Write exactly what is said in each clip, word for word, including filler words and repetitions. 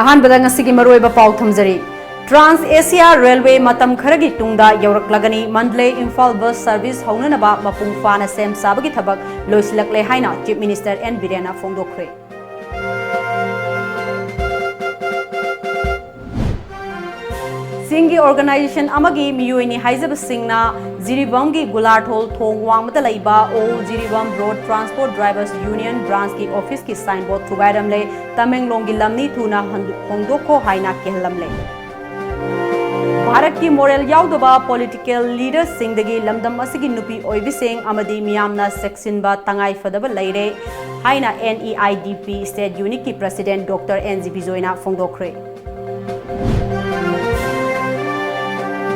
ꯑꯍꯥꯟꯕꯗ ꯉꯁꯤꯒꯤ ꯃꯔꯨꯑꯣꯏꯕ ꯄꯥꯎ ꯊꯝꯖꯔꯤ꯫ Trans Asia Railway ꯃꯇꯝ ꯈꯔꯒꯤ ꯇꯨꯡꯗ ꯌꯧꯔꯛꯂꯒꯅꯤ꯫ ꯃꯟꯗꯂꯦ ꯏꯝꯐꯥꯜ bus service ꯍꯧꯅꯅꯕ ꯃꯄꯨꯡ ꯐꯥꯅ ꯁꯦꯝ ꯁꯥꯕꯒꯤ ꯊꯕꯛ ꯂꯣꯏꯁꯤꯜꯂꯛꯂꯦ ꯍꯥꯏꯅ Chief Minister N ꯕꯤꯔꯦꯟꯅ ꯐꯣꯡꯗꯣꯛꯈ꯭ꯔꯦ꯫ ꯆꯤꯡꯒꯤ organization ꯑꯃꯒꯤ ꯃꯤꯑꯣꯏꯅꯤ ꯍꯥꯏꯖꯕꯁꯤꯡꯅ ꯖꯤꯔꯤꯕꯥꯝꯒꯤ ꯒꯨꯂꯥꯔꯊꯣꯜ ꯊꯣꯡ ꯋꯥꯡꯃꯗ ꯂꯩꯕ All Jiribam Road Transport Drivers Union branchꯀꯤ officeꯀꯤ signboard ꯊꯨꯒꯥꯏꯔꯝꯂꯦ꯫ ꯇꯃꯦꯡꯂꯣꯡꯒꯤ ꯂꯝꯅꯤ ꯊꯨꯅ ꯍꯟ-, ꯍꯣꯡꯗꯣꯛꯈꯣ ꯍꯥꯏꯅ ꯀꯤꯍꯜꯂꯝꯂꯦ꯫ ꯚꯥꯔꯠꯀꯤ moral ꯌꯥꯎꯗꯕ political leaderꯁꯤꯡꯗꯒꯤ ꯂꯝꯗꯝ ꯑꯁꯤꯒꯤ ꯅꯨꯄꯤ ꯑꯣꯏꯕꯤꯁꯤꯡ ꯑꯃꯗꯤ ꯃꯤꯌꯥꯝꯅ ꯆꯦꯛꯁꯤꯟꯕ ꯇꯉꯥꯏ ꯐꯗꯕ ꯂꯩꯔꯦ ꯍꯥꯏꯅ N E I D P state unitꯀꯤ president Doctor N G ꯕꯤꯖꯣꯏꯅ ꯐꯣꯡꯗꯣꯛꯈ꯭ꯔꯦ꯫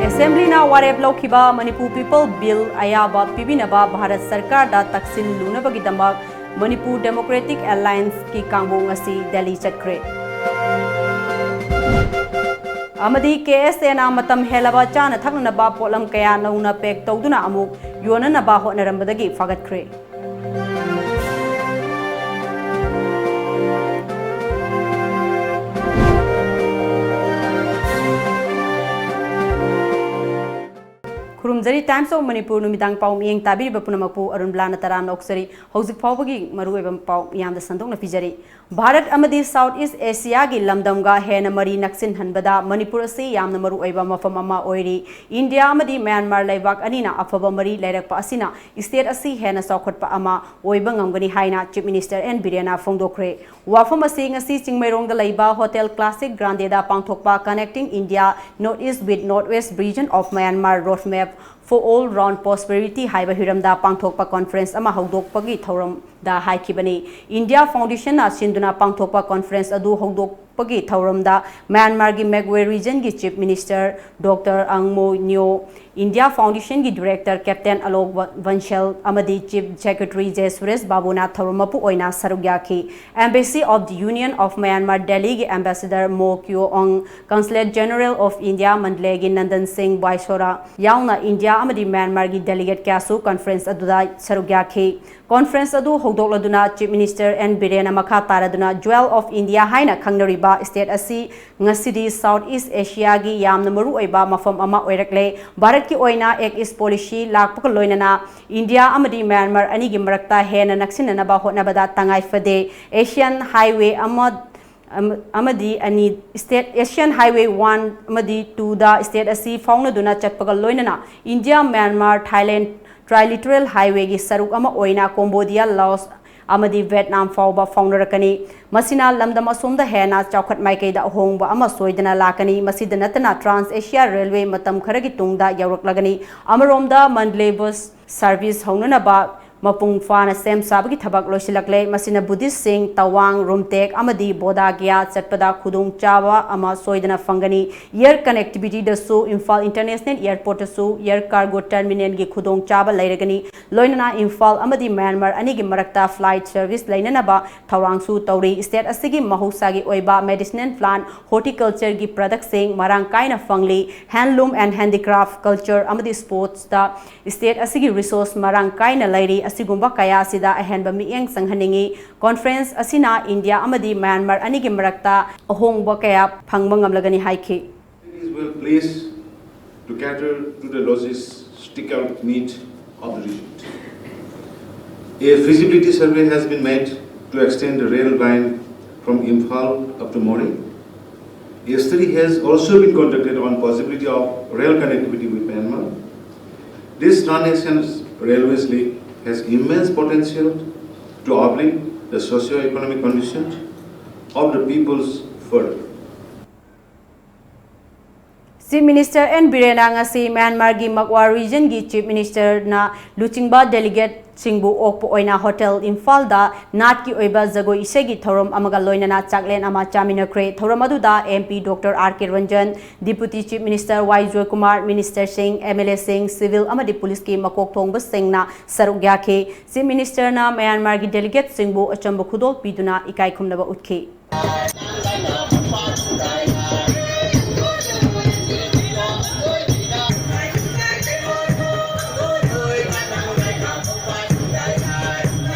Assemblyꯅ ꯋꯥꯔꯦꯞ ꯂꯧꯈꯤꯕ Manipur People Bill ꯑꯌꯥꯕ ꯄꯤꯕꯤꯅꯕ ꯚꯥꯔꯠ ꯁꯔꯀꯥꯔꯗ ꯇꯛꯁꯤꯜꯂꯨꯅꯕꯒꯤꯗꯃꯛ Manipur Democratic Allianceꯀꯤ ꯀꯥꯡꯕꯨ ꯉꯁꯤ ꯗꯦꯜꯂꯤ ꯆꯠꯈ꯭ꯔꯦ꯫ ꯑꯃꯗꯤ K S Aꯅ ꯃꯇꯝ ꯍꯦꯜꯂꯕ ꯆꯥꯅ ꯊꯛꯅꯅꯕ ꯄꯣꯠꯂꯝ ꯀꯌꯥ ꯅꯧꯅ pack ꯇꯧꯗꯨꯅ ꯑꯃꯨꯛ ꯌꯣꯟꯅꯅꯕ ꯍꯣꯠꯅꯔꯝꯕꯗꯒꯤ ꯐꯥꯒꯠꯈ꯭ꯔꯦ꯫ ꯈꯨꯔꯨꯝꯖꯔꯤ꯫ Times of Manipur ꯅꯨꯃꯤꯗꯥꯡ ꯄꯥꯎ ꯃꯤꯠꯌꯦꯡ ꯇꯥꯕꯤꯔꯤꯕ ꯄꯨꯝꯅꯃꯛꯄꯨ ꯑꯔꯨꯟꯕꯂꯥꯅ ꯇꯔꯥꯝꯅ ꯑꯣꯛꯆꯔꯤ꯫ ꯍꯧꯖꯤꯛ ꯐꯥꯎꯕꯒꯤ ꯃꯔꯨꯑꯣꯏꯕ ꯄꯥꯎ ꯃꯤꯌꯥꯝꯗ ꯁꯟꯗꯣꯛꯅ ꯄꯤꯖꯔꯤ꯫ ꯚꯥꯔꯠ ꯑꯃꯗꯤ South East Asiaꯒꯤ ꯂꯝꯗꯝꯒ ꯍꯦꯟꯅ ꯃꯔꯤ ꯅꯛꯁꯤꯟꯍꯟꯕꯗ ꯃꯅꯤꯄꯨꯔ ꯑꯁꯤ ꯌꯥꯝꯅ ꯃꯔꯨꯑꯣꯏꯕ ꯃꯐꯝ ꯑꯃ ꯑꯣꯏꯔꯤ꯫ ꯏꯟꯗꯤꯌꯥ ꯑꯃꯗꯤ ꯃ꯭ꯌꯥꯟꯃꯥꯔ ꯂꯩꯕꯥꯛ ꯑꯅꯤꯅ ꯑꯐꯕ ꯃꯔꯤ ꯂꯩꯔꯛꯄ ꯑꯁꯤꯅ state ꯑꯁꯤ ꯍꯦꯟꯅ ꯆꯥꯎꯈꯠꯄ ꯑꯃ ꯑꯣꯏꯕ ꯉꯝꯒꯅꯤ ꯍꯥꯏꯅ Chief Minister N ꯕꯤꯔꯦꯟꯅ ꯐꯣꯡꯗꯣꯛꯈ꯭ꯔꯦ꯫ ꯋꯥꯐꯝ ꯑꯁꯤ ꯉꯁꯤ ꯆꯤꯡꯃꯩꯔꯣꯡꯗ ꯂꯩꯕ Hotel Classic Grandeꯗ ꯄꯥꯡꯊꯣꯛꯄ Connecting India North East with North West Region of Myanmar Roadmap for All Round Prosperity ꯍꯥꯏꯕ ꯍꯤꯔꯝꯗ ꯄꯥꯡꯊꯣꯛꯄ conference ꯑꯃ ꯍꯧꯗꯣꯛꯄꯒꯤ ꯊꯧꯔꯝꯗ ꯍꯥꯏꯈꯤꯕꯅꯤ꯫ India Foundationꯅ ꯁꯤꯟꯗꯨꯅ ꯄꯥꯡꯊꯣꯛꯄ conference ꯑꯗꯨ ꯍꯧꯗꯣꯛꯄꯒꯤ ꯊꯧꯔꯝꯗ ꯃ꯭ꯌꯥꯟꯃꯥꯔꯒꯤ Magway Regionꯒꯤ Chief Minister Doctor Aung Mo Nyo, India Foundation ꯒꯤ Director Captain Alok Bansal ꯑꯃꯗꯤ Chief Secretary J Suresh Babu ꯅ ꯊꯧꯔꯝ ꯃꯄꯨ ꯑꯣꯏꯅ ꯁꯔꯨꯛ ꯌꯥꯈꯤ꯫ Embassy of the Union of Myanmar Delhi ꯒꯤ Ambassador Mo Kyo Aung, Consulate General of India Mandalay ꯒꯤ Nandan Singh Baisora ꯌꯥꯎꯅ India ꯑꯃꯗꯤ Myanmar ꯒꯤ delegate ꯀꯌꯥꯁꯨ conference ꯑꯗꯨꯗ ꯁꯔꯨꯛ ꯌꯥꯈꯤ꯫ Conference ꯑꯗꯨ ꯍꯧꯗꯣꯛꯂꯗꯨꯅ Chief Minister N Biren ꯅ ꯃꯈꯥ ꯇꯥꯔꯗꯨꯅ Jewel of India ꯍꯥꯏꯅ ꯈꯪꯅꯔꯤꯕ state ꯑꯁꯤ ꯉꯁꯤꯗꯤ South East Asia ꯒꯤ ꯌꯥꯝꯅ ꯃꯔꯨꯑꯣꯏꯕ ꯃꯐꯝ ꯑꯃ ꯑꯣꯏꯔꯛꯂꯦ꯫ ꯚꯥꯔꯠꯀꯤ ꯑꯣꯏꯅ Act East Policy ꯂꯥꯛꯄꯒ ꯂꯣꯏꯅꯅ India ꯑꯃꯗꯤ Myanmar ꯑꯅꯤꯒꯤ ꯃꯔꯛꯇ ꯍꯦꯟꯅ ꯅꯛꯁꯤꯟꯅꯅꯕ ꯍꯣꯠꯅꯕꯗ ꯇꯉꯥꯏ ꯐꯗꯦ꯫ Asian Highway ꯑꯃ ꯑꯃ- ꯑꯃꯗꯤ ꯑꯅꯤ state Asian Highway one ꯑꯃꯗꯤ two ꯗ state ꯑꯁꯤ ꯐꯥꯎꯅꯗꯨꯅ ꯆꯠꯄꯒ ꯂꯣꯏꯅꯅ India, Myanmar, Thailand Trilateral Highway ꯒꯤ ꯁꯔꯨꯛ ꯑꯃ ꯑꯣꯏꯅ Cambodia, Laos ꯑꯃꯗꯤ Vietnam ꯐꯥꯎꯕ ꯐꯥꯎꯅꯔꯛꯀꯅꯤ꯫ ꯃꯁꯤꯅ ꯂꯝꯗꯝ ꯑꯁꯣꯝꯗ ꯍꯦꯟꯅ ꯆꯥꯎꯈꯠ ꯃꯥꯏꯀꯩꯗ ꯑꯍꯣꯡꯕ ꯑꯃ ꯁꯣꯏꯗꯅ ꯂꯥꯛꯀꯅꯤ꯫ ꯃꯁꯤꯗ ꯅꯠꯇꯅ Trans Asia Railway ꯃꯇꯝ ꯈꯔꯒꯤ ꯇꯨꯡꯗ ꯌꯧꯔꯛꯂꯒꯅꯤ꯫ ꯑꯃꯔꯣꯝꯗ Mandalay bus service ꯍꯧꯅꯅꯕ ꯃꯄꯨꯡ ꯐꯥꯅ ꯁꯦꯝ ꯁꯥꯕꯒꯤ ꯊꯕꯛ ꯂꯣꯏꯁꯤꯜꯂꯛꯂꯦ꯫ ꯃꯁꯤꯅ Buddhist ꯁꯤꯡ ꯇꯋꯥꯡ, ꯔꯨꯝꯇꯦꯛ ꯑꯃꯗꯤ ꯕꯣꯙ ꯒꯌꯥ ꯆꯠꯄꯗ ꯈꯨꯗꯣꯡꯆꯥꯕ ꯑꯃ ꯁꯣꯏꯗꯅ ꯐꯪꯒꯅꯤ꯫ Air connectivity ꯗꯁꯨ Imphal International Airport ꯇꯁꯨ air cargo terminal ꯒꯤ ꯈꯨꯗꯣꯡꯆꯥꯕ ꯂꯩꯔꯒꯅꯤ꯫ ꯂꯣꯏꯅꯅ ꯏꯝꯐꯥꯜ ꯑꯃꯗꯤ ꯃ꯭ꯌꯥꯟꯃꯥꯔ ꯑꯅꯤꯒꯤ ꯃꯔꯛꯇ flight service ꯂꯩꯅꯅꯕ ꯊꯧꯔꯥꯡꯁꯨ ꯇꯧꯔꯤ꯫ State ꯑꯁꯤꯒꯤ ꯃꯍꯧꯁꯥꯒꯤ ꯑꯣꯏꯕ medicinal plant, horticulture ꯒꯤ product ꯁꯤꯡ ꯃꯔꯥꯡ ꯀꯥꯏꯅ ꯐꯪꯂꯤ꯫ Handloom and handicraft, culture ꯑꯃꯗꯤ sports ꯇ state ꯑꯁꯤꯒꯤ resource ꯃꯔꯥꯡ ꯀꯥꯏꯅ ꯂꯩꯔꯤ꯫ ꯑꯁꯤꯒꯨꯝꯕ ꯀꯌꯥ ꯑꯁꯤꯗ ꯑꯍꯦꯟꯕ ꯃꯤꯠꯌꯦꯡ ꯆꯪꯍꯟꯅꯤꯡꯏ꯫ Conference ꯑꯁꯤꯅ ꯏꯟꯗꯤꯌꯥ ꯑꯃꯗꯤ ꯃ꯭ꯌꯥꯟꯃꯥꯔ ꯑꯅꯤꯒꯤ ꯃꯔꯛꯇ ꯑꯍꯣꯡꯕ ꯀꯌꯥ ꯐꯪꯕ ꯉꯝꯂꯒꯅꯤ ꯍꯥꯏꯈꯤ꯫ It is well placed to cater to the logistical need of the region. A feasibility survey has been made to extend the rail line from Imphal up to Moreh. A study has also been conducted on possibility of rail connectivity with Myanmar. This transnational railways link has immense potential to uplift the socio-economic conditions of the peoples further. Chief Minister N Birena ꯉꯁꯤ ꯃ꯭ꯌꯥꯟꯃꯥꯔꯒꯤ ꯃꯛꯋꯥ regionꯒꯤ Chief Ministerꯅ ꯂꯨꯆꯤꯡꯕ delegateꯁꯤꯡꯕꯨ ꯑꯣꯛꯄ ꯑꯣꯏꯅ Hotel ꯏꯝꯐꯥꯜꯗ ꯅꯥꯠꯀꯤ ꯑꯣꯏꯕ ꯖꯒꯣꯏ ꯏꯁꯩꯒꯤ ꯊꯧꯔꯝ ꯑꯃꯒ ꯂꯣꯏꯅꯅ ꯆꯥꯛꯂꯦꯟ ꯑꯃ ꯆꯥꯃꯤꯟꯅꯈ꯭ꯔꯦ꯫ ꯊꯧꯔꯝ ꯑꯗꯨꯗ M P Doctor R K Ranjan, Deputy Chief Minister Y Joykumar, ministerꯁꯤꯡ, M L Aꯁꯤꯡ, civil ꯑꯃꯗꯤ policeꯀꯤ ꯃꯀꯣꯛ ꯊꯣꯡꯕꯁꯤꯡꯅ ꯁꯔꯨꯛ ꯌꯥꯈꯤ꯫ Chief Ministerꯅ ꯃ꯭ꯌꯥꯟꯃꯥꯔꯒꯤ delegateꯁꯤꯡꯕꯨ ꯑꯆꯝꯕ ꯈꯨꯗꯣꯜ ꯄꯤꯗꯨꯅ ꯏꯀꯥꯏ ꯈꯨꯝꯅꯕ ꯎꯠꯈꯤ꯫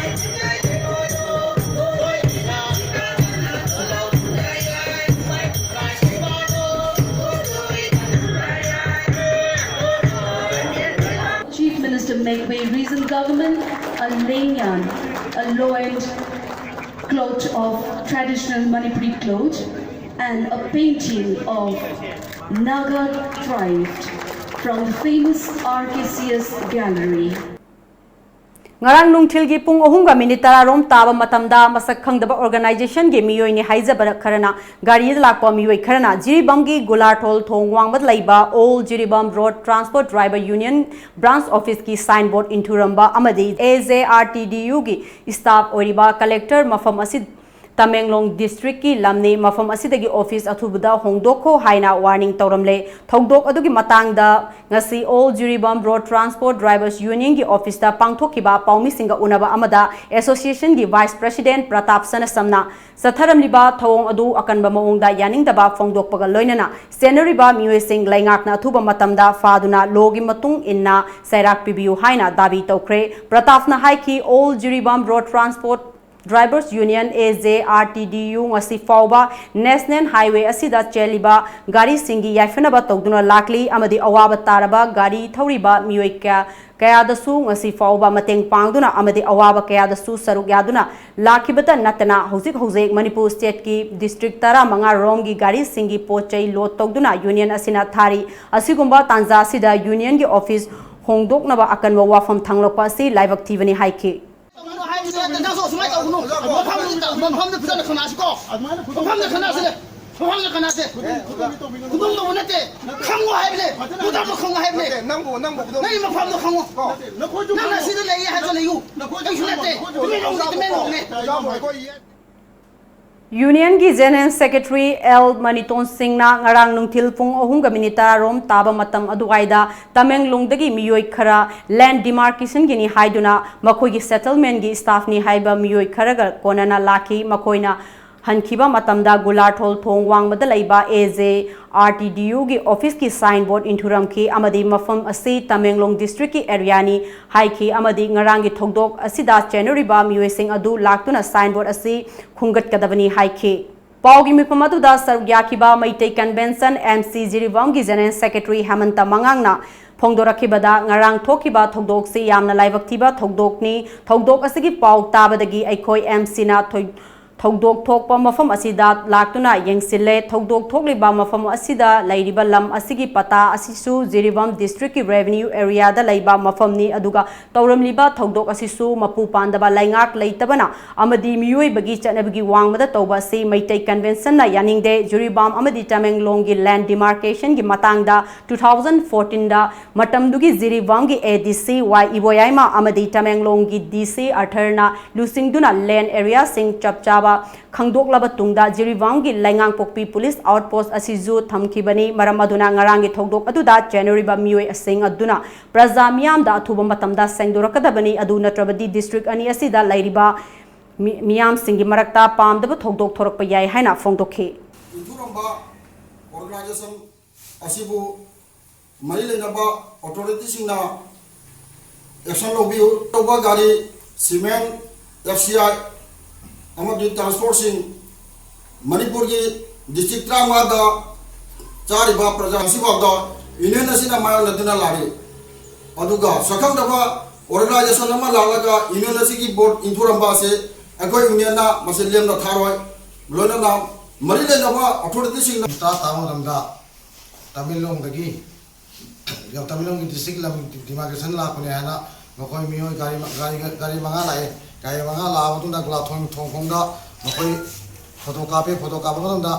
Chief Minister Mekwe Region Government, a lengyan, a loined cloth of traditional Manipuri cloth, and a painting of Naga tribe from the famous R K C S gallery. ꯉꯔꯥꯡ ꯅꯨꯡꯊꯤꯜꯒꯤ ꯄꯨꯡ ꯑꯍꯨꯝꯒ minute ꯇꯔꯥ ꯔꯣꯝ ꯇꯥꯕ ꯃꯇꯝꯗ ꯃꯁꯛ ꯈꯪꯗꯕ organizationꯒꯤ ꯃꯤꯑꯣꯏꯅꯤ ꯍꯥꯏꯖꯕ ꯈꯔꯅ ꯒꯥꯔꯤꯗ ꯂꯥꯛꯄ ꯃꯤꯑꯣꯏ ꯈꯔꯅ ꯖꯤꯔꯤꯕꯥꯝꯒꯤ ꯒꯨꯂꯥꯔꯊꯣꯜ ꯊꯣꯡ ꯋꯥꯡꯃꯗ ꯂꯩꯕ All Jiribam Road Transport Driver Union Branch Officeꯀꯤ signboard ꯏꯟꯊꯨꯔꯝꯕ ꯑꯃꯗꯤ A J R T D Uꯒꯤ staff ꯑꯣꯏꯔꯤꯕ collector ꯃꯐꯝ ꯑꯁꯤ ꯇꯃꯦꯡꯂꯣꯡ districtꯀꯤ ꯂꯝꯅꯤ, ꯃꯐꯝ ꯑꯁꯤꯗꯒꯤ office ꯑꯊꯨꯕꯗ ꯍꯣꯡꯗꯣꯛꯈꯣ ꯍꯥꯏꯅ warning ꯇꯧꯔꯝꯂꯦ꯫ ꯊꯧꯗꯣꯛ ꯑꯗꯨꯒꯤ ꯃꯇꯥꯡꯗ ꯉꯁꯤ All Jiribam Road Transport Drivers Unionꯒꯤ officeꯇ ꯄꯥꯡꯊꯣꯛꯈꯤꯕ ꯄꯥꯎꯃꯤꯁꯤꯡꯒ ꯎꯅꯕ ꯑꯃꯗ associationꯒꯤ vice president ꯄ꯭ꯔꯇꯥꯞ ꯁꯅꯥꯁꯝꯅ ꯆꯠꯊꯔꯝꯂꯤꯕ ꯊꯧꯑꯣꯡ ꯑꯗꯨ ꯑꯀꯟꯕ ꯃꯑꯣꯡꯗ ꯌꯥꯅꯤꯡꯗꯕ ꯐꯣꯡꯗꯣꯛꯄꯒ ꯂꯣꯏꯅꯅ ꯆꯦꯟꯅꯔꯤꯕ ꯃꯤꯑꯣꯏꯁꯤꯡ ꯂꯩꯉꯥꯛꯅ ꯑꯊꯨꯕ ꯃꯇꯝꯗ ꯐꯥꯗꯨꯅ lawꯒꯤ ꯃꯇꯨꯡ ꯏꯟꯅ ꯆꯩꯔꯥꯛ ꯄꯤꯕꯤꯌꯨ ꯍꯥꯏꯅ ꯗꯥꯕꯤ ꯇꯧꯈ꯭ꯔꯦ꯫ ꯄ꯭ꯔꯇꯥꯞꯅ ꯍꯥꯏꯈꯤ, All Jiribam Road Transport Drivers Union, A J R T D U, ꯉꯁꯤ ꯐꯥꯎꯕ National Highway ꯑꯁꯤꯗ ꯆꯦꯜꯂꯤꯕ ꯒꯥꯔꯤꯁꯤꯡꯒꯤ ꯌꯥꯏꯐꯅꯕ ꯇꯧꯗꯨꯅ ꯂꯥꯛꯂꯤ ꯑꯃꯗꯤ ꯑꯋꯥꯕ ꯇꯥꯔꯕ ꯒꯥꯔꯤ ꯊꯧꯔꯤꯕ ꯃꯤꯑꯣꯏ ꯀꯌꯥ, ꯀꯌꯥꯗꯁꯨ ꯉꯁꯤ ꯐꯥꯎꯕ ꯃꯇꯦꯡ ꯄꯥꯡꯗꯨꯅ ꯑꯃꯗꯤ ꯑꯋꯥꯕ ꯀꯌꯥꯗꯁꯨ ꯁꯔꯨꯛ ꯌꯥꯗꯨꯅ ꯂꯥꯛꯈꯤꯕꯇ ꯅꯠꯇꯅ, ꯍꯧꯖꯤꯛ ꯍꯧꯖꯤꯛ ꯃꯅꯤꯄꯨꯔ stateꯀꯤ district ꯇꯔꯥꯃꯉꯥ ꯔꯣꯝꯒꯤ ꯒꯥꯔꯤꯁꯤꯡꯒꯤ ꯄꯣꯠ ꯆꯩ load ꯇꯧꯗꯨꯅ union ꯑꯁꯤꯅ ꯊꯥꯔꯤ꯫ ꯑꯁꯤꯒꯨꯝꯕ ꯇꯥꯟꯖꯥ ꯑꯁꯤꯗ unionꯒꯤ office ꯍꯣꯡꯗꯣꯛꯅꯕ ꯑꯀꯟꯕ ꯋꯥꯐꯝ ꯊꯥꯡꯂꯛꯄ ꯑꯁꯤ ꯂꯥꯏꯕꯛ ꯊꯤꯕꯅꯤ ꯍꯥꯏꯈꯤ꯫ ꯅꯪꯁꯨ ꯑꯁꯨꯃꯥꯏꯅ ꯇꯧꯒꯅꯨ꯫ ꯃꯐꯝꯗ, ꯃꯐꯝꯗ ꯐꯖꯅ ꯈꯟꯅꯁꯤꯀꯣ꯫ ꯃꯐꯝꯗ ꯈꯟꯅꯁꯤꯅꯦ꯫ ꯃꯐꯝꯗ ꯀꯅꯥꯁꯦ ꯈꯨꯗꯣꯡ ꯇꯧꯕ ꯅꯠꯇꯦ꯫ ꯈꯪꯉꯣ ꯍꯥꯏꯕꯅꯦ꯫ ꯈꯨꯗꯣꯡ ꯈꯪꯉꯣ ꯍꯥꯏꯕꯅꯦ꯫ ꯅꯪꯕꯨ ꯅꯪꯕꯨ ꯈꯨꯗꯣꯡ ꯅꯪꯒꯤ ꯃꯐꯝꯗꯣ ꯈꯪꯉꯣ꯫ ꯅꯪꯅ ꯁꯤꯗ ꯂꯩꯌꯦ ꯍꯥꯏꯁꯨ ꯂꯩꯌꯨ꯫ ꯇꯃꯦꯡꯂꯣꯡꯗꯤ ꯇꯃꯦꯡꯂꯣꯡꯅꯦ꯫ ꯌꯨꯅꯤꯌꯟꯒꯤ ꯖꯦꯅꯔꯦꯜ ꯁꯦꯀ꯭ꯔꯦꯇꯔꯤ ꯑꯦꯜ ꯃꯅꯤꯇꯣꯟ ꯁꯤꯡꯅ ꯉꯔꯥꯡ ꯅꯨꯡꯊꯤꯜ ꯄꯨꯡ ꯑꯍꯨꯝꯒ ꯃꯤꯅꯤꯠ ꯇꯔꯥꯔꯣꯝ ꯇꯥꯕ ꯃꯇꯝ ꯑꯗꯨꯋꯥꯏꯗ ꯇꯃꯦꯡꯂꯣꯡꯗꯒꯤ ꯃꯤꯑꯣꯏ ꯈꯔ ꯂꯦꯟ ꯗꯤꯃꯥꯔꯀꯦꯁꯟꯒꯤꯅꯤ ꯍꯥꯏꯗꯨꯅ ꯃꯈꯣꯏꯒꯤ ꯁꯦꯇꯜꯃꯦꯟꯒꯤ ꯁ꯭ꯇꯥꯐꯅꯤ ꯍꯥꯏꯕ ꯃꯤꯑꯣꯏ ꯈꯔꯒ ꯀꯣꯟꯅꯅ ꯂꯥꯛꯈꯤ꯫ ꯃꯈꯣꯏꯅ ꯍꯟꯈꯤꯕ ꯃꯇꯝꯗ ꯒꯨꯂꯥꯊꯣꯜ ꯊꯣꯡ ꯋꯥꯡꯃꯗ ꯂꯩꯕ ꯑꯦ ꯖꯦ ꯑꯥꯔ ꯇꯤ ꯗꯤ ꯌꯨꯒꯤ ꯑꯣꯐꯤꯁꯀꯤ ꯁꯥꯏꯟ ꯕꯣꯔꯗ ꯏꯟꯊꯨꯔꯝꯈꯤ ꯑꯃꯗꯤ ꯃꯐꯝ ꯑꯁꯤ ꯇꯃꯦꯡꯂꯣꯡ ꯗꯤꯁꯇ꯭ꯔꯤꯛꯀꯤ ꯑꯦꯔꯤꯌꯥꯅꯤ ꯍꯥꯏꯈꯤ ꯑꯃꯗꯤ ꯉꯔꯥꯡꯒꯤ ꯊꯧꯗꯣꯛ ꯑꯁꯤꯗ ꯆꯦꯟꯅꯔꯤꯕ ꯃꯤꯑꯣꯏꯁꯤꯡ ꯑꯗꯨ ꯂꯥꯛꯇꯨꯅ ꯁꯥꯏꯟ ꯕꯣꯔꯗ ꯑꯁꯤ ꯈꯨꯝꯒꯠꯀꯗꯕꯅꯤ ꯍꯥꯏꯈꯤ꯫ ꯄꯥꯎꯒꯤ ꯃꯤꯐꯝ ꯑꯗꯨꯗ ꯁꯔꯨꯛ ꯌꯥꯈꯤꯕ Meitei convention M C ꯖꯤꯔꯤꯕꯥꯝꯒꯤ general secretary ꯍꯦꯃꯟꯇ ꯃꯉꯥꯡꯅ ꯐꯣꯡꯗꯣꯔꯛꯈꯤꯕꯗ, ꯉꯔꯥꯡ ꯊꯣꯛꯈꯤꯕ ꯊꯧꯗꯣꯛꯁꯤ ꯌꯥꯝꯅ ꯂꯥꯏꯕꯛ ꯊꯤꯕ ꯊꯧꯗꯣꯛꯅꯤ꯫ ꯊꯧꯗꯣꯛ ꯑꯁꯤꯒꯤ ꯄꯥꯎ ꯇꯥꯕꯗꯒꯤ ꯑꯩꯈꯣꯏ ꯑꯦꯝ ꯁꯤꯅ ꯊꯧꯗꯣꯛ ꯊꯣꯛꯄ ꯃꯐꯝ ꯑꯁꯤꯗ ꯂꯥꯛꯇꯨꯅ ꯌꯦꯡꯁꯤꯜꯂꯦ꯫ ꯊꯧꯗꯣꯛ ꯊꯣꯛꯂꯤꯕ ꯃꯐꯝ ꯑꯁꯤꯗ ꯂꯩꯔꯤꯕ ꯂꯝ ꯑꯁꯤꯒꯤ ꯄꯇꯥ ꯑꯁꯤꯁꯨ ꯖꯤꯔꯤꯕꯥꯝ ꯗꯤꯁꯇ꯭ꯔꯤꯛꯀꯤ ꯔꯦꯚꯤꯅ꯭ꯌꯨ ꯑꯦꯔꯤꯌꯥꯗ ꯂꯩꯕ ꯃꯐꯝꯅꯤ, ꯑꯗꯨꯒ ꯇꯧꯔꯝꯂꯤꯕ ꯊꯧꯗꯣꯛ ꯑꯁꯤꯁꯨ ꯃꯄꯨ ꯄꯥꯟꯗꯕ ꯂꯩꯉꯥꯛ ꯂꯩꯇꯕꯅ ꯑꯃꯗꯤ ꯃꯤꯑꯣꯏꯕꯒꯤ ꯆꯠꯅꯕꯤꯒꯤ ꯋꯥꯡꯃꯗ ꯇꯧꯕ ꯑꯁꯤ ꯃꯩꯇꯩ ꯀꯟꯚꯦꯟꯁꯟꯅ ꯌꯥꯅꯤꯡꯗꯦ꯫ ꯖꯤꯔꯤꯕꯥꯝ ꯑꯃꯗꯤ ꯇꯃꯦꯡꯂꯣꯡꯒꯤ ꯂꯦꯟ ꯗꯤꯃꯥꯔꯀꯦꯁꯟꯒꯤ ꯃꯇꯥꯡꯗ ꯇꯨ ꯊꯥꯎꯖꯟ ꯐꯣꯔꯇꯤꯟꯗ ꯃꯇꯝꯗꯨꯒꯤ ꯖꯤꯔꯤꯕꯥꯝꯒꯤ ꯑꯦ ꯗꯤ ꯁꯤ ꯋꯥꯏ ꯏꯕꯣꯌꯥꯏꯃ ꯑꯃꯗꯤ ꯇꯃꯦꯡꯂꯣꯡꯒꯤ ꯗꯤ ꯁꯤ ꯑꯥꯔꯊꯔꯅ ꯂꯨꯆꯤꯡꯗꯨꯅ ꯂꯦꯟ ꯑꯦꯔꯤꯌꯥꯁꯤꯡ ꯆꯞ ꯆꯥꯕ ꯈꯪꯗꯣꯛꯂꯕ ꯇꯨꯡꯗ ꯖꯤꯔꯤꯕꯥꯝꯒꯤ ꯂꯩꯉꯥꯡꯄꯣꯛꯄꯤ ꯄꯨꯂꯤꯁ ꯑꯥꯎꯠꯄꯣꯁ꯭ꯠ ꯑꯁꯤꯁꯨ ꯊꯝꯈꯤꯕꯅꯤ꯫ ꯃꯔꯝ ꯑꯗꯨꯅ ꯉꯔꯥꯡꯒꯤ ꯊꯧꯗꯣꯛ ꯑꯗꯨꯗ ꯆꯦꯟꯅꯔꯤꯕ ꯃꯤꯑꯣꯏꯁꯤꯡ ꯑꯗꯨꯅ ꯄ꯭ꯔꯖꯥ ꯃꯤꯌꯥꯝꯗ ꯑꯊꯨꯕ ꯃꯇꯝꯗ ꯁꯦꯡꯗꯣꯔꯛꯀꯗꯕꯅꯤ꯫ ꯑꯗꯨ ꯅꯠꯇ꯭ꯔꯕꯗꯤ ꯗꯤꯁꯇ꯭ꯔꯤꯛ ꯑꯅꯤ ꯑꯁꯤꯗ ꯂꯩꯔꯤꯕ ꯃꯤ-, ꯃꯤꯌꯥꯝꯁꯤꯡꯒꯤ ꯃꯔꯛꯇ ꯄꯥꯝꯗꯕ ꯊꯧꯗꯣꯛ ꯊꯣꯔꯛꯄ ꯌꯥꯏ ꯍꯥꯏꯅ ꯐꯣꯡꯗꯣꯛꯈꯤ꯫ ꯏꯟꯊꯨꯔꯝꯕ ꯑꯣꯔꯒꯅꯥꯏꯖꯦꯁꯟ ꯑꯁꯤꯕꯨ ꯃꯔꯤ ꯂꯩꯅꯕ ꯑꯣꯊꯣꯔꯤꯇꯤꯁꯤꯡꯅ ꯑꯦꯛꯁꯟ ꯂꯧꯕꯤꯌꯨ꯫ ꯇꯧꯕ ꯒꯥꯔꯤ, ꯁꯤꯃꯦꯟ, ꯑꯦꯐ ꯁꯤ ꯑꯥꯏ ꯑꯃꯗꯤ ꯇ꯭ꯔꯥꯟꯁꯄꯣꯔꯠꯁꯤꯡ ꯃꯅꯤꯄꯨꯔꯒꯤ ꯗꯤꯁꯇ꯭ꯔꯤꯛ ꯇꯔꯥꯃꯉꯥꯗ ꯆꯥꯔꯤꯕ ꯄ꯭ꯔꯖꯥ ꯑꯁꯤꯐꯥꯎꯗ ꯌꯨꯅꯤꯌꯟ ꯑꯁꯤꯅ ꯃꯥꯌꯣꯛꯅꯗꯨꯅ ꯂꯥꯛꯂꯤ꯫ ꯑꯗꯨꯒ ꯁꯛꯈꯪꯗꯕ ꯑꯣꯔꯒꯅꯥꯏꯖꯦꯁꯟ ꯑꯃ ꯂꯥꯛꯂꯒ ꯌꯨꯅꯤꯌꯟ ꯑꯁꯤꯒꯤ ꯕꯣꯔꯗ ꯏꯟꯊꯨꯔꯝꯕ ꯑꯁꯤ ꯑꯩꯈꯣꯏ ꯌꯨꯅꯤꯌꯟꯅ ꯃꯁꯤ ꯂꯦꯝꯅ ꯊꯥꯔꯣꯏ꯫ ꯂꯣꯏꯅꯅ ꯃꯔꯤ ꯂꯩꯅꯕ ꯑꯣꯊꯣꯔꯤꯇꯤꯁꯤꯡꯅ ꯇꯥ ꯇꯥꯕ ꯃꯇꯝꯗ ꯇꯃꯦꯡꯂꯣꯡꯗꯒꯤ ꯇꯃꯦꯡꯂꯣꯡꯒꯤ ꯗꯤꯁꯇ꯭ꯔꯤꯛ ꯂꯝ ꯗꯤꯃꯥꯔꯀꯦꯁꯟ ꯂꯥꯛꯄꯅꯦ ꯍꯥꯏꯅ ꯃꯈꯣꯏ ꯃꯤꯑꯣꯏ ꯒꯥꯔꯤ ꯒꯥꯔꯤ ꯒꯥꯔꯤ ꯃꯉꯥ ꯂꯥꯛꯑꯦ꯫ ꯒꯥꯔꯤ ꯃꯉꯥ ꯂꯥꯛꯑꯕ ꯃꯇꯨꯡꯗ ꯒꯨꯂꯥꯊꯣꯡ ꯊꯣꯡꯈꯣꯡꯗ ꯃꯈꯣꯏ ꯐꯣꯇꯣ ꯀꯥꯞꯄꯦ꯫ ꯐꯣꯇꯣ ꯀꯥꯞꯄ ꯃꯇꯝꯗ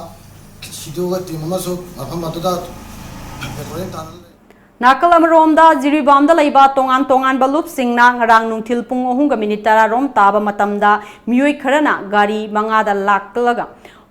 ꯁꯤꯗꯨꯒ ꯇꯤꯝ ꯑꯃꯁꯨ ꯃꯐꯝ ꯑꯗꯨꯗ ꯄꯦꯇ꯭ꯔꯣꯂꯤꯡ ꯇꯥꯟꯅ ꯂꯩ꯫ ꯅꯥꯀꯜ ꯑꯃꯔꯣꯝꯗ ꯖꯤꯔꯤꯕꯥꯝꯗ ꯂꯩꯕ ꯇꯣꯉꯥꯟ ꯇꯣꯉꯥꯟꯕ ꯂꯨꯞꯁꯤꯡꯅ ꯉꯔꯥꯡ ꯅꯨꯡꯊꯤꯜ ꯄꯨꯡ ꯑꯍꯨꯝꯒ ꯃꯤꯅꯤꯠ ꯇꯔꯥꯔꯣꯝ ꯇꯥꯕ ꯃꯇꯝꯗ ꯃꯤꯑꯣꯏ ꯈꯔꯅ ꯒꯥꯔꯤ ꯃꯉꯥꯗ ꯂꯥꯛꯂꯒ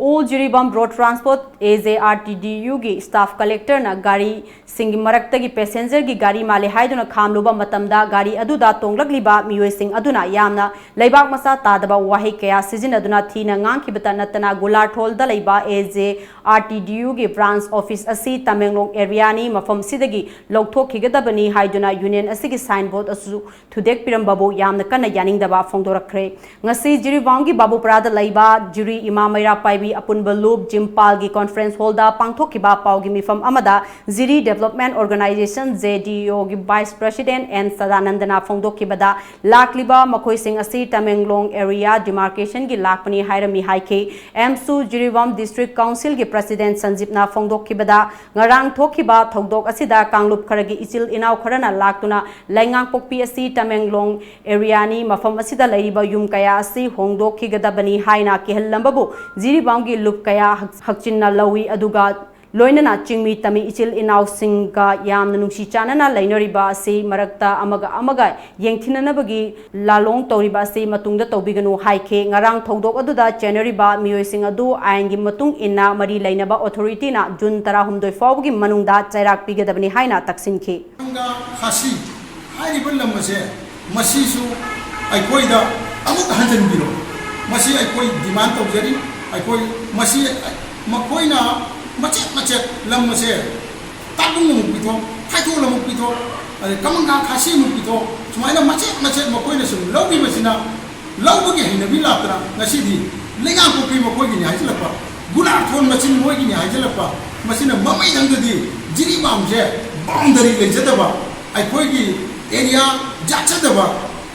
ꯑꯣꯜ ꯖꯤꯔꯤꯕꯥꯝ ꯔꯣꯗ ꯇ꯭ꯔꯥꯟꯁꯄꯣꯔꯠ, ꯑꯦ ꯖꯦ ꯑꯥꯔ ꯇꯤ ꯗꯤ ꯌꯨꯒꯤ ꯁ꯭ꯇꯥꯐ ꯀꯂꯦꯛꯇꯔꯅ ꯒꯥꯔꯤꯁꯤꯡꯒꯤ ꯃꯔꯛꯇꯒꯤ ꯄꯦꯁꯦꯟꯖꯔꯒꯤ ꯒꯥꯔꯤ ꯃꯥꯜꯂꯤ ꯍꯥꯏꯗꯨꯅ ꯈꯥꯝꯂꯨꯕ ꯃꯇꯝꯗ ꯒꯥꯔꯤ ꯑꯗꯨꯗ ꯇꯣꯡꯂꯛꯂꯤꯕ ꯃꯤꯑꯣꯏꯁꯤꯡ ꯑꯗꯨꯅ ꯌꯥꯝꯅ ꯂꯩꯕꯥꯛ ꯃꯆꯥ ꯇꯥꯗꯕ ꯋꯥꯍꯩ ꯀꯌꯥ ꯁꯤꯖꯤꯟꯅꯗꯨꯅ ꯊꯤꯅ ꯉꯥꯡꯈꯤꯕꯇ ꯅꯠꯇꯅ ꯒꯨꯂꯥꯔꯊꯣꯜꯗ ꯂꯩꯕ ꯑꯦ ꯖꯦ ꯑꯥꯔ ꯇꯤ ꯗꯤ ꯌꯨꯒꯤ ꯕ꯭ꯔꯥꯟꯁ ꯑꯣꯐꯤꯁ ꯑꯁꯤ ꯇꯃꯦꯡꯂꯣꯡ ꯑꯦꯔꯤꯌꯥꯅꯤ, ꯃꯐꯝꯁꯤꯗꯒꯤ ꯂꯧꯊꯣꯛꯈꯤꯒꯗꯕꯅꯤ ꯍꯥꯏꯗꯨꯅ ꯌꯨꯅꯤꯌꯟ ꯑꯁꯤꯒꯤ ꯁꯥꯏꯟꯕꯣꯔꯗ ꯑꯁꯨ ꯊꯨꯗꯦꯛꯄꯤꯔꯝꯕꯕꯨ ꯌꯥꯝꯅ ꯀꯟꯅ ꯌꯥꯅꯤꯡꯗꯕ ꯐꯣꯡꯗꯣꯔꯛꯈ꯭ꯔꯦ꯫ ꯉꯁꯤ ꯖꯤꯔꯤꯕꯥꯝꯒꯤ ꯕꯥꯕꯨꯄꯨꯔꯥꯗ ꯂꯩꯕ ꯖꯤꯔꯤ ꯏꯃꯥ ꯃꯩꯔꯥ ꯄꯥꯏꯕꯤ ꯑꯄꯨꯟꯕ ꯂꯨꯞ ꯖꯤꯝꯄꯥꯜꯒꯤ ꯀꯣꯟꯐꯔꯦꯟꯁ ꯍꯣꯜꯗ ꯄꯥꯡꯊꯣꯛꯈꯤꯕ ꯄꯥꯎꯒꯤ ꯃꯤꯐꯝ ꯑꯃꯗ ꯖꯤꯔꯤ ꯗꯦꯕꯂꯞꯃꯦꯟ ꯑꯣꯔꯒꯅꯥꯏꯖꯦꯁꯟ, ꯖꯦ ꯗꯤ ꯑꯣꯒꯤ ꯚꯥꯏꯁ ꯄ꯭ꯔꯦꯁꯤꯗꯦꯟꯠ ꯑꯦꯟ ꯁꯗꯥꯅꯟꯗꯅ ꯐꯣꯡꯗꯣꯛꯈꯤꯕꯗ, ꯂꯥꯛꯂꯤꯕ ꯃꯈꯣꯏꯁꯤꯡ ꯑꯁꯤ ꯇꯃꯦꯡꯂꯣꯡ ꯑꯦꯔꯤꯌꯥ ꯗꯤꯃꯥꯔꯀꯦꯁꯟꯒꯤ ꯂꯥꯛꯄꯅꯤ ꯍꯥꯏꯔꯝꯃꯤ ꯍꯥꯏꯈꯤ꯫ ꯑꯦꯝꯁꯨ ꯖꯤꯔꯤꯕꯥꯝ ꯗꯤꯁꯇ꯭ꯔꯤꯛ ꯀꯥꯎꯟꯁꯤꯜꯒꯤ ꯄ꯭ꯔꯦꯁꯤꯗꯦꯟꯠ ꯁꯟꯖꯤꯞꯅ ꯐꯣꯡꯗꯣꯛꯈꯤꯕꯗ, ꯉꯔꯥꯡ ꯊꯣꯛꯈꯤꯕ ꯊꯧꯗꯣꯛ ꯑꯁꯤꯗ ꯀꯥꯡꯂꯨꯞ ꯈꯔꯒꯤ ꯏꯆꯤꯜ ꯏꯅꯥꯎ ꯈꯔꯅ ꯂꯥꯛꯇꯨꯅ ꯂꯩꯉꯥꯡꯄꯣꯛꯄꯤ ꯑꯁꯤ ꯇꯃꯦꯡꯂꯣꯡ ꯑꯦꯔꯤꯌꯥꯅꯤ, ꯃꯐꯝ ꯑꯁꯤꯗ ꯂꯩꯔꯤꯕ ꯌꯨꯝ ꯀꯌꯥ ꯑꯁꯤ ꯍꯣꯡꯗꯣꯛꯈꯤꯒꯗꯕꯅꯤ ꯍꯥꯏꯅ ꯀꯤꯍꯜꯂꯝꯕꯕꯨ ꯖꯤꯔꯤꯕꯥꯝꯒꯤ ꯂꯨꯞ ꯀꯌꯥ ꯍꯛ-, ꯍꯛꯆꯤꯟꯅ ꯂꯧꯏ꯫ ꯑꯗꯨꯒ ꯂꯣꯏꯅꯅ ꯆꯤꯡꯃꯤ ꯇꯝꯃꯤ ꯏꯆꯤꯜ ꯏꯅꯥꯎꯁꯤꯡꯒ ꯌꯥꯝꯅ ꯅꯨꯡꯁꯤ ꯆꯥꯟꯅꯅ ꯂꯩꯅꯔꯤꯕ ꯑꯁꯤ ꯃꯔꯛꯇ ꯑꯃꯒ ꯑꯃꯒ ꯌꯦꯡꯊꯤꯅꯅꯕꯒꯤ ꯂꯥꯂꯣꯡ ꯇꯧꯔꯤꯕ ꯑꯁꯤ ꯃꯇꯨꯡꯗ ꯇꯧꯕꯤꯒꯅꯨ ꯍꯥꯏꯈꯤ꯫ ꯉꯔꯥꯡ ꯊꯧꯗꯣꯛ ꯑꯗꯨꯗ ꯆꯦꯟꯅꯔꯤꯕ ꯃꯤꯑꯣꯏꯁꯤꯡ ꯑꯗꯨ ꯑꯥꯏꯟꯒꯤ ꯃꯇꯨꯡ ꯏꯟꯅ ꯃꯔꯤ ꯂꯩꯅꯕ ꯑꯣꯊꯣꯔꯤꯇꯤꯅ ꯖꯨꯟ ꯇꯔꯥꯍꯨꯝꯗꯣꯏ ꯐꯥꯎꯕꯒꯤ ꯃꯅꯨꯡꯗ ꯆꯩꯔꯥꯛ ꯄꯤꯒꯗꯕꯅꯤ ꯍꯥꯏꯅ ꯇꯛꯁꯤꯟꯈꯤ꯫ ꯈꯥꯁꯤ ꯍꯥꯏꯔꯤꯕ ꯂꯝ ꯑꯁꯦ ꯃꯁꯤꯁꯨ ꯑꯩꯈꯣꯏꯗ ꯑꯃꯨꯛ ꯍꯟꯖꯤꯟꯕꯤꯔꯣ꯫ ꯃꯁꯤ ꯑꯩꯈꯣꯏ ꯗꯤꯃꯥꯟ ꯇꯧꯖꯔꯤ꯫ ꯑꯩꯈꯣꯏ ꯃꯁꯤ ꯃꯈꯣꯏꯅ ꯃꯆꯦꯠ ꯃꯆꯦꯠ ꯂꯝ ꯑꯁꯦ ꯇꯥꯛꯂꯨꯝ ꯑꯃꯨꯛ ꯄꯤꯊꯣꯛ, ꯈꯥꯏꯊꯣꯛ ꯑꯃꯨꯛ ꯄꯤꯊꯣꯛ, ꯑꯗꯩ ꯀꯃꯟꯒꯥ ꯈꯥꯁꯤ ꯑꯃꯨꯛ ꯄꯤꯊꯣꯛ, ꯁꯨꯃꯥꯏꯅ ꯃꯆꯦꯠ ꯃꯆꯦꯠ ꯃꯈꯣꯏꯅ ꯁꯨꯝ ꯂꯧꯈꯤꯕꯁꯤꯅ ꯂꯧꯕꯒꯤ ꯍꯩꯅꯕꯤ ꯂꯥꯛꯇꯅ ꯉꯁꯤꯗꯤ ꯂꯩꯉꯥꯛꯄꯣꯛꯄꯤ ꯃꯈꯣꯏꯒꯤꯅꯤ ꯍꯥꯏꯖꯤꯜꯂꯛꯄ, ꯒꯨꯂꯥꯔꯊꯣꯟ ꯃꯆꯤꯟ ꯃꯣꯏꯒꯤꯅꯤ ꯍꯥꯏꯖꯤꯜꯂꯛꯄ, ꯃꯁꯤꯅ ꯃꯃꯩꯗꯪꯗꯗꯤ ꯖꯤꯔꯤꯕꯥꯝꯁꯦ ꯕꯥꯎꯟꯗꯔꯤ ꯂꯩꯖꯗꯕ, ꯑꯩꯈꯣꯏꯒꯤ ꯑꯦꯔꯤꯌꯥ ꯌꯥꯠꯆꯗꯕ,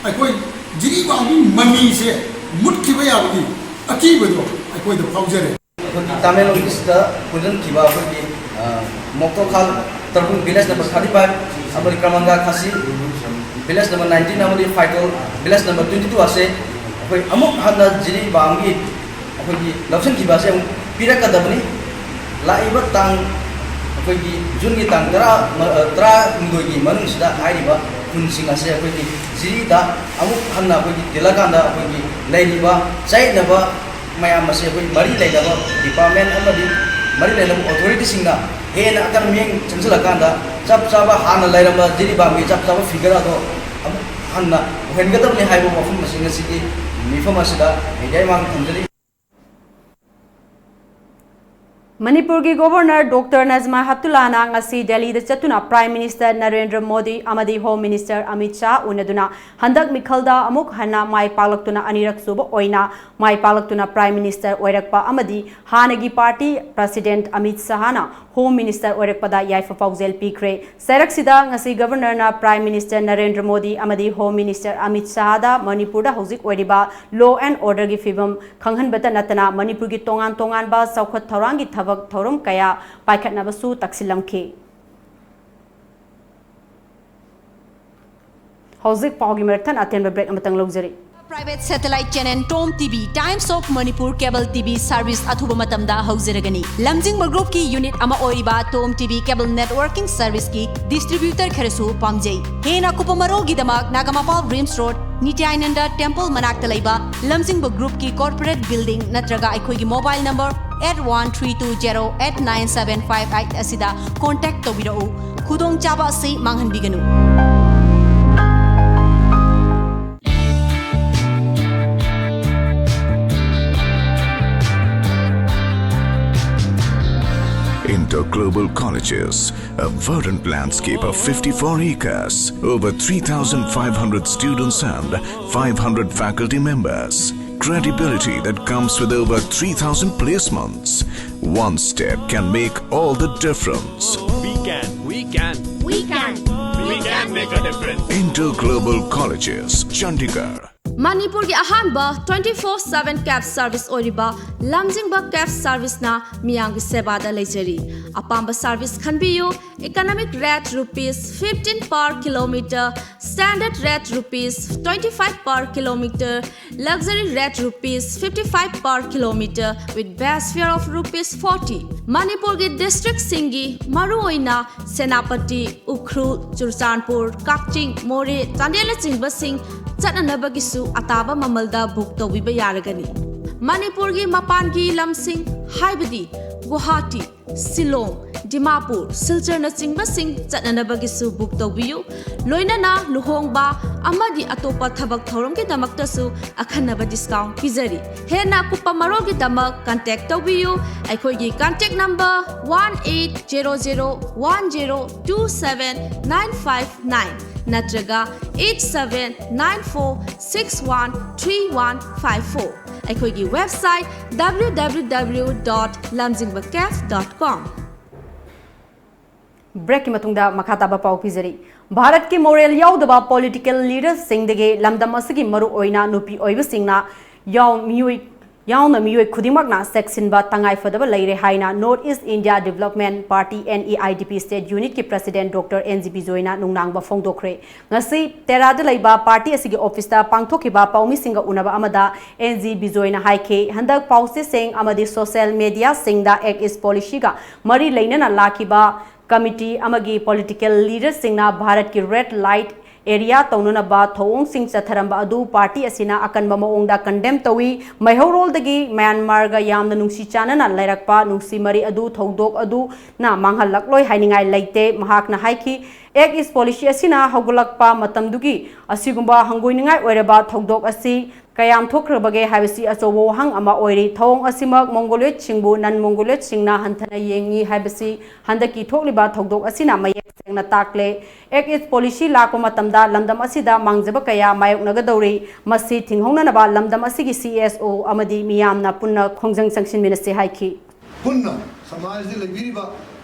ꯑꯩꯈꯣꯏ ꯖꯤꯔꯤꯕꯥꯝꯒꯤ ꯃꯃꯤꯁꯦ ꯃꯨꯠꯈꯤꯕ ꯌꯥꯕꯒꯤ ꯑꯀꯤꯕꯗꯣ ꯑꯩꯈꯣꯏꯗ ꯐꯥꯎꯖꯔꯦ꯫ ꯑꯩꯈꯣꯏꯒꯤ ꯇꯃꯦꯡꯂꯣꯡ ꯏꯁꯇ ꯄꯨꯟꯁꯤꯟꯈꯤꯕ ꯑꯩꯈꯣꯏꯒꯤ ꯃꯣꯛꯇꯣꯈꯥꯜ ꯇꯔꯕꯨꯡ ꯚꯤꯂꯦꯖ ꯅꯝꯕꯔ ꯊꯥꯔꯇꯤ ꯐꯥꯏꯚ ꯑꯃꯗꯤ ꯀ꯭ꯔꯃꯪꯒꯥ ꯈꯥꯁꯤ ꯚꯤꯂꯦꯖ ꯅꯝꯕꯔ ꯅꯥꯏꯟꯇꯤꯟ ꯑꯃꯗꯤ ꯐꯥꯏꯇꯣꯜ ꯚꯤꯂꯦꯖ ꯅꯝꯕꯔ ꯇ꯭ꯋꯦꯟꯇꯤ ꯇꯨ ꯑꯁꯦ ꯑꯩꯈꯣꯏ ꯑꯃꯨꯛ ꯍꯟꯅ ꯖꯤꯔꯤꯕꯥꯝꯒꯤ ꯑꯩꯈꯣꯏꯒꯤ ꯂꯧꯁꯤꯟꯈꯤꯕ ꯑꯁꯦ ꯑꯃꯨꯛ ꯄꯤꯔꯛꯀꯗꯕꯅꯤ꯫ ꯂꯥꯛꯏꯕ ꯇꯥꯡ, ꯑꯩꯈꯣꯏꯒꯤ ꯖꯨꯟꯒꯤ ꯇꯥꯡ ꯇꯔꯥ, ꯇꯔꯥꯍꯨꯝꯗꯣꯏꯒꯤ ꯃꯅꯨꯡꯁꯤꯗ ꯍꯥꯏꯔꯤꯕ ꯈꯨꯟꯁꯤꯡ ꯑꯁꯦ ꯑꯩꯈꯣꯏꯒꯤ ꯖꯤꯔꯤꯗ ꯑꯃꯨꯛ ꯍꯟꯅ ꯑꯩꯈꯣꯏꯒꯤ ꯇꯤꯜꯂꯀꯥꯟꯗ ꯑꯩꯈꯣꯏꯒꯤ ꯂꯩꯔꯤꯕ ꯆꯌꯦꯠꯅꯕ ꯃꯌꯥꯝ ꯑꯁꯦ ꯑꯩꯈꯣꯏ ꯃꯔꯤ ꯂꯩꯅꯕ department ꯑꯃꯗꯤ ꯃꯔꯤ ꯂꯩꯅꯕ authorityꯁꯤꯡꯅ ꯍꯦꯟꯅ ꯑꯀꯟꯕ ꯃꯤꯠꯌꯦꯡ ꯆꯪꯁꯤꯜꯂꯀꯥꯟꯗ ꯆꯞ ꯆꯥꯕ ꯍꯥꯟꯅ ꯂꯩꯔꯝꯕ ꯖꯤꯔꯤꯕꯥꯝꯒꯤ ꯆꯞ ꯆꯥꯕ figure ꯑꯗꯣ ꯑꯃꯨꯛ ꯍꯟꯅ ꯑꯣꯏꯍꯟꯒꯗꯕꯅꯤ ꯍꯥꯏꯕ ꯋꯥꯐꯝ ꯑꯁꯤ ꯉꯁꯤꯒꯤ ꯃꯤꯐꯝ ꯑꯁꯤꯗ media ꯃꯥꯡꯗ ꯊꯝꯖꯔꯤ꯫ ꯃꯅꯤꯄꯨꯔꯒꯤ Governor Doctor ꯅꯖꯃꯥ ꯍꯦꯞꯇꯨꯂꯥꯅ ꯉꯁꯤ ꯗꯦꯜꯂꯤꯗ ꯆꯠꯇꯨꯅ Prime Minister ꯅꯔꯦꯟꯗ꯭ꯔ ꯃꯣꯗꯤ ꯑꯃꯗꯤ Home Minister ꯑꯃꯤꯠ ꯁꯥꯍ ꯎꯅꯗꯨꯅ ꯍꯟꯗꯛ ꯃꯤꯈꯜꯗ ꯑꯃꯨꯛ ꯍꯟꯅ ꯃꯥꯏ ꯄꯥꯛꯂꯛꯇꯨꯅ ꯑꯅꯤꯔꯛ ꯁꯨꯕ ꯑꯣꯏꯅ ꯃꯥꯏ ꯄꯥꯛꯂꯛꯇꯨꯅ Prime Minister ꯑꯣꯏꯔꯛꯄ ꯑꯃꯗꯤ ꯍꯥꯟꯅꯒꯤ party president Amit ꯁꯥꯍꯅ Home Minister ꯑꯣꯏꯔꯛꯄꯗ ꯌꯥꯏꯐ ꯄꯥꯎꯖꯦꯜ ꯄꯤꯈ꯭ꯔꯦ꯫ ꯆꯩꯔꯛꯁꯤꯗ ꯉꯁꯤ Governorꯅ Prime Minister ꯅꯔꯦꯟꯗ꯭ꯔ ꯃꯣꯗꯤ ꯑꯃꯗꯤ Home Minister ꯑꯃꯤꯠ ꯁꯥꯍꯗ ꯃꯅꯤꯄꯨꯔꯗ ꯍꯧꯖꯤꯛ ꯑꯣꯏꯔꯤꯕ law and orderꯒꯤ ꯐꯤꯕꯝ ꯈꯪꯍꯟꯕꯇ ꯅꯠꯇꯅ ꯃꯅꯤꯄꯨꯔꯒꯤ ꯇꯣꯉꯥꯟ ꯇꯣꯉꯥꯟꯕ ꯆꯥꯎꯈꯠ ꯊꯧꯔꯥꯡꯒꯤ ꯊꯕꯛ ꯊꯧꯔꯝ ꯀꯌꯥ ꯄꯥꯏꯈꯠꯅꯕꯁꯨ ꯇꯛꯁꯤꯜꯂꯝꯈꯤ꯫ ꯍꯧꯖꯤꯛ ꯄꯥꯎꯒꯤ ꯃꯔꯛ ꯊꯠꯅ ꯑꯇꯦꯟꯕ break ꯑꯃꯇꯪ ꯂꯧꯖꯔꯤ꯫ Private satellite channel Tom TV, Times of Manipur cable TV service ꯑꯊꯨꯕ ꯃꯇꯝꯗ ꯍꯧꯖꯔꯒꯅꯤ꯫ ꯂꯝꯖꯤꯡꯕ groupꯀꯤ unit ꯑꯃ ꯑꯣꯏꯔꯤꯕ Tom TV cable networking serviceꯀꯤ distributor ꯈꯔꯁꯨ ꯄꯥꯝꯖꯩ꯫ ꯍꯦꯟꯅ ꯑꯀꯨꯞꯄ ꯃꯔꯣꯜꯒꯤꯗꯃꯛ ꯅꯥꯒꯥꯃꯄꯥꯜ RIMS Road, ꯅꯤꯇ꯭ꯌꯥꯅꯟꯗ temple ꯃꯅꯥꯛꯇ ꯂꯩꯕ ꯂꯝꯖꯤꯡꯕ groupꯀꯤ corporate building ꯅꯠꯇ꯭ꯔꯒ ꯑꯩꯈꯣꯏꯒꯤ mobile number eight one three two zero eight nine seven five eight ꯑꯁꯤꯗ contact ꯇꯧꯕꯤꯔꯛꯎ꯫ ꯈꯨꯗꯣꯡꯆꯥꯕ ꯑꯁꯤ ꯃꯥꯡꯍꯟꯕꯤꯒꯅꯨ꯫ Interglobal Colleges, a verdant landscape of fifty-four acres, over three thousand five hundred students and five hundred faculty members. Credibility that comes with over three thousand placements. One step can make all the difference. We can, we can, We can. We can make a difference. Interglobal Colleges, Chandigarh. ꯃꯅꯤꯄꯨꯔꯒꯤ ꯑꯍꯥꯟꯕ twenty four seven cab service ꯑꯣꯏꯔꯤꯕ ꯂꯝꯖꯤꯡꯕ cab serviceꯅ ꯃꯤꯌꯥꯝꯒꯤ ꯁꯦꯕꯥꯗ ꯂꯩꯖꯔꯤ꯫ ꯑꯄꯥꯝꯕ service ꯈꯟꯕꯤꯌꯨ꯫ Economic rate rupees fifteen per kilometer, Standard rate rupees twenty-five per kilometer, luxury rate rupees fifty-five per kilometer with base fare of rupees forty. ꯃꯅꯤꯄꯨꯔꯒꯤ districtꯁꯤꯡꯒꯤ ꯃꯔꯨꯑꯣꯏꯅ ꯁꯦꯅꯥꯄꯇꯤ, ꯎꯈ꯭ꯔꯨꯜ, ꯆꯨꯔꯆꯥꯟꯄꯨꯔ, ꯀꯛꯆꯤꯡ, ꯃꯣꯔꯦ, ꯆꯥꯟꯗꯦꯜꯅꯆꯤꯡꯕꯁꯤꯡ ꯆꯠꯅꯅꯕꯒꯤꯁꯨ ꯑꯇꯥꯕ ꯃꯃꯜꯗ book ꯇꯧꯕꯤꯕ ꯌꯥꯔꯒꯅꯤ꯫ ꯃꯅꯤꯄꯨꯔꯒꯤ ꯃꯄꯥꯟꯒꯤ ꯂꯝꯁꯤꯡ ꯍꯥꯏꯕꯗꯤ ꯒꯨꯋꯥꯍꯥꯇꯤ, ꯁꯤꯂꯣꯡ, ꯗꯤꯃꯥꯄꯨꯔ, ꯁꯤꯜꯆꯔꯅꯆꯤꯡꯕꯁꯤꯡ ꯆꯠꯅꯅꯕꯒꯤꯁꯨ book ꯇꯧꯕꯤꯌꯨ꯫ ꯂꯣꯏꯅꯅ ꯂꯨꯍꯣꯡꯕ ꯑꯃꯗꯤ ꯑꯇꯣꯞꯄ ꯊꯕꯛ ꯊꯧꯔꯝꯒꯤꯗꯃꯛꯇꯁꯨ ꯑꯈꯟꯅꯕ discount ꯄꯤꯖꯔꯤ꯫ ꯍꯦꯟꯅ ꯑꯀꯨꯞꯄ ꯃꯔꯣꯜꯒꯤꯗꯃꯛ contact ꯇꯧꯕꯤꯌꯨ꯫ ꯑꯩꯈꯣꯏꯒꯤ contact number one eight zero zero one zero two seven nine five nine ꯅꯠꯇ꯭ꯔꯒ eight seven nine four six one three one five four꯫ ꯑꯩꯈꯣꯏꯒꯤ website W W W dot lamjingbacafe dot com꯫ Breakꯀꯤ ꯃꯇꯨꯡꯗ ꯃꯈꯥ ꯇꯥꯕ ꯄꯥꯎ ꯄꯤꯖꯔꯤ꯫ ꯚꯥꯔꯠꯀꯤ moral ꯌꯥꯎꯗꯕ political leaderꯁꯤꯡꯗꯒꯤ ꯂꯝꯗꯝ ꯑꯁꯤꯒꯤ ꯃꯔꯨꯑꯣꯏꯅ ꯅꯨꯄꯤ ꯑꯣꯏꯕꯁꯤꯡꯅ ꯌꯥꯎ-, ꯃꯤꯑꯣꯏ-, ꯌꯥꯎꯅ ꯃꯤꯑꯣꯏ ꯈꯨꯗꯤꯡꯃꯛꯅ ꯆꯦꯛꯁꯤꯟꯕ ꯇꯉꯥꯏꯐꯗꯕ ꯂꯩꯔꯦ ꯍꯥꯏꯅ North East India Development Party, N E I D P, State Unitꯀꯤ President Doctor N G ꯕꯤꯖꯣꯏꯅ ꯅꯨꯡꯅꯥꯡꯕ ꯐꯣꯡꯗꯣꯛꯈ꯭ꯔꯦ꯫ ꯉꯁꯤ ꯇꯦꯔꯥꯗ ꯂꯩꯕ party ꯑꯁꯤꯒꯤ officeꯇ ꯄꯥꯡꯊꯣꯛꯈꯤꯕ ꯄꯥꯎꯃꯤꯁꯤꯡꯒ ꯎꯅꯕ ꯑꯃꯗ N G ꯕꯤꯖꯣꯏꯅ ꯍꯥꯏꯈꯤ, ꯍꯟꯗꯛ ꯄꯥꯎꯆꯦꯁꯤꯡ ꯑꯃꯗꯤ social mediaꯁꯤꯡꯗ Act East policyꯒ ꯃꯔꯤ ꯂꯩꯅꯅ ꯂꯥꯛꯈꯤꯕ committee ꯑꯃꯒꯤ political leaderꯁꯤꯡꯅ ꯚꯥꯔꯠꯀꯤ red light area ꯇꯧꯅꯅꯕ ꯊꯧꯑꯣꯡꯁꯤꯡ ꯆꯠꯊꯔꯝꯕ ꯑꯗꯨ party ꯑꯁꯤꯅ ꯑꯀꯟꯕ ꯃꯑꯣꯡꯗ condemn ꯇꯧꯏ꯫ ꯃꯩꯍꯧꯔꯣꯜꯗꯒꯤ ꯃ꯭ꯌꯥꯟꯃꯥꯔꯒ ꯌꯥꯝꯅ ꯅꯨꯡꯁꯤ ꯆꯥꯟꯅꯅ ꯂꯩꯔꯛꯄ ꯅꯨꯡꯁꯤ ꯃꯔꯤ ꯑꯗꯨ ꯊꯧꯗꯣꯛ ꯑꯗꯨꯅ ꯃꯥꯡꯍꯜꯂꯛꯂꯣꯏ ꯍꯥꯏꯅꯤꯡꯉꯥꯏ ꯂꯩꯇꯦ꯫ ꯃꯍꯥꯛꯅ ꯍꯥꯏꯈꯤ, Act East policy ꯑꯁꯤꯅ ꯍꯧꯒꯠꯂꯛꯄ ꯃꯇꯝꯗꯨꯒꯤ ꯑꯁꯤꯒꯨꯝꯕ ꯍꯪꯒꯣꯏꯅꯤꯡꯉꯥꯏ ꯑꯣꯏꯔꯕ ꯊꯧꯗꯣꯛ ꯑꯁꯤ ꯀꯌꯥꯝ ꯊꯣꯛꯈ꯭ꯔꯕꯒꯦ ꯍꯥꯏꯕꯁꯤ ꯑꯆꯧꯕ ꯋꯥꯍꯪ ꯑꯃ ꯑꯣꯏꯔꯤ꯫ ꯊꯧꯑꯣꯡ ꯑꯁꯤꯃꯛ Mongoloidꯁꯤꯡꯕꯨ non Mongoloidꯁꯤꯡꯅ ꯍꯟꯊꯅ ꯌꯦꯡꯉꯤ ꯍꯥꯏꯕꯁꯤ ꯍꯟꯗꯛꯀꯤ ꯊꯣꯛꯂꯤꯕ ꯊꯧꯗꯣꯛ ꯑꯁꯤꯅ ꯃꯌꯦꯛ ꯁꯦꯡꯅ ꯇꯥꯛꯂꯦ꯫ Act East policy ꯂꯥꯛꯄ ꯃꯇꯝꯗ ꯂꯝꯗꯝ ꯑꯁꯤꯗ ꯃꯥꯡꯖꯕ ꯀꯌꯥ ꯃꯥꯌꯣꯛꯅꯒꯗꯧꯔꯤ꯫ ꯃꯁꯤ ꯊꯤꯡꯍꯧꯅꯅꯕ ꯂꯝꯗꯝ ꯑꯁꯤꯒꯤ C S O ꯑꯃꯗꯤ ꯃꯤꯌꯥꯝꯅ ꯄꯨꯟꯅ ꯈꯣꯡꯖꯪ ꯆꯪꯁꯤꯟꯃꯤꯟꯅꯁꯤ ꯍꯥꯏꯈꯤ꯫ ꯄꯨꯟꯅ ꯁꯃꯥꯖꯗ ꯂꯩꯕꯤꯔꯤꯕ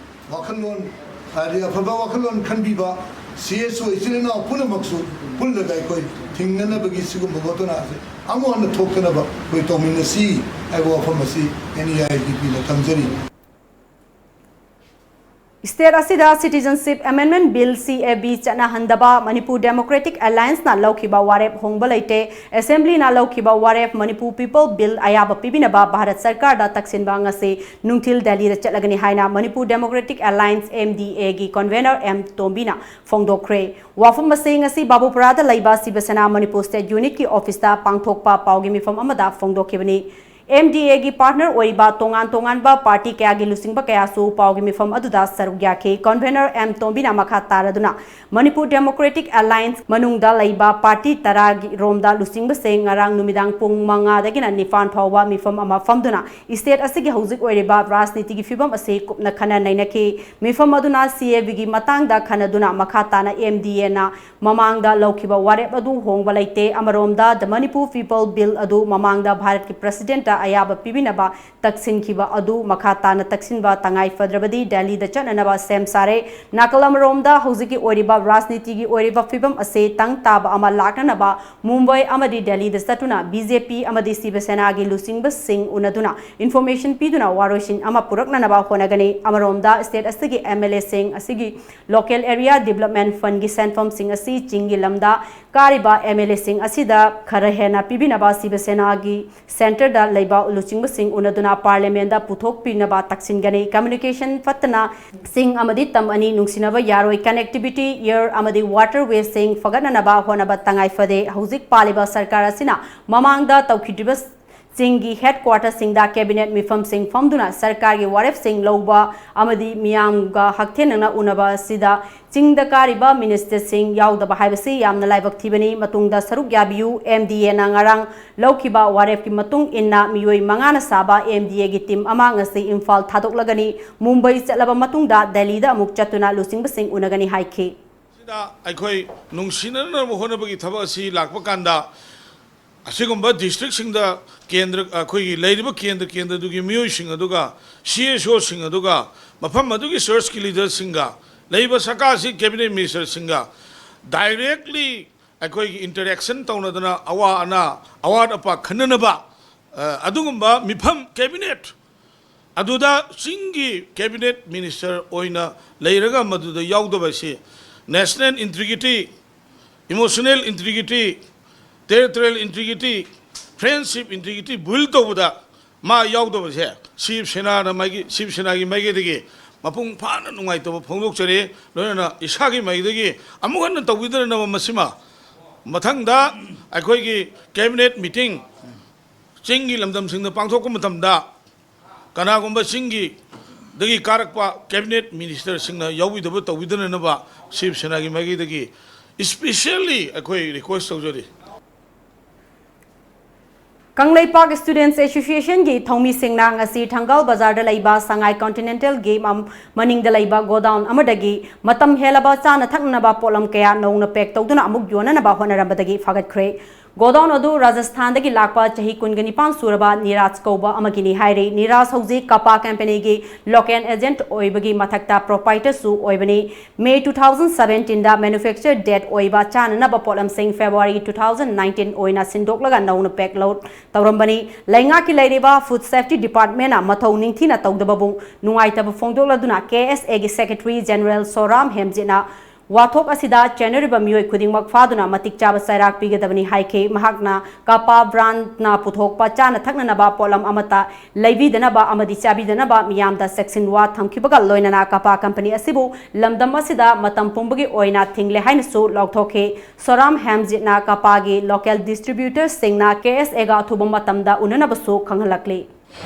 ꯋꯥꯈꯜꯂꯣꯟ, ꯍꯥꯏꯗꯤ ꯑꯐꯕ ꯋꯥꯈꯜꯂꯣꯟ ꯈꯟꯕꯤꯕ C S O ꯏꯆꯤꯜ ꯏꯅꯥꯎ ꯄꯨꯝꯅꯃꯛꯁꯨ ꯄꯨꯜꯂꯒ ꯑꯩꯈꯣꯏ ꯊꯤꯡꯅꯅꯕꯒꯤ ꯁꯤꯒꯨꯝꯕ ꯉꯣꯇꯅꯥꯁꯦ ꯑꯃꯨꯛ ꯍꯟꯅ ꯊꯣꯛꯇꯅꯕ ꯑꯩꯈꯣꯏ ꯇꯧꯃꯤꯟꯅꯁꯤ ꯍꯥꯏꯕ ꯋꯥꯐꯝ ꯑꯁꯤ N E I D Pꯅ ꯊꯝꯖꯔꯤ꯫ State ꯑꯁꯤꯗ Citizenship Amendment Bill, C A B, ꯆꯠꯅꯍꯟꯗꯕ Manipur Democratic Alliance ꯅ ꯂꯧꯈꯤꯕ ꯋꯥꯔꯦꯞ ꯍꯣꯡꯕ ꯂꯩꯇꯦ꯫ Assembly ꯅ ꯂꯧꯈꯤꯕ ꯋꯥꯔꯦꯞ ꯃꯅꯤꯄꯨꯔ People Bill ꯑꯌꯥꯕ ꯄꯤꯕꯤꯅꯕ ꯚꯥꯔꯠ ꯁꯔꯀꯥꯔꯗ ꯇꯛꯁꯤꯟꯕ ꯉꯁꯤ ꯅꯨꯡꯊꯤꯜ ꯗꯦꯜꯂꯤꯗ ꯆꯠꯂꯒꯅꯤ ꯍꯥꯏꯅ Manipur Democratic Alliance, M D A, ꯒꯤ convener M ꯇꯣꯝꯕꯤꯅ ꯐꯣꯡꯗꯣꯛꯈ꯭ꯔꯦ꯫ ꯋꯥꯐꯝ ꯑꯁꯤ ꯉꯁꯤ ꯕꯥꯕꯨꯄꯨꯔꯥꯗ ꯂꯩꯕ ꯁꯤꯕ ꯁꯦꯅꯥ ꯃꯅꯤꯄꯨꯔ State Unit ꯀꯤ office ꯇ ꯄꯥꯡꯊꯣꯛꯄ ꯄꯥꯎꯒꯤ ꯃꯤꯐꯝ ꯑꯃꯗ ꯐꯣꯡꯗꯣꯛꯈꯤꯕꯅꯤ꯫ M D A ꯒꯤ partner ꯑꯣꯏꯔꯤꯕ ꯇꯣꯉꯥꯟ ꯇꯣꯉꯥꯟꯕ party ꯀꯌꯥꯒꯤ ꯂꯨꯆꯤꯡꯕ ꯀꯌꯥꯁꯨ ꯄꯥꯎꯒꯤ ꯃꯤꯐꯝ ꯑꯗꯨꯗ ꯁꯔꯨꯛ ꯌꯥꯈꯤ꯫ Convener M ꯇꯣꯝꯕꯤꯅ ꯃꯈꯥ ꯇꯥꯔꯗꯨꯅ, ꯃꯅꯤꯄꯨꯔ Democratic Alliance ꯃꯅꯨꯡꯗ ꯂꯩꯕ party ꯇꯔꯥꯒꯤ ꯔꯣꯝꯗ ꯂꯨꯆꯤꯡꯕꯁꯤꯡ ꯉꯔꯥꯡ ꯅꯨꯃꯤꯗꯥꯡ ꯄꯨꯡ ꯃꯉꯥꯗꯒꯤꯅ ꯅꯤꯄꯥꯟ ꯐꯥꯎꯕ ꯃꯤꯐꯝ ꯑꯃ ꯐꯝꯗꯨꯅ state ꯑꯁꯤꯒꯤ ꯍꯧꯖꯤꯛ ꯑꯣꯏꯔꯤꯕ ꯔꯥꯖꯅꯤꯇꯤꯒꯤ ꯐꯤꯕꯝ ꯑꯁꯤ ꯀꯨꯞꯅ ꯈꯟꯅ ꯅꯩꯅꯈꯤ꯫ ꯃꯤꯐꯝ ꯑꯗꯨꯅ C A B ꯒꯤ ꯃꯇꯥꯡꯗ ꯈꯟꯅꯗꯨꯅ ꯃꯈꯥ ꯇꯥꯅ M D A ꯅ ꯃꯃꯥꯡꯗ ꯂꯧꯈꯤꯕ ꯋꯥꯔꯦꯞ ꯑꯗꯨ ꯍꯣꯡꯕ ꯂꯩꯇꯦ꯫ ꯑꯃꯔꯣꯝꯗ, The Manipur People Bill ꯑꯗꯨ ꯃꯃꯥꯡꯗ ꯚꯥꯔꯠꯀꯤ President ꯑꯌꯥꯕ ꯄꯤꯕꯤꯅꯕ ꯇꯛꯁꯤꯟꯈꯤꯕ ꯑꯗꯨ ꯃꯈꯥ ꯇꯥꯅ ꯇꯛꯁꯤꯟꯕ ꯇꯉꯥꯏ ꯐꯗ꯭ꯔꯕꯗꯤ ꯗꯦꯜꯂꯤꯗ ꯆꯠꯅꯅꯕ ꯁꯦꯝ ꯁꯥꯔꯦ꯫ ꯅꯥꯀꯜ ꯑꯃꯔꯣꯝꯗ, ꯍꯧꯖꯤꯛꯀꯤ ꯑꯣꯏꯔꯤꯕ ꯔꯥꯖꯅꯤꯇꯤꯒꯤ ꯑꯣꯏꯔꯤꯕ ꯐꯤꯕꯝ ꯑꯁꯤ ꯇꯪ ꯇꯥꯕ ꯑꯃ ꯂꯥꯛꯅꯅꯕ ꯃꯨꯝꯕꯥꯏ ꯑꯃꯗꯤ ꯗꯦꯜꯂꯤꯗ ꯆꯠꯇꯨꯅ B J P ꯑꯃꯗꯤ ꯁꯤꯕ ꯁꯦꯅꯥꯒꯤ ꯂꯨꯆꯤꯡꯕꯁꯤꯡ ꯎꯅꯗꯨꯅ information ꯄꯤꯗꯨꯅ ꯋꯥꯔꯣꯏꯁꯤꯟ ꯑꯃ ꯄꯨꯔꯛꯅꯅꯕ ꯍꯣꯠꯅꯒꯅꯤ꯫ ꯑꯃꯔꯣꯝꯗ, state ꯑꯁꯤꯒꯤ M L A ꯁꯤꯡ ꯑꯁꯤꯒꯤ Local Area Development Fund ꯒꯤ ꯁꯦꯟꯐꯝꯁꯤꯡ ꯑꯁꯤ ꯆꯤꯡꯒꯤ ꯂꯝꯗ ꯀꯥꯔꯤꯕ M L A ꯁꯤꯡ ꯑꯁꯤꯗ ꯈꯔ ꯍꯦꯟꯅ ꯄꯤꯕꯤꯅꯕ ꯁꯤꯕ ꯁꯦꯅꯥꯒꯤ centre ꯗ ꯂꯩꯕ ꯂꯨꯆꯤꯡꯕꯁꯤꯡ ꯎꯅꯗꯨꯅ Parliament ꯗ ꯄꯨꯊꯣꯛꯄꯤꯅꯕ ꯇꯛꯁꯤꯟꯒꯅꯤ꯫ Communication ꯐꯠꯇꯅ ꯁꯤꯡ ꯑꯃꯗꯤ ꯇꯝ ꯑꯅꯤ ꯅꯨꯡꯁꯤꯅꯕ ꯌꯥꯔꯣꯏ꯫ Connectivity, air ꯑꯃꯗꯤ waterway ꯁꯤꯡ ꯐꯒꯠꯅꯅꯕ ꯍꯣꯠꯅꯕ ꯇꯉꯥꯏ ꯐꯗꯦ꯫ ꯍꯧꯖꯤꯛ ꯄꯥꯜꯂꯤꯕ ꯁꯔꯀꯥꯔ ꯑꯁꯤꯅ ꯃꯃꯥꯡꯗ ꯇꯧꯈꯤꯗ꯭ꯔꯤꯕ ꯆꯤꯡꯒꯤ headquarter ꯁꯤꯡꯗ cabinet ꯃꯤꯐꯝꯁꯤꯡ ꯐꯝꯗꯨꯅ ꯁꯔꯀꯥꯔꯒꯤ ꯋꯥꯔꯦꯞꯁꯤꯡ ꯂꯧꯕ ꯑꯃꯗꯤ ꯃꯤꯌꯥꯝꯒ ꯍꯛꯊꯦꯡꯅꯅ ꯎꯅꯕ ꯑꯁꯤꯗ ꯆꯤꯡꯗ ꯀꯥꯔꯤꯕ minister ꯁꯤꯡ ꯌꯥꯎꯗꯕ ꯍꯥꯏꯕꯁꯤ ꯌꯥꯝꯅ ꯂꯥꯏꯕꯛ ꯊꯤꯕꯅꯤ꯫ ꯃꯇꯨꯡꯗ ꯁꯔꯨꯛ ꯌꯥꯕꯤꯌꯨ꯫ M D A ꯅ ꯉꯔꯥꯡ ꯂꯧꯈꯤꯕ ꯋꯥꯔꯦꯞꯀꯤ ꯃꯇꯨꯡ ꯏꯟꯅ ꯃꯤꯑꯣꯏ ꯃꯉꯥꯅ ꯁꯥꯕ M D A ꯒꯤ team ꯑꯃ ꯉꯁꯤ ꯏꯝꯐꯥꯜ ꯊꯥꯗꯣꯛꯂꯒꯅꯤ꯫ ꯃꯨꯝꯕꯩ ꯆꯠꯂꯕ ꯃꯇꯨꯡꯗ ꯗꯦꯜꯂꯤꯗ ꯑꯃꯨꯛ ꯆꯠꯇꯨꯅ ꯂꯨꯆꯤꯡꯕꯁꯤꯡ ꯎꯅꯒꯅꯤ ꯍꯥꯏꯈꯤ꯫ ꯁꯤꯗ ꯑꯩꯈꯣꯏ ꯅꯨꯡꯁꯤꯅꯅꯕ ꯍꯣꯠꯅꯕꯒꯤ ꯊꯕꯛ ꯑꯁꯤ ꯂꯥꯛꯄ ꯀꯥꯟꯗ, ꯑꯁꯤꯒꯨꯝꯕ district ꯁꯤꯡꯗ ꯀꯦꯟꯗ꯭ꯔ, ꯑꯩꯈꯣꯏꯒꯤ ꯂꯩꯔꯤꯕ ꯀꯦꯟꯗ꯭ꯔ, ꯀꯦꯟꯗ꯭ꯔꯗꯨꯒꯤ ꯃꯤꯑꯣꯏꯁꯤꯡ ꯑꯗꯨꯒ, C S O ꯁꯤꯡ ꯑꯗꯨꯒ, ꯃꯐꯝ ꯑꯗꯨꯒꯤ church ꯀꯤ leader ꯁꯤꯡꯒ, ꯂꯩꯔꯤꯕ ꯁꯔꯀꯥꯔꯁꯤ cabinet minister ꯁꯤꯡꯒ directly ꯑꯩꯈꯣꯏꯒꯤ interaction ꯇꯧꯅꯗꯅ ꯑꯋꯥ ꯑꯅꯥ, ꯑꯋꯥꯠ ꯑꯄꯥ ꯈꯟꯅꯅꯕ, ꯑ, ꯑꯗꯨꯒꯨꯝꯕ ꯃꯤꯐꯝ, cabinet ꯑꯗꯨꯗ ꯆꯤꯡꯒꯤ cabinet minister ꯑꯣꯏꯅ ꯂꯩꯔꯒ ꯃꯗꯨꯗ ꯌꯥꯎꯗꯕ ꯑꯁꯤ national integrity, emotional integrity, territorial integrity, friendship integrity build ꯇꯧꯕꯗ ꯃꯥ ꯌꯥꯎꯗꯕꯁꯦ ꯁꯤꯕ ꯁꯦꯅꯥꯅ ꯃꯥꯒꯤ, ꯁꯤꯕ ꯁꯦꯅꯥꯒꯤ ꯃꯥꯏꯀꯩꯗꯒꯤ ꯃꯄꯨꯡ ꯐꯥꯅ ꯅꯨꯡꯉꯥꯏꯇꯕ ꯐꯣꯡꯗꯣꯛꯆꯔꯤ꯫ ꯂꯣꯏꯅꯅ ꯏꯁꯥꯒꯤ ꯃꯥꯏꯀꯩꯗꯒꯤ ꯑꯃꯨꯛ ꯍꯟꯅ ꯇꯧꯕꯤꯗꯅꯕ ꯃꯁꯤꯃ ꯃꯊꯪꯗ ꯑꯩꯈꯣꯏꯒꯤ cabinet meeting ꯆꯤꯡꯒꯤ ꯂꯝꯗꯝꯁꯤꯡꯗ ꯄꯥꯡꯊꯣꯛꯄ ꯃꯇꯝꯗ ꯀꯅꯥꯒꯨꯝꯕ ꯆꯤꯡꯒꯤ ꯗꯒꯤ ꯀꯥꯔꯛꯄ cabinet ministerꯁꯤꯡꯅ ꯌꯥꯎꯕꯤꯗꯕ ꯇꯧꯕꯤꯗꯅꯅꯕ ꯁꯤꯕ ꯁꯦꯅꯥꯒꯤ ꯃꯥꯏꯀꯩꯗꯒꯤ specially ꯑꯩꯈꯣꯏ request ꯇꯧꯖꯔꯤ꯫ ꯀꯪꯂꯩꯄꯥꯛ Students Associationꯒꯤ ꯊꯧꯃꯤꯁꯤꯡꯅ ꯉꯁꯤ ꯊꯪꯒꯥꯜ ꯕꯖꯥꯔꯗ ꯂꯩꯕ ꯁꯉꯥꯏ Continentalꯒꯤ ꯃ-, ꯃꯅꯤꯡꯗ ꯂꯩꯕ godown ꯑꯃꯗꯒꯤ ꯃꯇꯝ ꯍꯦꯜꯂꯕ ꯆꯥꯅ ꯊꯛꯅꯅꯕ ꯄꯣꯠꯂꯝ ꯀꯌꯥ ꯅꯧꯅ pack ꯇꯧꯗꯨꯅ ꯑꯃꯨꯛ ꯌꯣꯟꯅꯅꯕ ꯍꯣꯠꯅꯔꯝꯕꯗꯒꯤ ꯐꯥꯒꯠꯈ꯭ꯔꯦ꯫ Godown ꯑꯗꯨ ꯔꯥꯖꯁꯊꯥꯟꯗꯒꯤ ꯂꯥꯛꯄ ꯆꯍꯤ ꯀꯨꯟꯒ ꯅꯤꯄꯥꯟ ꯁꯨꯔꯕ ꯅꯤꯔꯥꯖ ꯀꯧꯕ ꯑꯃꯒꯤꯅꯤ ꯍꯥꯏꯔꯤ꯫ ꯅꯤꯔꯥꯖ ꯍꯧꯖꯤꯛ ꯀꯄꯥ companyꯒꯤ local agent ꯑꯣꯏꯕꯒꯤ ꯃꯊꯛꯇ proprietorꯁꯨ ꯑꯣꯏꯕꯅꯤ꯫ May two thousand seventeenꯗ manufacture date ꯑꯣꯏꯕ ꯆꯥꯅꯅꯕ ꯄꯣꯠꯂꯝꯁꯤꯡ February two thousand nineteen ꯑꯣꯏꯅ ꯁꯤꯟꯗꯣꯛꯂꯒ ꯅꯧꯅ pack load ꯇꯧꯔꯝꯕꯅꯤ꯫ ꯂꯩꯉꯥꯛꯀꯤ ꯂꯩꯔꯤꯕ Food Safety Departmentꯅ ꯃꯊꯧ ꯅꯤꯡꯊꯤꯅ ꯇꯧꯗꯕꯕꯨ ꯅꯨꯡꯉꯥꯏꯇꯕ ꯐꯣꯡꯗꯣꯛꯂꯗꯨꯅ KSAꯒꯤ Secretary General ꯁꯣꯔꯥꯝ ꯍꯦꯝꯖꯤꯠꯅ ꯋꯥꯊꯣꯛ ꯑꯁꯤꯗ ꯆꯦꯟꯅꯔꯤꯕ ꯃꯤꯑꯣꯏ ꯈꯨꯗꯤꯡꯃꯛ ꯐꯥꯗꯨꯅ ꯃꯇꯤꯛ ꯆꯥꯕ ꯆꯩꯔꯥꯛ ꯄꯤꯒꯗꯕꯅꯤ ꯍꯥꯏꯈꯤ꯫ ꯃꯍꯥꯛꯅ ꯀꯄꯥ brandꯅ ꯄꯨꯊꯣꯛꯄ ꯆꯥꯅ ꯊꯛꯅꯅꯕ ꯄꯣꯠꯂꯝ ꯑꯃꯠꯇ ꯂꯩꯕꯤꯗꯅꯕ ꯑꯃꯗꯤ ꯆꯥꯕꯤꯗꯅꯕ ꯃꯤꯌꯥꯝꯗ ꯆꯦꯛꯁꯤꯟꯋꯥ ꯊꯝꯈꯤꯕꯒ ꯂꯣꯏꯅꯅ ꯀꯄꯥ company ꯑꯁꯤꯕꯨ ꯂꯝꯗꯝ ꯑꯁꯤꯗ ꯃꯇꯝ ꯄꯨꯝꯕꯒꯤ ꯑꯣꯏꯅ ꯊꯤꯡꯂꯦ ꯍꯥꯏꯅꯁꯨ ꯂꯥꯎꯊꯣꯛꯈꯤ꯫ ꯁꯣꯔꯥꯝ ꯍꯦꯝꯖꯤꯠꯅ ꯀꯄꯥꯒꯤ local distributorꯁꯤꯡꯅ KSAꯒ ꯑꯊꯨꯕ ꯃꯇꯝꯗ ꯎꯅꯅꯕꯁꯨ ꯈꯪꯍꯜꯂꯛꯂꯤ꯫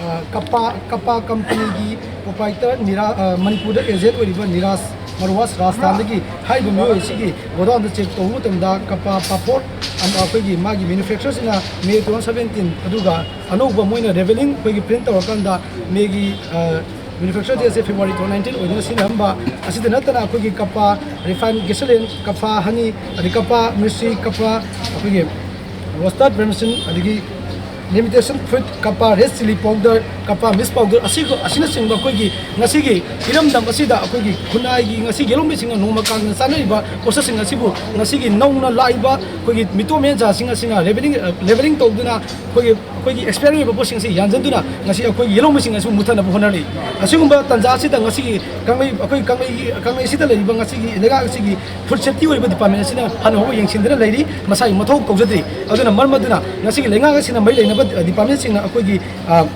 ꯑ, ꯀꯄꯥ, ꯀꯄꯥ companyꯒꯤ proprietor ꯅꯤꯔꯥ-, ꯑ, ꯃꯅꯤꯄꯨꯔꯗ agent ꯑꯣꯏꯔꯤꯕ ꯅꯤꯔꯥꯖ ꯃꯔꯋꯥꯁ ꯔꯥꯖꯁꯊꯥꯟꯗꯒꯤ ꯍꯥꯏꯔꯤꯕ ꯃꯤꯑꯣꯏ ꯑꯁꯤꯒꯤ godownꯗ check ꯇꯧꯕ ꯃꯇꯝꯗ ꯀꯄꯥ ꯄꯥꯄꯣꯔ ꯑꯃ ꯑꯩꯈꯣꯏꯒꯤ ꯃꯥꯒꯤ manufacturerꯁꯤꯅ May two thousand seventeen, ꯑꯗꯨꯒ ꯑꯅꯧꯕ ꯃꯣꯏꯅ revealing ꯑꯩꯈꯣꯏꯒꯤ print ꯇꯧꯔꯀꯥꯟꯗ Mayꯒꯤ, ꯑ, manufacture date ꯑꯁꯦ February two thousand nineteen ꯑꯣꯏꯗꯨꯅ ꯁꯤꯖꯤꯟꯅꯔꯝꯕ ꯑꯁꯤꯗ ꯅꯠꯇꯅ ꯑꯩꯈꯣꯏꯒꯤ ꯀꯄꯥ refined gasoline, ꯀꯄꯥ honey, ꯑꯗꯩ ꯀꯄꯥ ꯃꯤꯁ꯭ꯔꯤ, ꯀꯄꯥ ꯑꯩꯈꯣꯏꯒꯤ roasted vermicin, ꯑꯗꯒꯤ limitation fruit, ꯀꯄꯥ red chilli powder, ꯀꯄꯥ, ꯃꯤꯁ ꯄꯥꯎꯗꯔ ꯑꯁꯤꯒ, ꯑꯁꯤꯅꯆꯤꯡꯕ ꯑꯩꯈꯣꯏꯒꯤ ꯉꯁꯤꯒꯤ ꯏꯔꯝꯗꯝ ꯑꯁꯤꯗ ꯑꯩꯈꯣꯏꯒꯤ ꯈꯨꯟꯅꯥꯏꯒꯤ ꯉꯁꯤꯒꯤ ꯌꯦꯜꯍꯧꯃꯤꯁꯤꯡꯅ ꯅꯣꯡꯃ ꯀꯥꯡꯅ ꯆꯥꯅꯔꯤꯕ ꯄꯣꯠꯁꯛꯁꯤꯡ ꯑꯁꯤꯕꯨ ꯉꯁꯤꯒꯤ ꯅꯧꯅ ꯂꯥꯛꯏꯕ ꯑꯩꯈꯣꯏꯒꯤ ꯃꯤꯇꯣꯞ ꯃꯤꯍꯦꯟꯖꯥꯁꯤꯡ ꯑꯁꯤꯅ ꯂꯦꯕꯦꯂꯤꯡ, ꯂꯦꯕꯦꯂꯤꯡ ꯇꯧꯗꯨꯅ ꯑꯩꯈꯣꯏꯒꯤ, ꯑꯩꯈꯣꯏꯒꯤ ꯑꯦꯛꯁꯄꯥꯌꯔ ꯑꯣꯏꯕ ꯄꯣꯠꯁꯤꯡ ꯑꯁꯤ ꯌꯥꯟꯁꯤꯟꯗꯨꯅ ꯉꯁꯤ ꯑꯩꯈꯣꯏꯒꯤ ꯌꯦꯜꯍꯧꯃꯤꯁꯤꯡ ꯑꯁꯤꯕꯨ ꯃꯨꯠꯊꯅꯕ ꯍꯣꯠꯅꯔꯤ꯫ ꯑꯁꯤꯒꯨꯝꯕ ꯇꯥꯟꯖꯥ ꯑꯁꯤꯗ ꯉꯁꯤꯒꯤ ꯀꯪꯂꯩ, ꯑꯩꯈꯣꯏ ꯀꯪꯂꯩꯒꯤ, ꯀꯪꯂꯩ ꯑꯁꯤꯗ ꯂꯩꯔꯤꯕ ꯉꯁꯤꯒꯤ ꯂꯩꯉꯥꯛ ꯑꯁꯤꯒꯤ ꯐꯨꯗ ꯁꯦꯐꯇꯤ ꯑꯣꯏꯔꯤꯕ ꯗꯤꯄꯥꯔꯠꯃꯦꯟ ꯑꯁꯤꯅ ꯍꯟꯅ ꯍꯧꯕ ꯌꯦꯡꯁꯤꯟꯗꯨꯅ ꯂꯩꯔꯤ, ꯃꯁꯥꯒꯤ ꯃꯊꯧ ꯇꯧꯖꯗ꯭ꯔꯤ꯫ ꯑꯗꯨꯅ ꯃꯔꯝ ꯑꯗꯨꯅ ꯉꯁꯤꯒꯤ ꯂꯩꯉꯥꯛ ꯑꯁꯤꯅ ꯃꯔꯤ ꯂꯩꯅꯕ ꯗꯤꯄꯥꯔꯠꯃꯦꯟꯁꯤꯡꯅ ꯑꯩꯈꯣꯏꯒꯤ, ꯑ,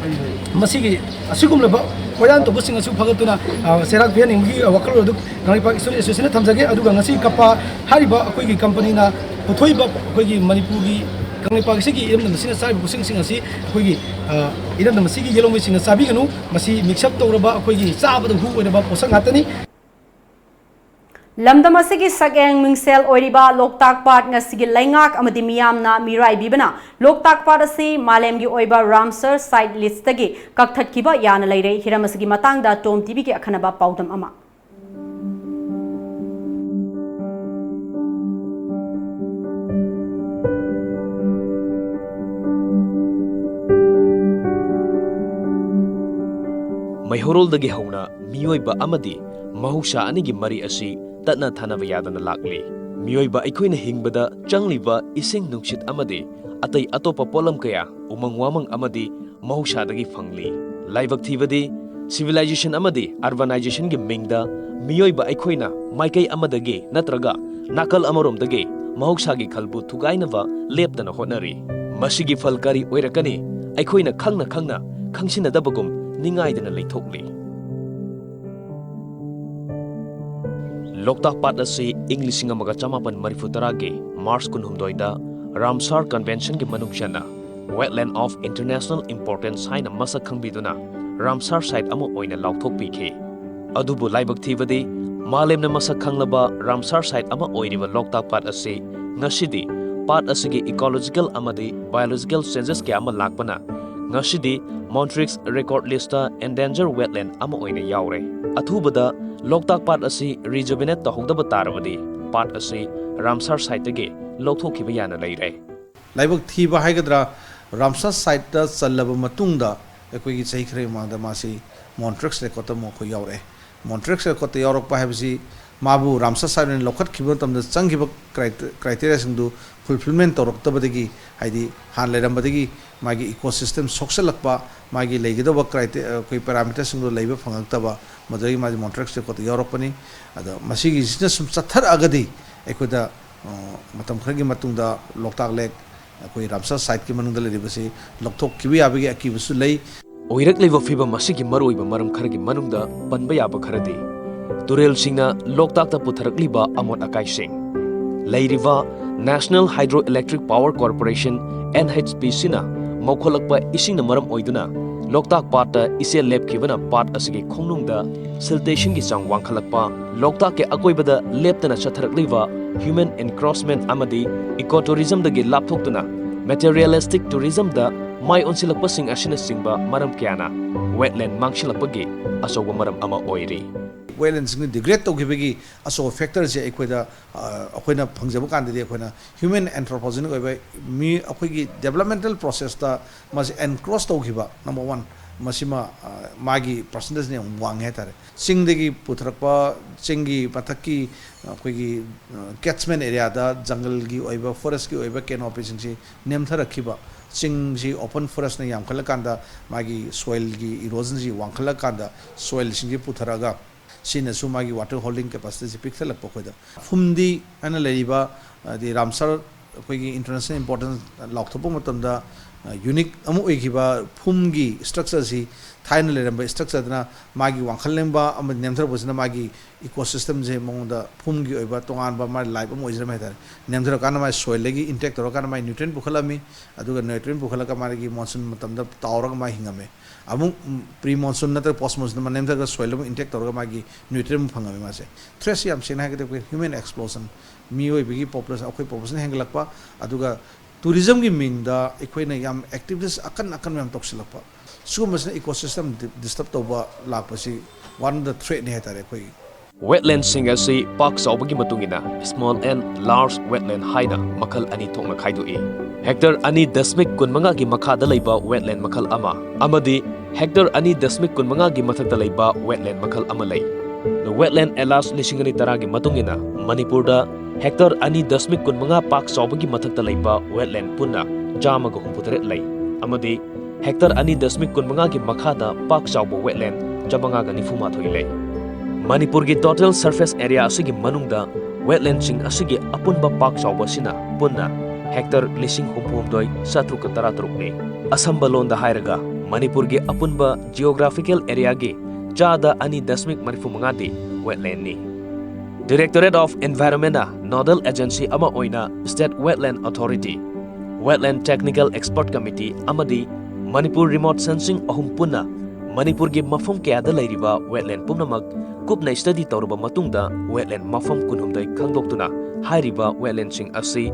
ꯃꯁꯤꯒꯤ ꯑꯁꯤꯒꯨꯝꯂꯕ ꯀꯣꯏꯔꯥꯟ ꯇꯧꯕꯁꯤꯡ ꯑꯁꯤ ꯐꯒꯠꯇꯨꯅ, ꯑ, ꯆꯩꯔꯥꯛ ꯄꯤꯍꯟꯅꯤꯡꯕꯒꯤ ꯋꯥꯈꯜꯂꯣꯟ ꯑꯗꯨ ꯀꯪꯂꯩꯄꯥꯛ ꯏꯁꯇꯨꯗꯦꯟ ꯑꯦꯁꯣꯁꯤꯌꯦꯁꯟꯅ ꯊꯝꯖꯒꯦ꯫ ꯑꯗꯨꯒ ꯉꯁꯤ ꯀꯄꯥ ꯍꯥꯏꯔꯤꯕ ꯑꯩꯈꯣꯏꯒꯤ ꯀꯝꯄꯅꯤꯅ ꯄꯨꯊꯣꯛꯏꯕ ꯑꯩꯈꯣꯏꯒꯤ ꯃꯅꯤꯄꯨꯔꯒꯤ ꯀꯪꯂꯩꯄꯥꯛ ꯑꯁꯤꯒꯤ ꯏꯔꯝꯗꯝ ꯑꯁꯤꯅ ꯆꯥꯔꯤꯕ ꯄꯣꯠꯁꯛꯁꯤꯡ ꯑꯁꯤ ꯑꯩꯈꯣꯏꯒꯤ, ꯑ, ꯏꯔꯝꯗꯝ ꯑꯁꯤꯒꯤ ꯌꯦꯜꯍꯧꯃꯤꯁꯤꯡꯅ ꯆꯥꯕꯤꯒꯅꯨ꯫ ꯃꯁꯤ ꯃꯤꯛꯁ ꯑꯞ ꯇꯧꯔꯕ ꯑꯩꯈꯣꯏꯒꯤ ꯆꯥꯕꯗ ꯍꯨ ꯑꯣꯏꯔꯕ ꯄꯣꯠꯁꯛ ꯉꯥꯛꯇꯅꯤ꯫ ꯂꯝꯗꯝ ꯑꯁꯤꯒꯤ ꯁꯛꯍꯦꯡ ꯃꯤꯡꯁꯦꯜ ꯑꯣꯏꯔꯤꯕ ꯂꯣꯛꯇꯥꯛ ꯄꯥꯠ ꯉꯁꯤꯒꯤ ꯂꯩꯉꯥꯛ ꯑꯃꯗꯤ ꯃꯤꯌꯥꯝꯅ ꯃꯤꯔꯥꯏꯕꯤꯕꯅ ꯂꯣꯛꯇꯥꯛ ꯄꯥꯠ ꯑꯁꯤ ꯃꯥꯂꯦꯝꯒꯤ ꯑꯣꯏꯕ ꯔꯥꯝꯁꯥꯔ ꯁꯥꯏꯠ ꯂꯤꯁꯇꯒꯤ ꯀꯛꯊꯠꯈꯤꯕ ꯌꯥꯅ ꯂꯩꯔꯦ꯫ ꯍꯤꯔꯝ ꯑꯁꯤꯒꯤ ꯃꯇꯥꯡꯗ ꯇꯣꯝ ꯇꯤꯚꯤꯒꯤ ꯑꯈꯟꯅꯕ ꯄꯥꯎꯗꯝ ꯑꯃ꯫ ꯃꯩꯍꯧꯔꯣꯜꯗꯒꯤ ꯍꯧꯅ ꯃꯤꯑꯣꯏꯕ ꯑꯃꯗꯤ ꯃꯍꯧꯁꯥ ꯑꯅꯤꯒꯤ ꯃꯔꯤ ꯑꯁꯤ ꯇꯠꯅ ꯊꯥꯅꯕ ꯌꯥꯗꯅ ꯂꯥꯛꯂꯤ꯫ ꯃꯤꯑꯣꯏꯕ ꯑꯩꯈꯣꯏꯅ ꯍꯤꯡꯕꯗ ꯆꯪꯂꯤꯕ ꯏꯁꯤꯡ ꯅꯨꯡꯁꯤꯠ ꯑꯃꯗꯤ ꯑꯇꯩ ꯑꯇꯣꯞꯄ ꯄꯣꯠꯂꯝ ꯀꯌꯥ, ꯎꯃꯪ ꯋꯥꯃꯪ ꯑꯃꯗꯤ ꯃꯍꯧꯁꯥꯗꯒꯤ ꯐꯪꯂꯤ꯫ ꯂꯥꯏꯕꯛ ꯊꯤꯕꯗꯤ, ꯁꯤꯚꯤꯂꯥꯏꯖꯦꯁꯟ ꯑꯃꯗꯤ ꯑꯔꯕꯥꯅꯥꯏꯖꯦꯁꯟꯒꯤ ꯃꯤꯡꯗ ꯃꯤꯑꯣꯏꯕ ꯑꯩꯈꯣꯏꯅ ꯃꯥꯏꯀꯩ ꯑꯃꯗꯒꯤ ꯅꯠꯇ꯭ꯔꯒ ꯅꯥꯀꯜ ꯑꯃꯔꯣꯝꯗꯒꯤ ꯃꯍꯧꯁꯥꯒꯤ ꯈꯜꯕꯨ ꯊꯨꯒꯥꯏꯅꯕ ꯂꯦꯞꯇꯅ ꯍꯣꯠꯅꯔꯤ꯫ ꯃꯁꯤꯒꯤ ꯐꯜ ꯀꯔꯤ ꯑꯣꯏꯔꯛꯀꯅꯤ? ꯑꯩꯈꯣꯏꯅ ꯈꯪꯅ ꯈꯪꯅ ꯈꯪꯁꯤꯟꯅꯗꯕꯒꯨꯝ ꯅꯤꯡꯉꯥꯏꯗꯅ ꯂꯩꯊꯣꯛꯂꯤ꯫ ꯂꯣꯛꯇꯥꯛ ꯄꯥꯠ ꯑꯁꯤ ꯏꯪ ꯂꯤꯁꯤꯡ ꯑꯃꯒ ꯆꯃꯥꯄꯟ ꯃꯔꯤꯐꯨ ꯇꯔꯥꯒꯤ ꯃꯥꯔꯆ ꯀꯨꯟꯍꯨꯝꯗꯣꯏꯗ ꯔꯥꯝꯁꯥꯔ ꯀꯟꯚꯦꯟꯁꯟꯒꯤ ꯃꯅꯨꯡ ꯆꯟꯅ Wetland of International Importance ꯍꯥꯏꯅ ꯃꯁꯛ ꯈꯪꯕꯤꯗꯨꯅ ꯔꯥꯝꯁꯥꯔ ꯁꯥꯏꯠ ꯑꯃ ꯑꯣꯏꯅ ꯂꯥꯎꯊꯣꯛꯄꯤꯈꯤ꯫ ꯑꯗꯨꯕꯨ ꯂꯥꯏꯕꯛ ꯊꯤꯕꯗꯤ, ꯃꯥꯂꯦꯝꯅ ꯃꯁꯛ ꯈꯪꯂꯕ ꯔꯥꯝꯁꯥꯔ ꯁꯥꯏꯠ ꯑꯃ ꯑꯣꯏꯔꯤꯕ ꯂꯣꯛꯇꯥꯛ ꯄꯥꯠ ꯑꯁꯤ ꯉꯁꯤꯗꯤ ꯄꯥꯠ ꯑꯁꯤꯒꯤ ꯏꯀꯣꯂꯣꯖꯤꯀꯦꯜ ꯑꯃꯗꯤ ꯕꯥꯏꯑꯣꯂꯣꯖꯤꯀꯦꯜ ꯆꯦꯟꯖꯦꯁ ꯀꯌꯥ ꯑꯃ ꯂꯥꯛꯄꯅ ꯉꯁꯤꯗꯤ ꯃꯣꯟꯇ꯭ꯔꯤꯛꯁ ꯔꯦꯀꯣꯔꯗ ꯂꯤꯁꯇ ꯑꯦꯟꯗꯦꯟꯖꯔ ꯋꯦꯠꯂꯦꯟ ꯑꯃ ꯑꯣꯏꯅ ꯌꯥꯎꯔꯦ꯫ ꯑꯊꯨꯕꯗ ꯂꯣꯛꯇꯥꯛ ꯄꯥꯠ ꯑꯁꯤ ꯔꯤꯖꯨꯚꯤꯅꯦꯠ ꯇꯧꯍꯧꯗꯕ ꯇꯥꯔꯕꯗꯤ ꯄꯥꯠ ꯑꯁꯤ ꯔꯥꯝꯁꯥꯔ ꯁꯥꯏꯠꯇꯒꯤ ꯂꯧꯊꯣꯛꯈꯤꯕ ꯌꯥꯅ ꯂꯩꯔꯦ꯫ ꯂꯥꯏꯕꯛ ꯊꯤꯕ ꯍꯥꯏꯒꯗ꯭ꯔꯥ, ꯔꯥꯝꯁꯥꯔ ꯁꯥꯏꯠꯇ ꯆꯜꯂꯕ ꯃꯇꯨꯡꯗ ꯑꯩꯈꯣꯏꯒꯤ ꯆꯍꯤ ꯈꯔꯒꯤ ꯃꯃꯥꯡꯗ ꯃꯥꯁꯤ ꯃꯣꯟꯇ꯭ꯔꯦꯛꯁ ꯔꯦꯀꯣꯔꯠꯇ ꯑꯃꯨꯛ ꯑꯩꯈꯣꯏ ꯌꯥꯎꯔꯛꯑꯦ꯫ ꯃꯣꯟꯇ꯭ꯔꯦꯛꯁ ꯔꯦꯀꯣꯔꯠꯇ ꯌꯥꯎꯔꯛꯄ ꯍꯥꯏꯕꯁꯤ ꯃꯥꯕꯨ ꯔꯥꯝꯁꯥꯔ ꯁꯥꯏꯠ ꯑꯣꯏꯅ ꯂꯧꯈꯠꯈꯤꯕ ꯃꯇꯝꯗ ꯆꯪꯈꯤꯕ ꯀ꯭ꯔꯥꯏꯇꯦꯔꯤꯌꯥꯁꯤꯡꯗꯨ ꯐꯨꯜꯐꯤꯜꯃꯦꯟ ꯇꯧꯔꯛꯇꯕꯗꯒꯤ, ꯍꯥꯏꯗꯤ ꯍꯥꯟꯅ ꯂꯩꯔꯝꯕꯗꯒꯤ ꯃꯥꯒꯤ ꯏꯀꯣꯁꯤꯁꯇꯦꯝ ꯁꯣꯛꯆꯜꯂꯛꯄ, ꯃꯥꯒꯤ ꯂꯩꯒꯗꯧꯕ ꯀ꯭ꯔꯥꯏꯇꯦ-, ꯑꯩꯈꯣꯏ ꯄꯦꯔꯥꯃꯤꯇꯔꯁꯤꯡꯗꯣ ꯂꯩꯕ ꯐꯪꯉꯛꯇꯕ, ꯃꯗꯨꯗꯒꯤ ꯃꯥꯁꯦ ꯃꯣꯟꯇ꯭ꯔꯦꯛꯁ ꯔꯦꯀꯣꯔꯠꯇ ꯌꯥꯎꯔꯛꯄꯅꯤ꯫ ꯑꯗꯣ ꯃꯁꯤꯒꯤꯁꯤꯅ ꯁꯨꯝ ꯆꯠꯊꯔꯛꯑꯒꯗꯤ ꯑꯩꯈꯣꯏꯗ, ꯑ, ꯃꯇꯝ ꯈꯔꯒꯤ ꯃꯇꯨꯡꯗ ꯂꯣꯛꯇꯥꯛ ꯂꯦꯛ ꯑꯩꯈꯣꯏ ꯔꯥꯝꯁꯥꯔ ꯁꯥꯏꯠꯀꯤ ꯃꯅꯨꯡꯗ ꯂꯩꯔꯤꯕꯁꯤ ꯂꯧꯊꯣꯛꯈꯤꯕ ꯌꯥꯕꯒꯤ ꯑꯀꯤꯕꯁꯨ ꯂꯩ꯫ ꯑꯣꯏꯔꯛꯂꯤꯕ ꯐꯤꯚꯝ ꯑꯁꯤꯒꯤ ꯃꯔꯨꯑꯣꯏꯕ ꯃꯔꯝ ꯈꯔꯒꯤ ꯃꯅꯨꯡꯗ ꯄꯟꯕ ꯌꯥꯕ ꯈꯔꯗꯤ, ꯇꯨꯔꯦꯜꯁꯤꯡꯅ ꯂꯣꯛꯇꯥꯛꯇ ꯄꯨꯊꯔꯛꯂꯤꯕ ꯑꯃꯣꯠ ꯑꯀꯥꯏꯁꯤꯡ, ꯂꯩꯔꯤꯕ National Hydroelectric Power Corporation, N H P C ꯅ ꯃꯧꯈꯠꯂꯛꯄ ꯏꯁꯤꯡꯅ ꯃꯔꯝ ꯑꯣꯏꯗꯨꯅ ꯂꯣꯛꯇꯥꯛ ꯄꯥꯠꯇ ꯏꯆꯦꯜ ꯂꯦꯞꯈꯤꯕꯅ ꯄꯥꯠ ꯑꯁꯤꯒꯤ ꯈꯣꯡꯅꯨꯡꯗ siltation ꯒꯤ ꯆꯥꯡ ꯋꯥꯡꯈꯠꯂꯛꯄ, ꯂꯣꯛꯇꯥꯛꯀꯤ ꯑꯀꯣꯏꯕꯗ ꯂꯦꯞꯇꯅ ꯆꯠꯊꯔꯛꯂꯤꯕ human encroachment ꯑꯃꯗꯤ eco tourism ꯗꯒꯤ ꯂꯥꯞꯊꯣꯛꯇꯨꯅ materialistic tourism ꯗ ꯃꯥꯏ ꯑꯣꯟꯁꯤꯜꯂꯛꯄꯁꯤꯡ ꯑꯁꯤꯅꯆꯤꯡꯕ ꯃꯔꯝ ꯀꯌꯥꯅ wetland ꯃꯥꯡꯁꯤꯜꯂꯛꯄꯒꯤ ꯑꯆꯧꯕ ꯃꯔꯝ ꯑꯃ ꯑꯣꯏꯔꯤ꯫ Wetland ꯁꯤꯡ degrade ꯇꯧꯈꯤꯕꯒꯤ ꯑꯆꯧꯕ factor ꯁꯦ ꯑꯩꯈꯣꯏꯗ, ꯑ, ꯑꯩꯈꯣꯏꯅ ꯐꯪꯖꯕ ꯀꯥꯟꯗꯗꯤ ꯑꯩꯈꯣꯏꯅ human anthropogenic ꯑꯣꯏꯕ ꯃꯤ, ꯑꯩꯈꯣꯏꯒꯤ developmental process ꯇ ꯃꯥꯁꯦ encroach ꯇꯧꯈꯤꯕ, number one, ꯃꯁꯤꯃ, ꯑ, ꯃꯥꯒꯤ percentage ꯅ ꯌꯥꯝ ꯋꯥꯡꯉꯦ ꯍꯥꯏꯇꯥꯔꯦ꯫ ꯆꯤꯡꯗꯒꯤ ꯄꯨꯊꯔꯛꯄ, ꯆꯤꯡꯒꯤ ꯃꯊꯛꯀꯤ, ꯑ, ꯑꯩꯈꯣꯏꯒꯤ, ꯑ, catchment area ꯗ ꯖꯪꯒꯜꯒꯤ ꯑꯣꯏꯕ, forest ꯀꯤ ꯑꯣꯏꯕ canopy ꯁꯤꯡꯁꯤ ꯅꯦꯝꯊꯔꯛꯈꯤꯕ, ꯆꯤꯡꯁꯤ open forest ꯅ ꯌꯥꯝꯈꯠꯂꯀꯥꯟꯗ ꯃꯥꯒꯤ soil ꯒꯤ erosion ꯁꯤ ꯋꯥꯡꯈꯠꯂꯀꯥꯟꯗ soil ꯁꯤꯡꯁꯤ ꯄꯨꯊꯔꯛꯑꯒ ꯁꯤꯅꯁꯨ ꯃꯥꯒꯤ water holding capacity ꯁꯤ ꯄꯤꯛꯊꯜꯂꯛꯄ ꯑꯩꯈꯣꯏꯗ꯫ ꯐꯨꯝꯗꯤ ꯍꯥꯏꯅ ꯂꯩꯔꯤꯕ, ꯍꯥꯏꯗꯤ ꯔꯥꯝꯁꯥꯔ ꯑꯩꯈꯣꯏꯒꯤ international importance ꯂꯥꯎꯊꯣꯛꯄ ꯃꯇꯝꯗ, ꯑ, unique ꯑꯃ ꯑꯣꯏꯈꯤꯕ ꯐꯨꯝꯒꯤ structure ꯁꯤ ꯊꯥꯏꯅ ꯂꯩꯔꯝꯕ structure ꯗꯨꯅ ꯃꯥꯒꯤ ꯋꯥꯡꯈꯠꯂꯦꯡꯕ ꯑꯃꯗꯤ ꯅꯦꯝꯊꯔꯛꯄꯁꯤꯅ ꯃꯥꯒꯤ ecosystem ꯁꯦ ꯃꯉꯣꯟꯗ ꯐꯨꯝꯒꯤ ꯑꯣꯏꯕ ꯇꯣꯉꯥꯟꯕ ꯃꯥꯒꯤ life ꯑꯃ ꯑꯣꯏꯖꯔꯝꯃꯦ ꯍꯥꯏꯇꯥꯔꯦ꯫ ꯅꯦꯝꯊꯔꯀꯥꯟꯗ ꯃꯥꯒꯤ soil ꯗꯒꯤ intake ꯇꯧꯔꯀꯥꯟꯗ ꯃꯥꯒꯤ nutrient ꯄꯨꯈꯠꯂꯝꯃꯤ, ꯑꯗꯨꯒ nutrient ꯄꯨꯈꯠꯂꯒ ꯃꯥꯒꯤ monsoon ꯃꯇꯝꯗ ꯇꯥꯎꯔꯒ ꯃꯥ ꯍꯤꯡꯉꯝꯃꯦ꯫ ꯑꯃꯨꯛ, ꯎꯝ, pre monsoon ꯅꯠꯇ꯭ꯔꯒ post monsoon ꯗ ꯃꯥ ꯅꯦꯝꯊꯔꯒ soil ꯑꯃꯨꯛ intake ꯇꯧꯔꯒ ꯃꯥꯒꯤ nutrient ꯑꯃꯨꯛ ꯐꯪꯉꯝꯃꯦ ꯃꯥꯁꯦ꯫ Threat ꯁꯤ ꯌꯥꯝ ꯁꯦꯡꯅ ꯍꯥꯏꯔꯒꯗꯤ ꯑꯩꯈꯣꯏ human explosion, ꯃꯤꯑꯣꯏꯕꯒꯤ population, ꯑꯩꯈꯣꯏ population ꯍꯦꯟꯒꯠꯂꯛꯄ, ꯑꯗꯨꯒ tourism ꯒꯤ ꯃꯤꯡꯗ ꯑꯩꯈꯣꯏꯅ ꯌꯥꯝ activities ꯑꯀꯟ ꯑꯀꯟꯕ ꯌꯥꯝ ꯇꯧꯁꯤꯜꯂꯛꯄ, ꯁꯤꯒꯨꯝꯕꯁꯤꯅ ecosystem di-, disturb ꯇꯧꯕ ꯂꯥꯛꯄꯁꯤ one of the threat ꯅꯤ ꯍꯥꯏꯇꯥꯔꯦ ꯑꯩꯈꯣꯏꯒꯤ꯫ Wetland ꯁꯤꯡ ꯑꯁꯤ ꯄꯥꯛ ꯆꯥꯎꯕꯒꯤ ꯃꯇꯨꯡ ꯏꯟꯅ small and large wetland ꯍꯥꯏꯅ ꯃꯈꯜ ꯑꯅꯤ ꯊꯣꯛꯅ ꯈꯥꯏꯗꯣꯛꯏ꯫ ꯍꯦꯛꯇꯔ ꯑꯅꯤ ꯗꯁꯃꯤꯛ ꯀꯨꯟꯃꯉꯥꯒꯤ ꯃꯈꯥꯗ ꯂꯩꯕ wetland ꯃꯈꯜ ꯑꯃ ꯑꯃꯗꯤ ꯍꯦꯛꯇꯔ ꯑꯅꯤ ꯗꯁꯃꯤꯛ ꯀꯨꯟꯃꯉꯥꯒꯤ ꯃꯊꯛꯇ ꯂꯩꯕ wetland ꯃꯈꯜ ꯑꯃ ꯂꯩ꯫ The wetland Atlas ꯂꯤꯁꯤꯡ ꯑꯅꯤ ꯇꯔꯥꯒꯤ ꯃꯇꯨꯡ ꯏꯟꯅ ꯃꯅꯤꯄꯨꯔꯗ ꯍꯦꯛꯇꯔ ꯑꯅꯤ ꯗꯁꯃꯤꯛ ꯀꯨꯟꯃꯉꯥ ꯄꯥꯛ ꯆꯥꯎꯕꯒꯤ ꯃꯊꯛꯇ ꯂꯩꯕ wetland ꯄꯨꯟꯅ ꯆꯥꯝꯃꯒ ꯍꯨꯝꯐꯨꯇꯔꯦꯠ ꯂꯩ ꯑꯃꯗꯤ ꯍꯦꯛꯇꯔ ꯑꯅꯤ ꯗꯁꯃꯤꯛ ꯀꯨꯟꯃꯉꯥꯒꯤ ꯃꯈꯥꯗ ꯄꯥꯛ ꯆꯥꯎꯕ wetland ꯆꯥꯃꯉꯥꯒ ꯅꯤꯐꯨ ꯃꯥꯊꯣꯏ ꯂꯩ꯫ ꯃꯅꯤꯄꯨꯔꯒꯤ total surface area ꯑꯁꯤꯒꯤ ꯃꯅꯨꯡꯗ wetlandꯁꯤꯡ ꯑꯁꯤꯒꯤ ꯑꯄꯨꯟꯕ ꯄꯥꯛ ꯆꯥꯎꯕ ꯑꯁꯤꯅ ꯄꯨꯟꯅ ꯍꯦꯛꯇꯔ ꯂꯤꯁꯤꯡ ꯍꯨꯝꯐꯨꯍꯨꯝꯗꯣꯏ ꯆꯥꯇ꯭ꯔꯨꯛꯀ ꯇꯔꯥꯇꯔꯨꯛꯅꯤ꯫ ꯑꯁꯝꯕ ꯂꯣꯟꯗ ꯍꯥꯏꯔꯒ ꯃꯅꯤꯄꯨꯔꯒꯤ ꯑꯄꯨꯟꯕ geographical areaꯒꯤ ꯆꯥꯗ ꯑꯅꯤ ꯗꯁꯃꯤꯛ ꯃꯔꯤꯐꯨꯃꯉꯥꯗꯤ wetlandꯅꯤ꯫ Directorate of Environmentꯅ nodal agency ꯑꯃ ꯑꯣꯏꯅ State Wetland Authority, Wetland Technical Expert Committee ꯑꯃꯗꯤ ꯃꯅꯤꯄꯨꯔ remote sensing ꯑꯍꯨꯝ ꯄꯨꯟꯅ ꯃꯅꯤꯄꯨꯔꯒꯤ ꯃꯐꯝ ꯀꯌꯥꯗ ꯂꯩꯔꯤꯕ wetland ꯄꯨꯝꯅꯃꯛ ꯀꯨꯞꯅ study ꯇꯧꯔꯕ ꯃꯇꯨꯡꯗ wetland ꯃꯐꯝ ꯀꯨꯟꯍꯨꯝꯗꯣꯏ ꯈꯪꯗꯣꯛꯇꯨꯅ ꯍꯥꯏꯔꯤꯕ wetlandꯁꯤꯡ ꯑꯁꯤ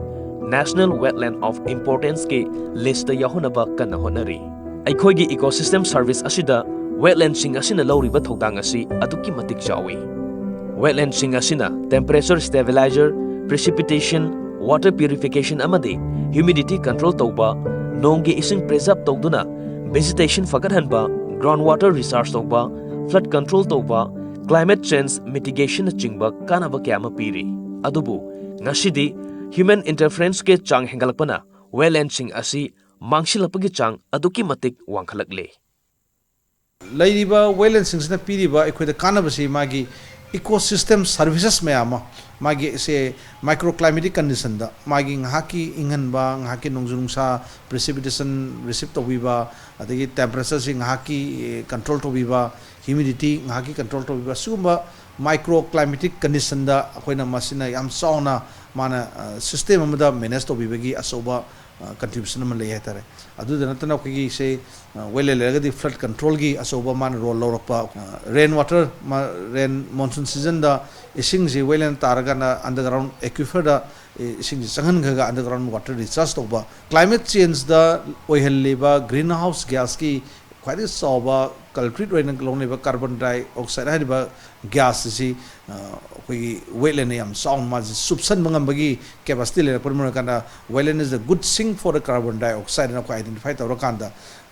National Wetland of Importanceꯀꯤ listꯇ ꯌꯥꯎꯍꯟꯅꯕ ꯀꯟꯅ ꯍꯣꯠꯅꯔꯤ꯫ ꯑꯩꯈꯣꯏꯒꯤ ecosystem service ꯑꯁꯤꯗ wetlandꯁꯤꯡ ꯑꯁꯤꯅ ꯂꯧꯔꯤꯕ ꯊꯧꯗꯥꯡ ꯑꯁꯤ ꯑꯗꯨꯛꯀꯤ ꯃꯇꯤꯛ ꯆꯥꯎꯏ꯫ Wetlandꯁꯤꯡ ꯑꯁꯤꯅ temperature stabilizer, precipitation, water purification ꯑꯃꯗꯤ humidity control ꯇꯧꯕ, ꯅꯣꯡꯒꯤ ꯏꯁꯤꯡ preserve ꯇꯧꯗꯨꯅ vegetation ꯐꯒꯠꯍꯟꯕ, ground water recharge ꯇꯧꯕ, flood control ꯇꯧꯕ, climate change mitigationꯅꯆꯤꯡꯕ ꯀꯥꯟꯅꯕ ꯀꯌꯥ ꯑꯃ ꯄꯤꯔꯤ꯫ ꯑꯗꯨꯕꯨ ꯉꯁꯤꯗꯤ human interferenceꯀꯤ ꯆꯥꯡ ꯍꯦꯟꯒꯠꯂꯛꯄꯅ wetlandꯁꯤꯡ ꯑꯁꯤ ꯃꯥꯡꯁꯤꯜꯂꯛꯄꯒꯤ ꯆꯥꯡ ꯑꯗꯨꯛꯀꯤ ꯃꯇꯤꯛ ꯋꯥꯡꯈꯠꯂꯛꯂꯦ꯫ ꯂꯩꯔꯤꯕ wetlandꯁꯤꯡꯁꯤꯅ ꯄꯤꯔꯤꯕ ꯑꯩꯈꯣꯏꯗ ꯀꯥꯟꯅꯕꯁꯤ ꯃꯥꯒꯤ ecosystem services ꯃꯌꯥꯝ ꯑꯃ, ꯃꯥꯒꯤ ꯁꯦ microclimatic conditionꯗ ꯃꯥꯒꯤ ꯉꯥꯏꯍꯥꯛꯀꯤ ꯏꯪꯍꯟꯕ, ꯉꯥꯏꯍꯥꯛꯀꯤ ꯅꯣꯡꯖꯨ ꯅꯨꯡꯁꯥ precipitation receive ꯇꯧꯕꯤꯕ, ꯑꯗꯒꯤ temperatureꯁꯤ ꯉꯥꯏꯍꯥꯛꯀꯤ control ꯇꯧꯕꯤꯕ, humidity ꯉꯥꯏꯍꯥꯛꯀꯤ control ꯇꯧꯕꯤꯕ, ꯁꯤꯒꯨꯝꯕ microclimatic conditionꯗ ꯑꯩꯈꯣꯏꯅ ꯃꯁꯤꯅ ꯌꯥꯝ ꯆꯥꯎꯅ ꯃꯥꯅ, ꯑ, system ꯑꯃꯗ manage ꯇꯧꯕꯤꯕꯒꯤ ꯑꯆꯧꯕ, ꯑ, contribution ꯑꯃ ꯂꯩ ꯍꯥꯏꯇꯥꯔꯦ꯫ ꯑꯗꯨꯗ ꯅꯠꯇꯅ ꯑꯩꯈꯣꯏꯒꯤ ꯁꯦ, ꯑ, wetland ꯂꯩꯔꯒꯗꯤ flood controlꯒꯤ ꯑꯆꯧꯕ ꯃꯥꯅ role ꯂꯧꯔꯛꯄ, ꯑ, rain water, ꯃ-, rain monsoon seasonꯗ ꯏꯁꯤꯡꯁꯤ wetland ꯇꯥꯔꯒꯅ underground aquiferꯗ, ꯑꯦ, ꯏꯁꯤꯡꯁꯤ ꯆꯪꯍꯟꯈ꯭ꯔꯒ underground water recharge ꯇꯧꯕ, climate changeꯗ ꯑꯣꯏꯍꯜꯂꯤꯕ greenhouse gasꯀꯤ ꯈ꯭ꯋꯥꯏꯗꯒꯤ ꯆꯥꯎꯕ ꯀꯜꯀ꯭ꯔꯤꯠ ꯑꯣꯏꯅ ꯂꯧꯅꯔꯤꯕ ꯀꯥꯔꯕꯣꯟ ꯗꯥꯏꯑꯣꯛꯁꯥꯏꯗ ꯍꯥꯏꯔꯤꯕ ꯒ꯭ꯌꯥꯁ ꯑꯁꯤ, ꯑ, ꯑꯩꯈꯣꯏꯒꯤ ꯋꯦꯠꯂꯦꯟꯗ ꯌꯥꯝ ꯆꯥꯎꯅ ꯃꯥꯁꯤ ꯆꯨꯞꯁꯟꯕ ꯉꯝꯕꯒꯤ ꯀꯦꯄꯥꯁꯤꯇꯤ ꯂꯩꯔꯛꯄꯅ ꯃꯔꯝ ꯑꯣꯏꯔꯀꯥꯟꯗ, "Wetland is a good sink for the carbon dioxide" ꯍꯥꯏꯅ ꯑꯩꯈꯣꯏ ꯑꯥꯏꯗꯦꯟꯇꯤꯐꯥꯏ ꯇꯧꯔꯀꯥꯟꯗ,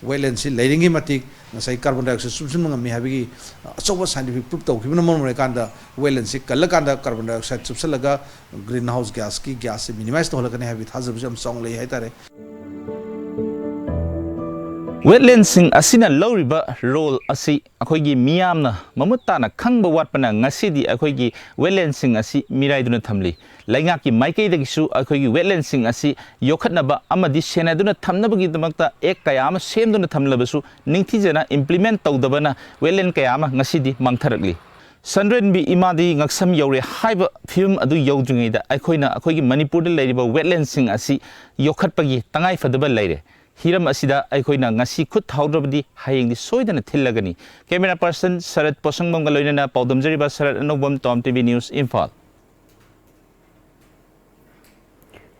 ꯋꯦꯠꯂꯦꯟꯁꯤ ꯂꯩꯔꯤꯉꯩ ꯃꯇꯤꯛ ꯉꯁꯥꯏ ꯀꯥꯔꯕꯣꯟ ꯗꯥꯏꯑꯣꯛꯁꯥꯏꯗ ꯆꯨꯞꯁꯤꯟꯕ ꯉꯝꯃꯤ ꯍꯥꯏꯕꯒꯤ ꯑꯆꯧꯕ ꯁꯥꯏꯟꯇꯤꯐꯤꯛ ꯄ꯭ꯔꯨꯐ ꯇꯧꯈꯤꯕꯅ ꯃꯔꯝ ꯑꯣꯏꯔꯀꯥꯟꯗ, ꯋꯦꯠꯂꯦꯟꯁꯤ ꯀꯜꯂꯀꯥꯟꯗ ꯀꯥꯔꯕꯣꯟ ꯗꯥꯏꯑꯣꯛꯁꯥꯏꯗ ꯆꯨꯞꯁꯤꯜꯂꯒ ꯒ꯭ꯔꯤꯟ ꯍꯥꯎꯁ ꯒ꯭ꯌꯥꯁꯀꯤ ꯒ꯭ꯌꯥꯁꯁꯤ ꯃꯤꯅꯤꯃꯥꯏꯁ ꯇꯧꯍꯜꯂꯛꯀꯅꯤ ꯍꯥꯏꯕꯒꯤ ꯊꯥꯖꯕꯁꯨ ꯌꯥꯝ ꯆꯥꯎꯅ ꯂꯩ ꯍꯥꯏꯇꯥꯔꯦ꯫ ꯋꯦꯠꯂꯦꯟꯁꯤꯡ ꯑꯁꯤꯅ ꯂꯧꯔꯤꯕ ꯔꯣꯜ ꯑꯁꯤ ꯑꯩꯈꯣꯏꯒꯤ ꯃꯤꯌꯥꯝꯅ ꯃꯃꯨꯠ ꯇꯥꯅ ꯈꯪꯕ ꯋꯥꯠꯄꯅ ꯉꯁꯤꯗꯤ ꯑꯩꯈꯣꯏꯒꯤ ꯋꯦꯠꯂꯦꯟꯁꯤꯡ ꯑꯁꯤ ꯃꯤꯔꯥꯏꯗꯨꯅ ꯊꯝꯂꯤ꯫ ꯂꯩꯉꯥꯛꯀꯤ ꯃꯥꯏꯀꯩꯗꯒꯤꯁꯨ ꯑꯩꯈꯣꯏꯒꯤ ꯋꯦꯠꯂꯦꯟꯁꯤꯡ ꯑꯁꯤ ꯌꯣꯛꯈꯠꯅꯕ ꯑꯃꯗꯤ ꯁꯦꯟꯅꯗꯨꯅ ꯊꯝꯅꯕꯒꯤꯗꯃꯛꯇ ꯑꯦꯛ ꯀꯌꯥ ꯑꯃ ꯁꯦꯝꯗꯨꯅ ꯊꯝꯂꯕꯁꯨ, ꯅꯤꯡꯊꯤꯖꯅ ꯏꯝꯄ꯭ꯂꯤꯃꯦꯟ ꯇꯧꯗꯕꯅ ꯋꯦꯠꯂꯦꯟ ꯀꯌꯥ ꯑꯃ ꯉꯁꯤꯗꯤ ꯃꯥꯡꯊꯔꯛꯂꯤ꯫ ꯁꯟꯗ꯭ꯔꯦꯟꯕꯤ ꯏꯃꯥꯗꯤ ꯉꯛꯁꯝ ꯌꯧꯔꯦ ꯍꯥꯏꯕ ꯐꯤꯕꯝ ꯑꯗꯨ ꯌꯧꯗ꯭ꯔꯤꯉꯩꯗ ꯑꯩꯈꯣꯏꯅ ꯑꯩꯈꯣꯏꯒꯤ ꯃꯅꯤꯄꯨꯔꯗ ꯂꯩꯔꯤꯕ ꯋꯦꯠꯂꯦꯟꯁꯤꯡ ꯑꯁꯤ ꯌꯣꯛꯈꯠꯄꯒꯤ ꯇꯉꯥꯏ ꯐꯗꯕ ꯂꯩꯔꯦ꯫ ꯍꯤꯔꯝ ꯑꯁꯤꯗ ꯑꯩꯈꯣꯏꯅ ꯉꯁꯤ ꯈꯨꯠ ꯊꯥꯍꯧꯗ꯭ꯔꯕꯗꯤ ꯍꯌꯦꯡꯗꯤ ꯁꯣꯏꯗꯅ ꯊꯤꯜꯂꯒꯅꯤ꯫ ꯀꯦꯃꯦꯔꯥ ꯄꯔꯁꯟ ꯁꯔꯠ ꯄꯣꯁꯪꯕꯝꯒ ꯂꯣꯏꯅꯅ ꯄꯥꯎꯗꯝꯖꯔꯤꯕ ꯁꯔꯠ ꯑꯅꯧꯕꯝ, ꯇꯣꯝ ꯇꯤ ꯚꯤ ꯅ꯭ꯌꯨꯁ, ꯏꯝꯐꯥꯜ꯫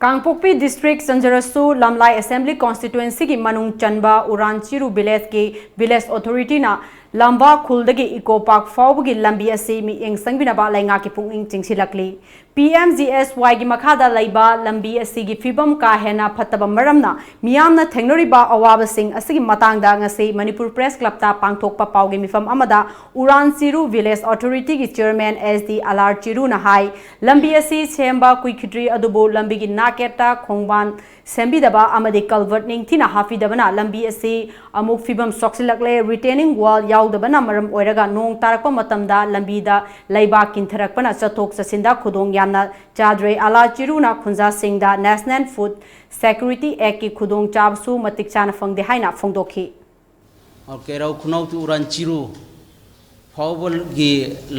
ꯀꯥꯡꯄꯣꯛꯄꯤ ꯗꯤꯁꯇ꯭ꯔꯤꯛ ꯆꯟꯖꯔꯁꯨ ꯂꯝꯂꯥꯏ ꯑꯦꯁꯦꯝꯕ꯭ꯂꯤ ꯀꯣꯟꯁꯇꯤꯇ꯭ꯋꯦꯟꯁꯤꯒꯤ ꯃꯅꯨꯡ ꯆꯟꯕ ꯎꯔꯥꯟ ꯆꯤꯔꯨ ꯚꯤꯂꯦꯖꯀꯤ ꯚꯤꯂꯦꯖ ꯑꯣꯊꯣꯔꯤꯇꯤꯅ ꯂꯝꯕꯥ ꯈꯨꯜꯗꯒꯤ ꯏꯀꯣ ꯄꯥꯔꯛ ꯐꯥꯎꯕꯒꯤ ꯂꯝꯕꯤ ꯑꯁꯤ ꯃꯤꯠꯌꯦꯡ ꯆꯪꯕꯤꯅꯕ ꯂꯩꯉꯥꯛꯀꯤ ꯄꯨꯛꯅꯤꯡ ꯆꯤꯡꯁꯤꯜꯂꯛꯂꯤ꯫ ꯄꯤ ꯑꯦꯝ ꯖꯤ ꯑꯦꯁ ꯋꯥꯏꯒꯤ ꯃꯈꯥꯗ ꯂꯩꯕ ꯂꯝꯕꯤ ꯑꯁꯤꯒꯤ ꯐꯤꯕꯝ ꯀꯥ ꯍꯦꯟꯅ ꯐꯠꯇꯕ ꯃꯔꯝꯅ ꯃꯤꯌꯥꯝꯅ ꯊꯦꯡꯅꯔꯤꯕ ꯑꯋꯥꯕꯁꯤꯡ ꯑꯁꯤꯒꯤ ꯃꯇꯥꯡꯗ ꯉꯁꯤ ꯃꯅꯤꯄꯨꯔ ꯄ꯭ꯔꯦꯁ ꯀ꯭ꯂꯕꯇ ꯄꯥꯡꯊꯣꯛꯄ ꯄꯥꯎꯒꯤ ꯃꯤꯐꯝ ꯑꯃꯗ ꯎꯔꯥꯟ ꯆꯤꯔꯨ ꯚꯤꯂꯦꯖ ꯑꯣꯊꯣꯔꯤꯇꯤꯒꯤ ꯆꯤꯌꯔꯃꯦꯟ ꯑꯦꯁ ꯗꯤ ꯑꯂꯥꯔ ꯆꯤꯔꯨꯅ ꯍꯥꯏ, ꯂꯝꯕꯤ ꯑꯁꯤ ꯁꯦꯝꯕ ꯀꯨꯏꯈꯤꯗ꯭ꯔꯤ, ꯑꯗꯨꯕꯨ ꯂꯝꯕꯤꯒꯤ ꯅꯥꯀꯦꯠꯇ ꯈꯣꯡꯕꯥꯟ ꯁꯦꯝꯕꯤꯗꯕ ꯑꯃꯗꯤ ꯀꯜꯚꯔꯠ ꯅꯤꯡꯊꯤꯅ ꯍꯥꯞꯄꯤꯗꯕꯅ ꯂꯝꯕꯤ ꯑꯁꯤ ꯑꯃꯨꯛ ꯐꯤꯕꯝ ꯁꯣꯛꯆꯤꯜꯂꯛꯂꯦ꯫ ꯔꯤꯇꯦꯅꯤꯡ ꯋꯥꯜ ꯌꯥꯎꯗꯕꯅ ꯃꯔꯝ ꯑꯣꯏꯔꯒ ꯅꯣꯡ ꯇꯥꯔꯛꯄ ꯃꯇꯝꯗ ꯂꯝꯕꯤꯗ ꯂꯩꯕꯥꯛ ꯀꯤꯟꯊꯔꯛꯄꯅ ꯆꯠꯊꯣꯛ ꯆꯠꯁꯤꯟꯗ ꯈꯨꯗꯣꯡ ꯌꯥꯝꯅ ꯆꯥꯗ꯭ꯔꯦ꯫ ꯑꯂꯥ ꯆꯤꯔꯨꯅ ꯈꯨꯟꯖꯥꯁꯤꯡꯗ ꯅꯦꯁꯅꯦꯜ ꯐꯨꯗ ꯁꯦꯀ꯭ꯌꯨꯔꯤꯇꯤ ꯑꯦꯛꯀꯤ ꯈꯨꯗꯣꯡꯆꯥꯕꯁꯨ ꯃꯇꯤꯛ ꯆꯥꯅ ꯐꯪꯗꯦ ꯍꯥꯏꯅ ꯐꯣꯡꯗꯣꯛꯈꯤ꯫ ꯀꯩꯔꯧ ꯈꯨꯅꯧ to ꯎꯔꯥꯟ ꯆꯤꯔꯨ ꯐꯥꯎꯕꯒꯤ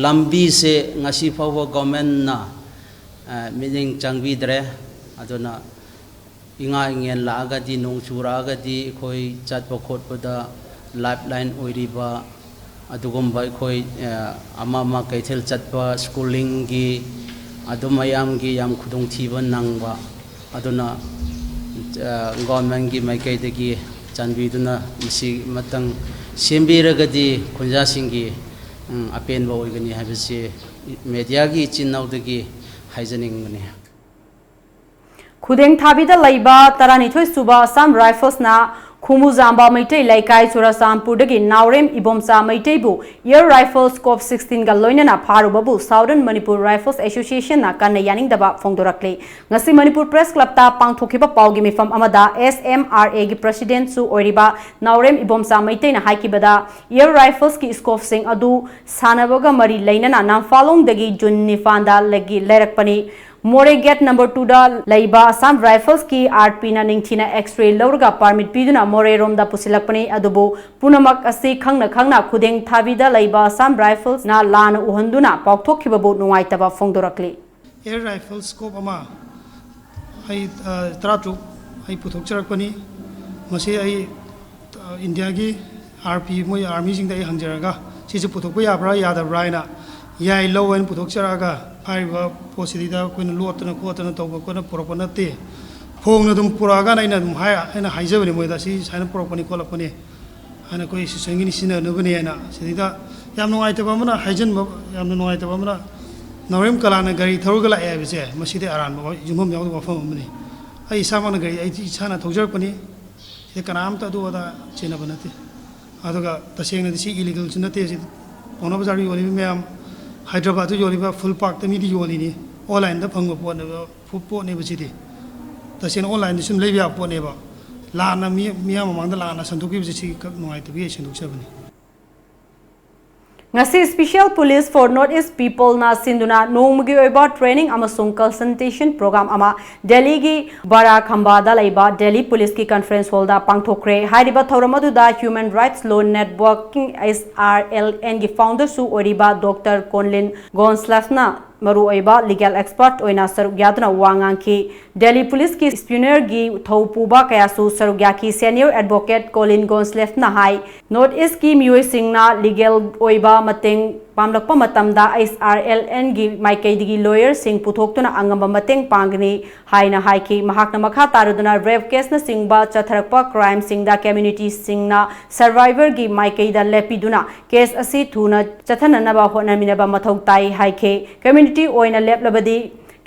ꯂꯝꯕꯤꯁꯦ ꯉꯁꯤ ꯐꯥꯎꯕ ꯒꯣꯔꯃꯦꯟꯅ ꯃꯤꯠꯌꯦꯡ ꯆꯪꯕꯤꯗ꯭ꯔꯦ꯫ ꯑꯗꯨꯅ ꯏꯉꯥ ꯏꯉꯦꯟ ꯂꯥꯛꯑꯒꯗꯤ, ꯅꯣꯡ ꯆꯨꯔꯛꯑꯒꯗꯤ ꯑꯩꯈꯣꯏ ꯆꯠꯄ ꯈꯣꯠꯄꯗ ꯂꯥꯏꯐ ꯂꯥꯏꯟ ꯑꯣꯏꯔꯤꯕ ꯑꯗꯨꯒꯨꯝꯕ ꯑꯩꯈꯣꯏ ꯑꯃ ꯑꯃ ꯀꯩꯊꯦꯜ ꯆꯠꯄ, ꯁ꯭ꯀꯨꯂꯤꯡꯒꯤ, ꯑꯗꯨ ꯃꯌꯥꯝꯒꯤ ꯌꯥꯝ ꯈꯨꯗꯣꯡꯊꯤꯕ ꯅꯪꯕ꯫ ꯑꯗꯨꯅ ꯒꯣꯔꯃꯦꯟꯒꯤ ꯃꯥꯏꯀꯩꯗꯒꯤ ꯆꯥꯟꯕꯤꯗꯨꯅ ꯃꯁꯤ ꯑꯃꯇꯪ ꯁꯦꯝꯕꯤꯔꯒꯗꯤ ꯈꯨꯟꯖꯥꯁꯤꯡꯒꯤ, ꯎꯝ, ꯑꯄꯦꯟꯕ ꯑꯣꯏꯒꯅꯤ ꯍꯥꯏꯕꯁꯤ ꯃꯦꯗꯤꯌꯥꯒꯤ ꯏꯆꯤꯟ ꯏꯅꯥꯎꯗꯒꯤ ꯍꯥꯏꯖꯅꯤꯡꯕꯅꯤ꯫ ꯈꯨꯗꯦꯡ ꯊꯥꯕꯤꯗ ꯂꯩꯕ ꯇꯔꯥꯅꯤꯊꯣꯏ ꯁꯨꯕ ꯑꯁꯥꯝ ꯔꯥꯏꯐꯜꯁꯅ ꯈꯨꯃꯨꯖꯥꯝꯕ ꯃꯩꯇꯩ ꯂꯩꯀꯥꯏ ꯆꯨꯔꯆꯥꯟꯄꯨꯔꯗꯒꯤ ꯅꯥꯎꯔꯦꯝ Ibomcha ꯃꯩꯇꯩꯕꯨ Air Rifles Corps sixteen ꯒ ꯂꯣꯏꯅꯅ ꯐꯥꯔꯨꯕꯕꯨ Southern Manipur Rifles Association ꯅ ꯀꯟꯅ ꯌꯥꯅꯤꯡꯗꯕ ꯐꯣꯡꯗꯣꯔꯛꯂꯤ꯫ ꯉꯁꯤ ꯃꯅꯤꯄꯨꯔ ꯄ꯭ꯔꯦꯁ ꯀ꯭ꯂꯕꯇ ꯄꯥꯡꯊꯣꯛꯈꯤꯕ ꯄꯥꯎꯒꯤ ꯃꯤꯐꯝ ꯑꯃꯗ S M R A ꯒꯤ ꯄ꯭ꯔꯦꯁꯤꯗꯦꯟꯠꯁꯨ ꯑꯣꯏꯔꯤꯕ ꯅꯥꯎꯔꯦꯝ ꯏꯕꯣꯝꯆꯥ ꯃꯩꯇꯩꯅ ꯍꯥꯏꯈꯤꯕꯗ, Air Rifles ꯀꯤ scope ꯁꯤꯡ ꯑꯗꯨ ꯁꯥꯟꯅꯕꯒ ꯃꯔꯤ ꯂꯩꯅꯅ ꯅꯝꯐꯥꯂꯣꯡꯗꯒꯤ ꯖꯨꯟ ꯅꯤꯄꯥꯟꯗ ꯂꯩꯒꯤ-, ꯂꯩꯔꯛꯄꯅꯤ꯫ ꯃꯣꯔꯦ gate number two ꯗ ꯂꯩꯕ Assam Rifles ꯀꯤ R P ꯅ ꯅꯤꯡꯊꯤꯅ X-ray ꯂꯧꯔꯒ permit ꯄꯤꯗꯨꯅ ꯃꯣꯔꯦꯔꯣꯝꯗ ꯄꯨꯁꯤꯜꯂꯛꯄꯅꯤ꯫ ꯑꯗꯨꯕꯨ ꯄꯨꯝꯅꯃꯛ ꯑꯁꯤ ꯈꯪꯅ ꯈꯪꯅ ꯈꯨꯗꯦꯡ ꯊꯥꯕꯤꯗ ꯂꯩꯕ Assam Rifles ꯅ ꯂꯥꯟꯅ ꯎꯍꯟꯗꯨꯅ ꯄꯥꯎꯊꯣꯛꯈꯤꯕꯕꯨ ꯅꯨꯡꯉꯥꯏꯇꯕ ꯐꯣꯡꯗꯣꯔꯛꯂꯤ꯫ Air Rifle scope ꯑꯃ ꯑꯩ, ꯑ, ꯇꯔꯥꯇꯔꯨꯛ ꯑꯩ ꯄꯨꯊꯣꯛꯆꯔꯛꯄꯅꯤ꯫ ꯃꯁꯤ ꯑꯩ, ꯑ, ꯏꯟꯗꯤꯌꯥꯒꯤ R P, ꯃꯣꯏ ꯑꯥꯔꯃꯤꯁꯤꯡꯗ ꯑꯩ ꯍꯪꯖꯔꯒ, ꯁꯤꯁꯦ ꯄꯨꯊꯣꯛꯄ ꯌꯥꯕ꯭ꯔꯥ ꯌꯥꯗꯕ꯭ꯔꯥ ꯍꯥꯏꯅ, ꯌꯥꯏ, ꯂꯧ ꯍꯥꯏꯅ ꯄꯨꯊꯣꯛꯆꯔꯛꯑꯒ, ꯍꯥꯏꯔꯤꯕ ꯄꯣꯠꯁꯤꯗꯩꯗ ꯑꯩꯈꯣꯏꯅ ꯂꯣꯠꯇꯅ ꯈꯣꯠꯇꯅ ꯇꯧꯕ ꯈꯣꯠꯅ ꯄꯨꯔꯛꯄ ꯅꯠꯇꯦ꯫ ꯐꯣꯡꯅ ꯑꯗꯨꯝ ꯄꯨꯔꯛꯑꯀꯥꯟꯗ ꯑꯩꯅ ꯑꯗꯨꯝ ꯍꯥꯏ-, ꯑꯩꯅ ꯍꯥꯏꯖꯕꯅꯤ ꯃꯣꯏꯗ, "ꯁꯤ ꯁꯨꯃꯥꯏꯅ ꯄꯨꯔꯛꯄꯅꯤ ꯈꯣꯠꯂꯛꯄꯅꯤ" ꯍꯥꯏꯅ, "ꯑꯩꯈꯣꯏ ꯁꯤꯁꯟꯒꯤꯅꯤ ꯁꯤꯖꯤꯟꯅꯅꯕꯅꯦꯅ"꯫ ꯁꯤꯗꯩꯗ ꯌꯥꯝ ꯅꯨꯡꯉꯥꯏꯇꯕ ꯑꯃꯅ, ꯍꯥꯏꯖꯟꯕ ꯌꯥꯝꯅ ꯅꯨꯡꯉꯥꯏꯇꯕ ꯑꯃꯅ, ꯅꯥꯎꯔꯦꯝ ꯀꯂꯥꯅ ꯒꯥꯔꯤ ꯊꯧꯔꯒ ꯂꯥꯛꯑꯦ ꯍꯥꯏꯕꯁꯦ, ꯃꯁꯤꯗꯤ ꯑꯔꯥꯟꯕ ꯋꯥ-, ꯌꯨꯝꯐꯝ ꯌꯥꯎꯗꯕ ꯋꯥꯐꯝ ꯑꯃꯅꯤ꯫ ꯑꯩ ꯏꯁꯥꯃꯛꯅ ꯒꯥꯔꯤ, ꯑꯩ ꯏꯁꯥꯅ ꯊꯧꯖꯔꯛꯄꯅꯤ꯫ ꯁꯤꯗ ꯀꯅꯥꯝꯇ ꯑꯗꯨ ꯑꯗꯥ ꯆꯦꯟꯅꯕ ꯅꯠꯇꯦ꯫ ꯑꯗꯨꯒ ꯇꯁꯦꯡꯅꯗꯤ ꯁꯤ ꯏꯂꯤꯒꯦꯜꯁꯨ ꯅꯠꯇꯦ꯫ ꯁꯤ ꯄꯥꯎꯅꯥ ꯕꯖꯥꯔꯗ ꯌꯣꯜꯂꯤꯕ ꯃꯌꯥꯝ, ꯍꯥꯏꯗ꯭ꯔꯕꯥꯗꯇ ꯌꯣꯜꯂꯤꯕ, ꯐꯨꯜ ꯄꯥꯛꯇ ꯃꯤꯗꯤ ꯌꯣꯜꯂꯤꯅꯤ, ꯑꯣꯟꯂꯥꯏꯟꯗ ꯐꯪꯕ ꯄꯣꯠꯅꯦꯕ, ꯄꯣꯠꯅꯦꯕ ꯁꯤꯗꯤ꯫ ꯇꯁꯦꯡꯅ ꯑꯣꯟꯂꯥꯏꯟꯗ ꯁꯨꯝ ꯂꯩꯕ ꯌꯥꯕ ꯄꯣꯠꯅꯦꯕ꯫ ꯂꯥꯟꯅ ꯃꯤ, ꯃꯤꯌꯥꯝ ꯃꯃꯥꯡꯗ ꯂꯥꯟꯅ ꯁꯟꯗꯣꯛꯈꯤꯕꯁꯦ ꯁꯤ ꯈꯛ ꯅꯨꯡꯉꯥꯏꯇꯕꯒꯤ ꯑꯩ ꯁꯦꯡꯗꯣꯛꯆꯕꯅꯤ꯫ ꯉꯁꯤ Special Police for North East People ꯅ ꯁꯤꯟꯗꯨꯅ ꯅꯣꯡꯃꯒꯤ ꯑꯣꯏꯕ training ꯑꯃꯁꯨꯡ consultation program ꯑꯃ ꯗꯦꯜꯂꯤꯒꯤ ꯕꯥꯔꯥ ꯈꯝꯕꯥꯗ ꯂꯩꯕ ꯗꯦꯜꯂꯤ ꯄꯨꯂꯤꯁꯀꯤ conference hall ꯗ ꯄꯥꯡꯊꯣꯛꯈ꯭ꯔꯦ꯫ ꯍꯥꯏꯔꯤꯕ ꯊꯧꯔꯝ ꯑꯗꯨꯗ Human Rights Law Networking, H R L N ꯒꯤ founder ꯁꯨ ꯑꯣꯏꯔꯤꯕ Doctor ꯀꯣꯟꯂꯤꯟ ꯒꯣꯟꯁꯂꯦꯐꯅ ꯃꯔꯨꯑꯣꯏꯕ legal expert ꯑꯣꯏꯅ ꯁꯔꯨꯛ ꯌꯥꯗꯨꯅ ꯋꯥ ꯉꯥꯡꯈꯤ꯫ ꯗꯦꯜꯂꯤ ꯄꯨꯂꯤꯁꯀꯤ espionage ꯒꯤ ꯊꯧ ꯄꯨꯕ ꯀꯌꯥꯁꯨ ꯁꯔꯨꯛ ꯌꯥꯈꯤ꯫ Senior advocate ꯀꯣꯂꯤꯟ ꯒꯣꯟꯁꯂꯦꯐꯅ ꯍꯥꯏ, North East ꯀꯤ ꯃꯤꯑꯣꯏꯁꯤꯡꯅ legal ꯑꯣꯏꯕ ꯃꯇꯦꯡ ꯄꯥꯝꯂꯛꯄ ꯃꯇꯝꯗ ꯑꯦꯁ ꯑꯥꯔ ꯑꯦꯜ ꯑꯦꯟꯒꯤ ꯃꯥꯏꯀꯩꯗꯒꯤ ꯂꯣꯌꯔꯁꯤꯡ ꯄꯨꯊꯣꯛꯇꯨꯅ ꯑꯉꯝꯕ ꯃꯇꯦꯡ ꯄꯥꯡꯒꯅꯤ ꯍꯥꯏꯅ ꯍꯥꯏꯈꯤ꯫ ꯃꯍꯥꯛꯅ ꯃꯈꯥ ꯇꯥꯔꯗꯨꯅ ꯔꯦꯞ ꯀꯦꯁꯅꯆꯤꯡꯕ ꯆꯠꯊꯔꯛꯄ ꯀ꯭ꯔꯥꯏꯝꯁꯤꯡꯗ ꯀꯝꯃ꯭ꯌꯨꯅꯤꯇꯤꯁꯤꯡꯅ ꯁꯔꯚꯥꯏꯚꯔꯒꯤ ꯃꯥꯏꯀꯩꯗ ꯂꯦꯞꯄꯤꯗꯨꯅ ꯀꯦꯁ ꯑꯁꯤ ꯊꯨꯅ ꯆꯠꯊꯅꯅꯕ ꯍꯣꯠꯅꯃꯤꯟꯅꯕ ꯃꯊꯧ ꯇꯥꯏ ꯍꯥꯏꯈꯤ꯫ ꯀꯝꯃ꯭ꯌꯨꯅꯤꯇꯤ ꯑꯣꯏꯅ ꯂꯦꯞꯂꯕꯗꯤ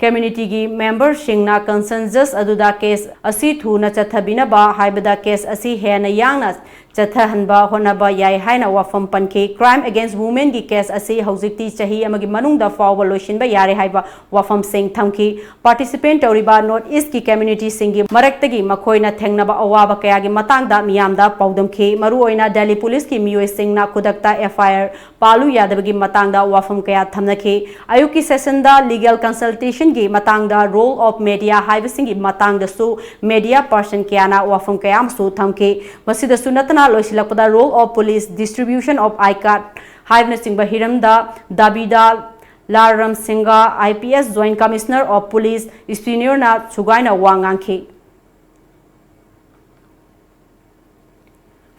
ꯀꯝꯃ꯭ꯌꯨꯅꯤꯇꯤꯒꯤ ꯃꯦꯝꯕꯔꯁꯤꯡꯅ ꯀꯟꯁꯦꯟꯁꯁ ꯑꯗꯨꯗ ꯀꯦꯁ ꯑꯁꯤ ꯊꯨꯅ ꯆꯠꯊꯕꯤꯅꯕ ꯍꯥꯏꯕꯗ ꯀꯦꯁ ꯑꯁꯤ ꯍꯦꯟꯅ ꯌꯥꯡꯅ ꯆꯠꯊꯍꯟꯕ ꯍꯣꯠꯅꯕ ꯌꯥꯏ ꯍꯥꯏꯅ ꯋꯥꯐꯝ ꯄꯟꯈꯤ꯫ ꯀ꯭ꯔꯥꯏꯝ ꯑꯦꯒꯦꯟꯁ ꯋꯨꯃꯦꯟꯒꯤ ꯀꯦꯁ ꯑꯁꯤ ꯍꯧꯖꯤꯛꯇꯤ ꯆꯍꯤ ꯑꯃꯒꯤ ꯃꯅꯨꯡꯗ ꯐꯥꯎꯕ ꯂꯣꯏꯁꯤꯟꯕ ꯌꯥꯔꯦ ꯍꯥꯏꯕ ꯋꯥꯐꯝꯁꯤꯡ ꯊꯝꯈꯤ꯫ ꯄꯥꯔꯇꯤꯁꯤꯄꯦꯟ ꯇꯧꯔꯤꯕ ꯅꯣꯔꯠ ꯏꯁꯀꯤ ꯀꯝꯃ꯭ꯌꯨꯅꯤꯇꯤꯁꯤꯡꯒꯤ ꯃꯔꯛꯇꯒꯤ ꯃꯈꯣꯏꯅ ꯊꯦꯡꯅꯕ ꯑꯋꯥꯕ ꯀꯌꯥꯒꯤ ꯃꯇꯥꯡꯗ ꯃꯤꯌꯥꯝꯗ ꯄꯥꯎꯗꯝꯈꯤ꯫ ꯃꯔꯨꯑꯣꯏꯅ ꯗꯦꯜꯂꯤ ꯄꯨꯂꯤꯁꯀꯤ ꯃꯤꯑꯣꯏꯁꯤꯡꯅ ꯈꯨꯗꯛꯇ ꯑꯦꯐ ꯑꯥꯏ ꯑꯥꯔ ꯄꯥꯜꯂꯨ ꯌꯥꯗꯕꯒꯤ ꯃꯇꯥꯡꯗ ꯋꯥꯐꯝ ꯀꯌꯥ ꯊꯝꯅꯈꯤ꯫ ꯑꯌꯨꯛꯀꯤ ꯁꯦꯁꯟꯗ ꯂꯤꯒꯦꯜ ꯀꯟꯁꯜꯇꯦꯁꯟꯒꯤ ꯃꯇꯥꯡꯗ, ꯔꯣꯜ ꯑꯣꯐ ꯃꯦꯗꯤꯌꯥ ꯍꯥꯏꯕꯁꯤꯡꯒꯤ ꯃꯇꯥꯡꯗꯁꯨ ꯃꯦꯗꯤꯌꯥ ꯄꯥꯔꯁꯟ ꯀꯌꯥꯅ ꯋꯥꯐꯝ ꯀꯌꯥ ꯑꯃꯁꯨ ꯊꯝꯈꯤ꯫ ꯃꯁꯤꯗꯁꯨ ꯅꯠꯇꯅ ꯂꯣꯏꯁꯤꯜꯂꯛꯄꯗ role of police, distribution of I card ꯍꯥꯏꯕꯅꯆꯤꯡꯕ ꯍꯤꯔꯝꯗ Dabida Lal Ram Singa, I P S joint commissioner of police ꯏꯁꯇꯤꯅꯤꯌꯔꯅ ꯁꯨꯒꯥꯏꯅ ꯋꯥ ꯉꯥꯡꯈꯤ꯫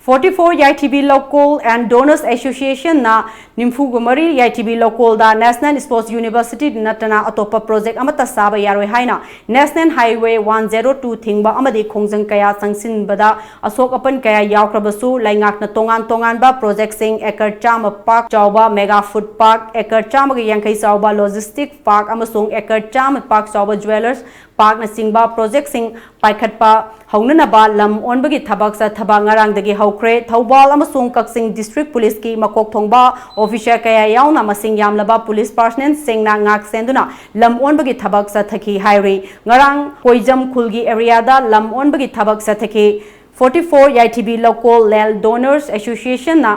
Forty four ꯌꯥꯏꯊꯤꯕꯤ ꯂꯧꯀꯣꯜ and Donors Association ꯅ ꯅꯤꯐꯨꯒ ꯃꯔꯤ ꯌꯥꯏꯊꯤꯕꯤ ꯂꯧꯀꯣꯜꯗ National Sports University ꯅꯠꯇꯅ ꯑꯇꯣꯞꯄ ꯄ꯭ꯔꯣꯖꯦꯛ ꯑꯃꯠꯇ ꯁꯥꯕ ꯌꯥꯔꯣꯏ ꯍꯥꯏꯅ National Highway one zero two ꯊꯤꯡꯕ ꯑꯃꯗꯤ ꯈꯣꯡꯖꯪ ꯀꯌꯥ ꯆꯪꯁꯤꯟꯕꯗ ꯑꯁꯣꯛ ꯑꯄꯟ ꯀꯌꯥ ꯌꯥꯎꯈ꯭ꯔꯕꯁꯨ ꯂꯩꯉꯥꯛꯅ ꯇꯣꯉꯥꯟ ꯇꯣꯉꯥꯟꯕ ꯄ꯭ꯔꯣꯖꯦꯛꯁꯤꯡ ꯑꯦꯀꯔ ꯆꯥꯝꯃ ꯄꯥꯛ ꯆꯥꯎꯕ, ꯃꯦꯒꯥ ꯐꯨꯗ ꯄꯥꯔꯛ, ꯑꯦꯀꯔ ꯆꯥꯝꯃꯒ ꯌꯥꯡꯈꯩ ꯆꯥꯎꯕ ꯂꯣꯖꯤꯁꯇꯤꯛ ꯄꯥꯔꯛ ꯑꯃꯁꯨꯡ ꯑꯦꯀꯔ ꯆꯥꯝꯃ ꯄꯥꯛ ꯆꯥꯎꯕ ꯖꯨꯋꯦꯂꯔꯁ ꯄꯥꯔꯛꯅꯆꯤꯡꯕ ꯄ꯭ꯔꯣꯖꯦꯛꯁꯤꯡ ꯄꯥꯏꯈꯠꯄ ꯍꯧꯅꯅꯕ ꯂꯝ ꯑꯣꯟꯕꯒꯤ ꯊꯕꯛ ꯆꯠꯊꯕ ꯉꯔꯥꯡꯗꯒꯤ ꯍꯧꯈ꯭ꯔꯦ꯫ ꯊꯧꯕꯥꯜ ꯑꯃꯁꯨꯡ ꯀꯛꯆꯤꯡ ꯗꯤꯁꯇ꯭ꯔꯤꯛ ꯄꯨꯂꯤꯁꯀꯤ ꯃꯀꯣꯛ ꯊꯣꯡꯕ ꯑꯣꯐꯤꯁꯔ ꯀꯌꯥ ꯌꯥꯎꯅ ꯃꯁꯤꯡ ꯌꯥꯝꯂꯕ ꯄꯨꯂꯤꯁ ꯄꯥꯔꯁꯅꯦꯜꯁꯤꯡꯅ ꯉꯥꯛ ꯁꯦꯟꯗꯨꯅ ꯂꯝ ꯑꯣꯟꯕꯒꯤ ꯊꯕꯛ ꯆꯠꯊꯈꯤ ꯍꯥꯏꯔꯤ꯫ ꯉꯔꯥꯡ ꯀꯣꯏꯖꯝ ꯈꯨꯜꯒꯤ ꯑꯦꯔꯤꯌꯥꯗ ꯂꯝ ꯑꯣꯟꯕꯒꯤ ꯊꯕꯛ ꯆꯠꯊꯈꯤ꯫ Forty four ꯌꯥꯏꯊꯤꯕꯤ ꯂꯧꯀꯣꯜ ꯂꯦꯜ ꯗꯣꯅꯔꯁ ꯑꯦꯁꯣꯁꯤꯌꯦꯁꯟꯅ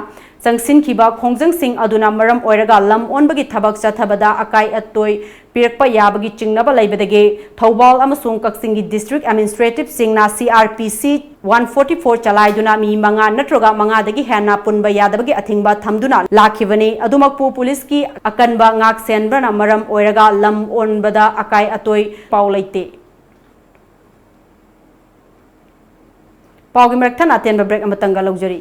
ꯆꯪꯁꯤꯟꯈꯤꯕ ꯈꯣꯡꯖꯪꯁꯤꯡ ꯑꯗꯨꯅ ꯃꯔꯝ ꯑꯣꯏꯔꯒ ꯂꯝ ꯑꯣꯟꯕꯒꯤ ꯊꯕꯛ ꯆꯠꯊꯕꯗ ꯑꯀꯥꯏ ꯑꯇꯣꯏ ꯄꯤꯔꯛꯄ ꯌꯥꯕꯒꯤ ꯆꯤꯡꯅꯕ ꯂꯩꯕꯗꯒꯤ ꯊꯧꯕꯥꯜ ꯑꯃꯁꯨꯡ ꯀꯛꯆꯤꯡꯒꯤ ꯗꯤꯁꯇ꯭ꯔꯤꯛ ꯑꯦꯗꯃꯤꯅꯤꯁꯇ꯭ꯔꯦꯇꯤꯚꯁꯤꯡꯅ C R P C one forty four ꯆꯂꯥꯏꯗꯨꯅ ꯃꯤ ꯃꯉꯥ ꯅꯠꯇ꯭ꯔꯒ ꯃꯉꯥꯗꯒꯤ ꯍꯦꯟꯅ ꯄꯨꯟꯕ ꯌꯥꯗꯕꯒꯤ ꯑꯊꯤꯡꯕ ꯊꯝꯗꯨꯅ ꯂꯥꯛꯈꯤꯕꯅꯤ꯫ ꯑꯗꯨꯃꯛꯄꯨ ꯄꯨꯂꯤꯁꯀꯤ ꯑꯀꯟꯕ ꯉꯥꯛ ꯁꯦꯟꯕꯅ ꯃꯔꯝ ꯑꯣꯏꯔꯒ ꯂꯝ ꯑꯣꯟꯕꯗ ꯑꯀꯥꯏ ꯑꯇꯣꯏ ꯄꯥꯎ ꯂꯩꯇꯦ꯫ ꯄꯥꯎꯒꯤ ꯃꯔꯛ ꯊꯠꯅ ꯑꯇꯦꯟꯕ break ꯑꯃꯇꯪꯒ ꯂꯧꯖꯔꯤ꯫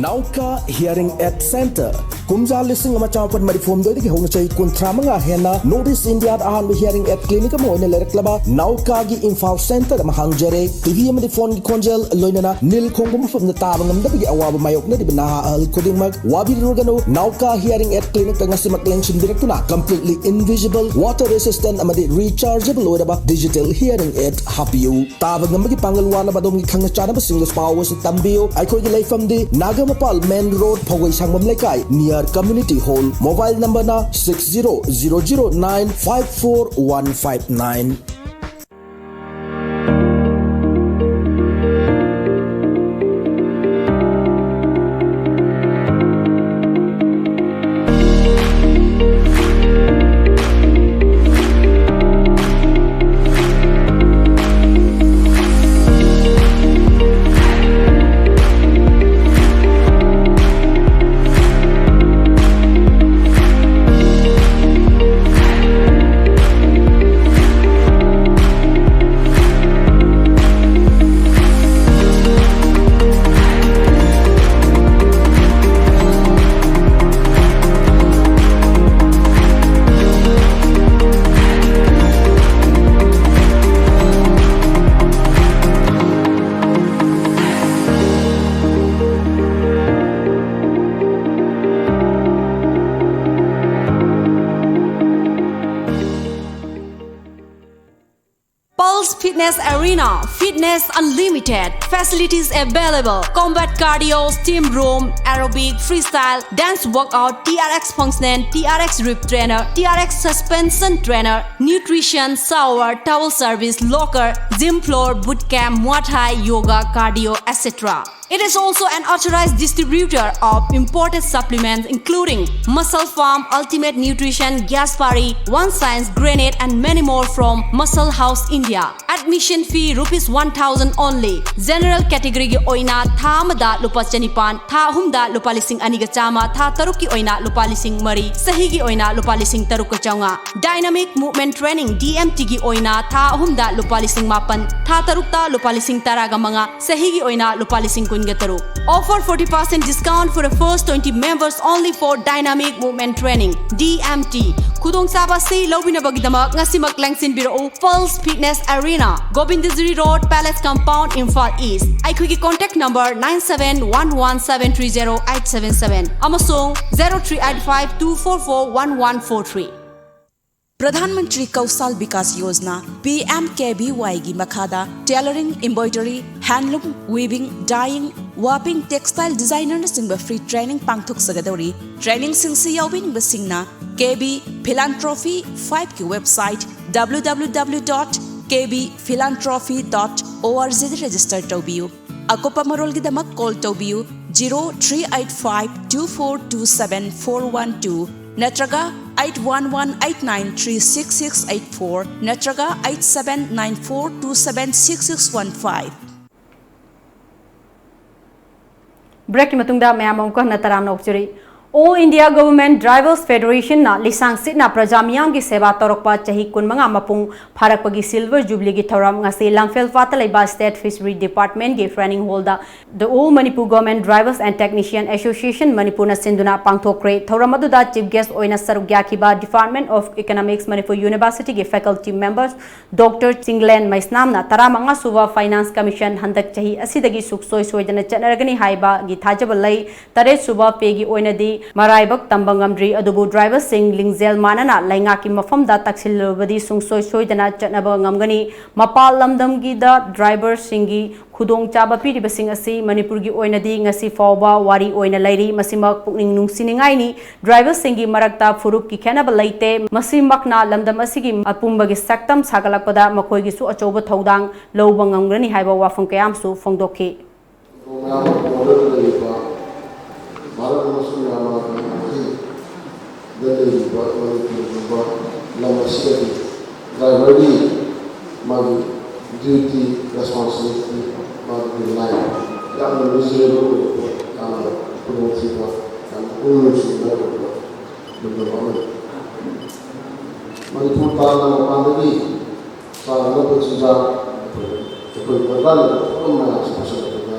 Nauka Hearing Aid Center, ꯀꯨꯝꯖꯥ ꯂꯤꯁꯤꯡ ꯑꯃ ꯆꯥꯃꯥꯄꯟ ꯃꯔꯤꯐꯨ ꯍꯨꯝꯗꯣꯏꯗꯒꯤ ꯍꯧꯅ ꯆꯍꯤ ꯀꯨꯟꯊ꯭ꯔꯥ ꯃꯉꯥ ꯍꯦꯟꯅ North East Indiaꯗ ꯑꯍꯥꯟꯕ hearing aid clinic ꯑꯃ ꯑꯣꯏꯅ ꯂꯩꯔꯛꯂꯕ ꯅꯥꯎꯀꯥꯒꯤ ꯏꯝꯐꯥꯜ centre ꯑꯃ ꯍꯥꯡꯖꯔꯦ꯫ ꯇꯤꯚꯤ ꯑꯃꯗꯤ phoneꯒꯤ ꯈꯣꯟꯖꯦꯜ, ꯂꯣꯏꯅꯅ ꯅꯤꯜ ꯈꯣꯡꯕ ꯃꯐꯝꯗ ꯇꯥꯕ ꯉꯝꯗꯕꯒꯤ ꯑꯋꯥꯕ ꯃꯥꯌꯣꯛꯅꯔꯤꯕ ꯅꯍꯥ ꯑꯍꯜ ꯈꯨꯗꯤꯡꯃꯛ ꯋꯥꯕꯤꯔꯨꯔꯒꯅꯨ꯫ ꯅꯥꯎꯀꯥ hearing aid clinicꯇ ꯉꯁꯤꯃꯛ ꯂꯦꯡꯁꯤꯟꯕꯤꯔꯛꯇꯨꯅ completely invisible, water resistant ꯑꯃꯗꯤ rechargeable ꯑꯣꯏꯔꯕ digital hearing aid ꯍꯥꯞꯄꯤꯌꯨ꯫ ꯇꯥꯕ ꯉꯝꯕꯒꯤ ꯄꯥꯡꯒꯜ ꯋꯥꯠꯂꯕ ꯑꯗꯣꯝꯒꯤ ꯈꯪꯅ ꯆꯥꯟꯅꯕꯁꯤꯡꯗꯁꯨ ꯄꯥꯎ ꯑꯁꯤ ꯇꯝꯕꯤꯌꯨ꯫ ꯑꯩꯈꯣꯏꯒꯤ ꯂꯩꯐꯝꯗꯤ ꯅꯥꯒꯥꯃꯄꯥꯜ main road, ꯐꯧꯒꯩ ꯁꯪꯕꯝ ꯂꯩꯀꯥꯏ, near community hall꯫ Mobile numberꯅ six zero zero zero nine five four one five nine꯫ Pulse Fitness Arena, fitness unlimited, facilities available, combat cardio, steam room, aerobic, freestyle, dance workout, T R X functional, T R X rep trainer, T R X suspension trainer, nutrition, shower, towel service, locker, gym floor, boot camp, Muay Thai, yoga, cardio, et cetera. It is also an authorized distributor of imported supplements including Muscle Farm, Ultimate Nutrition, Gaspari, One Science, Granite, and many more from Muscle House India. Admission fee rupees one thousand only. General category ꯒꯤ ꯑꯣꯏꯅ ꯊꯥ ꯑꯃꯗ ꯂꯨꯄꯥ ꯆꯅꯤꯄꯥꯟ, ꯊꯥ ꯑꯍꯨꯝꯗ ꯂꯨꯄꯥ ꯂꯤꯁꯤꯡ ꯑꯅꯤꯒ ꯆꯥꯝꯃ, ꯊꯥ ꯇꯔꯨꯛꯀꯤ ꯑꯣꯏꯅ ꯂꯨꯄꯥ ꯂꯤꯁꯤꯡ ꯃꯔꯤ, ꯆꯍꯤꯒꯤ ꯑꯣꯏꯅ ꯂꯨꯄꯥ ꯂꯤꯁꯤꯡ ꯇꯔꯨꯛꯀ ꯆꯥꯝꯃꯉꯥ꯫ Dynamic Movement Training, D M T ꯒꯤ ꯑꯣꯏꯅ ꯊꯥ ꯑꯍꯨꯝꯗ ꯂꯨꯄꯥ ꯂꯤꯁꯤꯡ ꯃꯥꯄꯟ, ꯊꯥ ꯇꯔꯨꯛꯇ ꯂꯨꯄꯥ ꯂꯤꯁꯤꯡ ꯇꯔꯥꯒ ꯃꯉꯥ, ꯆꯍꯤꯒꯤ ꯑꯣꯏꯅ ꯂꯨꯄꯥ ꯂꯤꯁꯤꯡ ꯀꯨꯟ꯫ ꯇꯔꯨꯛ꯫ Offer forty percent discount for the first twenty members only for Dynamic Movement Training, D M T. ꯈꯨꯗꯣꯡꯆꯥꯕ ꯑꯁꯤ ꯂꯧꯕꯤꯅꯕꯒꯤꯗꯃꯛ ꯉꯁꯤꯃꯛ ꯂꯦꯡꯁꯤꯟꯕꯤꯔꯛꯎ Pulse Fitness Arena, Govindagiri Road, Palace Compound, Imphal East. ꯑꯩꯈꯣꯏꯒꯤ contact number nine seven one one seven three zero eight seven seven ꯑꯃꯁꯨꯡ zero three eight five two four four one one four three꯫ Pradhan Mantri ꯀꯧꯁꯥꯜ Vikas Yojana, P M K V Y ꯒꯤ ꯃꯈꯥꯗ tailoring, embroidery, handloom, weaving, dyeing, warping, textile designerꯅꯆꯤꯡꯕ free training ꯄꯥꯡꯊꯣꯛꯆꯒꯗꯧꯔꯤ꯫ Trainingꯁꯤꯡꯁꯤ ꯌꯥꯎꯕꯤꯅꯤꯡꯕꯁꯤꯡꯅ K V Philanthropy five ꯀꯤ website W W W dot K V philanthropy dot org ꯗ register ꯇꯧꯕꯤꯌꯨ꯫ ꯑꯀꯨꯞꯄ ꯃꯔꯣꯜꯒꯤꯗꯃꯛ call ꯇꯧꯕꯤꯌꯨ zero three eight five two four two seven four one two ꯅꯠꯇ꯭ꯔꯒ eight one one eight nine three six six eight four ꯅꯠꯇ꯭ꯔꯒ eight seven nine four two seven six six one five꯫ Breakꯀꯤ ꯃꯇꯨꯡꯗ ꯃꯌꯥꯝ ꯑꯃꯨꯛꯀ ꯍꯟꯅ ꯇꯔꯥꯝꯅ ꯑꯣꯛꯆꯔꯤ꯫ All India Government Drivers Federationna ꯂꯤꯁꯥꯡ ꯁꯤꯠꯅ ꯄ꯭ꯔꯖꯥ ꯃꯤꯌꯥꯝꯒꯤ ꯁꯦꯕꯥ ꯇꯧꯔꯛꯄ ꯆꯍꯤ ꯀꯨꯟꯃꯉꯥ ꯃꯄꯨꯡ ꯐꯥꯔꯛꯄꯒꯤ Silver Jubileeꯒꯤ ꯊꯧꯔꯝ ꯉꯁꯤ ꯂꯝꯐꯦꯜ ꯄꯥꯠꯇ ꯂꯩꯕ State Fishery Departmentꯀꯤ training hallꯗ The All Manipur Government Drivers and Technician Association ꯃꯅꯤꯄꯨꯔꯅ ꯁꯤꯟꯗꯨꯅ ꯄꯥꯡꯊꯣꯛꯈ꯭ꯔꯦ꯫ ꯊꯧꯔꯝ ꯑꯗꯨꯗ chief guest ꯑꯣꯏꯅ ꯁꯔꯨꯛ ꯌꯥꯈꯤꯕ Department of Economics Manipur Universityꯒꯤ faculty members Doctor Chinglen ꯃꯩꯁꯅꯥꯝꯅ ꯇꯔꯥꯃꯉꯥ ꯁꯨꯕ Finance Commission ꯍꯟꯗꯛ ꯆꯍꯤ ꯑꯁꯤꯗꯒꯤ ꯁꯨꯛꯁꯣꯏ ꯁꯣꯏꯗꯅ ꯆꯠꯅꯔꯒꯅꯤ ꯍꯥꯏꯕꯒꯤ ꯊꯥꯖꯕ ꯂꯩ꯫ ꯇꯔꯦꯠ ꯁꯨꯕ payꯒꯤ ꯑꯣꯏꯅꯗꯤ ꯃꯔꯥꯏꯕꯛ ꯇꯝꯕ ꯉꯝꯗ꯭ꯔꯤ, ꯑꯗꯨꯕꯨ driverꯁꯤꯡ ꯂꯤꯡꯖꯦꯜ ꯃꯥꯟꯅꯅ ꯂꯩꯉꯥꯛꯀꯤ ꯃꯐꯝꯗ ꯇꯛꯁꯤꯜꯂꯨꯔꯕꯗꯤ ꯁꯨꯡꯁꯣꯏ ꯁꯣꯏꯗꯅ ꯆꯠꯅꯕ ꯉꯝꯒꯅꯤ꯫ ꯃꯄꯥꯜ ꯂꯝꯗꯝꯒꯤꯗ driverꯁꯤꯡꯒꯤ ꯈꯨꯗꯣꯡꯆꯥꯕ ꯄꯤꯔꯤꯕꯁꯤꯡ ꯑꯁꯤ ꯃꯅꯤꯄꯨꯔꯒꯤ ꯑꯣꯏꯅꯗꯤ ꯉꯁꯤ ꯐꯥꯎꯕ ꯋꯥꯔꯤ ꯑꯣꯏꯅ ꯂꯩꯔꯤ꯫ ꯃꯁꯤꯃꯛ ꯄꯨꯛꯅꯤꯡ ꯅꯨꯡꯁꯤꯅꯤꯡꯉꯥꯏꯅꯤ꯫ Driverꯁꯤꯡꯒꯤ ꯃꯔꯛꯇ ꯐꯨꯔꯨꯞꯀꯤ ꯈꯦꯠꯅꯕ ꯂꯩꯇꯦ꯫ ꯃꯁꯤꯃꯛꯅ ꯂꯝꯗꯝ ꯑꯁꯤꯒꯤ ꯑꯄꯨꯝꯕꯒꯤ ꯁꯛꯇꯝ ꯁꯥꯒꯠꯂꯛꯄꯗ ꯃꯈꯣꯏꯒꯤꯁꯨ ꯑꯆꯧꯕ ꯊꯧꯗꯥꯡ ꯂꯧꯕ ꯉꯝꯒꯅꯤ ꯍꯥꯏꯕ ꯋꯥꯐꯝ ꯀꯌꯥ ꯑꯃꯁꯨ ꯐꯣꯡꯗꯣꯛꯈꯤ꯫ ꯃꯌꯥꯝ borderꯗ ꯂꯩꯔꯤꯕ ꯚꯥꯔꯠ ꯑꯃꯁꯨꯡ ꯃ꯭ꯌꯥꯟꯃꯥꯔꯒꯤ ꯃꯔꯛꯇ ꯂꯩꯔꯤꯕ ꯃꯅꯤꯄꯨꯔꯒꯨꯝꯕ ꯂꯝ ꯑꯁꯤꯗꯗꯤ driverꯒꯤ ꯃꯥꯒꯤ duty responsibility, ꯃꯥꯒꯤ line ꯌꯥꯝꯅ miserable ꯑꯣꯏꯕ ꯄꯣꯠ, ꯌꯥꯝꯅ ꯈꯨꯗꯣꯡꯊꯤꯕ, ꯌꯥꯝꯅ ꯄꯨꯛꯅꯤꯡ ꯅꯨꯡꯁꯤꯅꯤꯡꯉꯥꯏ ꯑꯣꯏꯕ ꯂꯝꯗꯝ ꯑꯃꯅꯤ꯫ ꯃꯅꯤꯄꯨꯔ ꯇꯥꯟꯅ ꯃꯄꯥꯟꯗꯒꯤ ꯆꯥꯅꯅꯕ ꯆꯤꯟꯖꯥꯛ ꯑꯩꯈꯣꯏ ꯄꯣꯠ ꯃꯌꯥꯝꯁꯤ ꯄꯨꯁꯤꯜꯂꯛꯄꯗ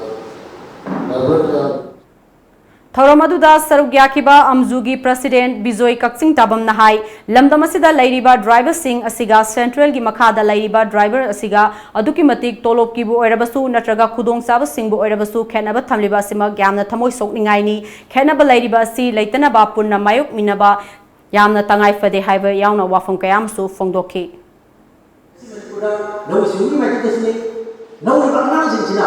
ꯊꯧꯔꯝ ꯑꯗꯨꯗ ꯁꯔꯨꯛ ꯌꯥꯈꯤꯕ ꯑꯝꯖꯨꯒꯤ ꯄ꯭ꯔꯁꯤꯗꯦꯟꯠ ꯕꯤꯖꯣꯏ ꯀꯛꯆꯤꯡ ꯇꯥꯕꯝꯅ ꯍꯥꯏ, ꯂꯝꯗꯝ ꯑꯁꯤꯗ ꯂꯩꯔꯤꯕ ꯗ꯭ꯔꯥꯏꯚꯔꯁꯤꯡ ꯑꯁꯤꯒ ꯁꯦꯟꯇ꯭ꯔꯦꯜꯒꯤ ꯃꯈꯥꯗ ꯂꯩꯔꯤꯕ ꯗ꯭ꯔꯥꯏꯚꯔ ꯑꯁꯤꯒ ꯑꯗꯨꯛꯀꯤ ꯃꯇꯤꯛ ꯇꯣꯂꯣꯞꯀꯤꯕꯨ ꯑꯣꯏꯔꯕꯁꯨ ꯅꯠꯇ꯭ꯔꯒ ꯈꯨꯗꯣꯡꯆꯥꯕꯁꯤꯡꯕꯨ ꯑꯣꯏꯔꯕꯁꯨ ꯈꯦꯠꯅꯕ ꯊꯝꯂꯤꯕ ꯑꯁꯤꯃꯛ ꯌꯥꯝꯅ ꯊꯃꯣꯏ ꯁꯣꯛꯅꯤꯡꯉꯥꯏꯅꯤ꯫ ꯈꯦꯠꯅꯕ ꯂꯩꯔꯤꯕ ꯑꯁꯤ ꯂꯩꯇꯅꯕ ꯄꯨꯟꯅ ꯃꯥꯌꯣꯛꯃꯤꯟꯅꯕ ꯌꯥꯝꯅ ꯇꯉꯥꯏ ꯐꯗꯦ ꯍꯥꯏꯕ ꯌꯥꯎꯅ ꯋꯥꯐꯝ ꯀꯌꯥ ꯑꯃꯁꯨ ꯐꯣꯡꯗꯣꯛꯈꯤ꯫ ꯃꯅꯤꯄꯨꯔꯗ ꯂꯧꯎ ꯁꯤꯡꯎꯒꯤ ꯃꯥꯏꯀꯩꯗꯁꯨꯅꯤ, ꯂꯧꯔꯤꯕ ꯑꯉꯥꯡꯁꯤꯡꯁꯤꯅ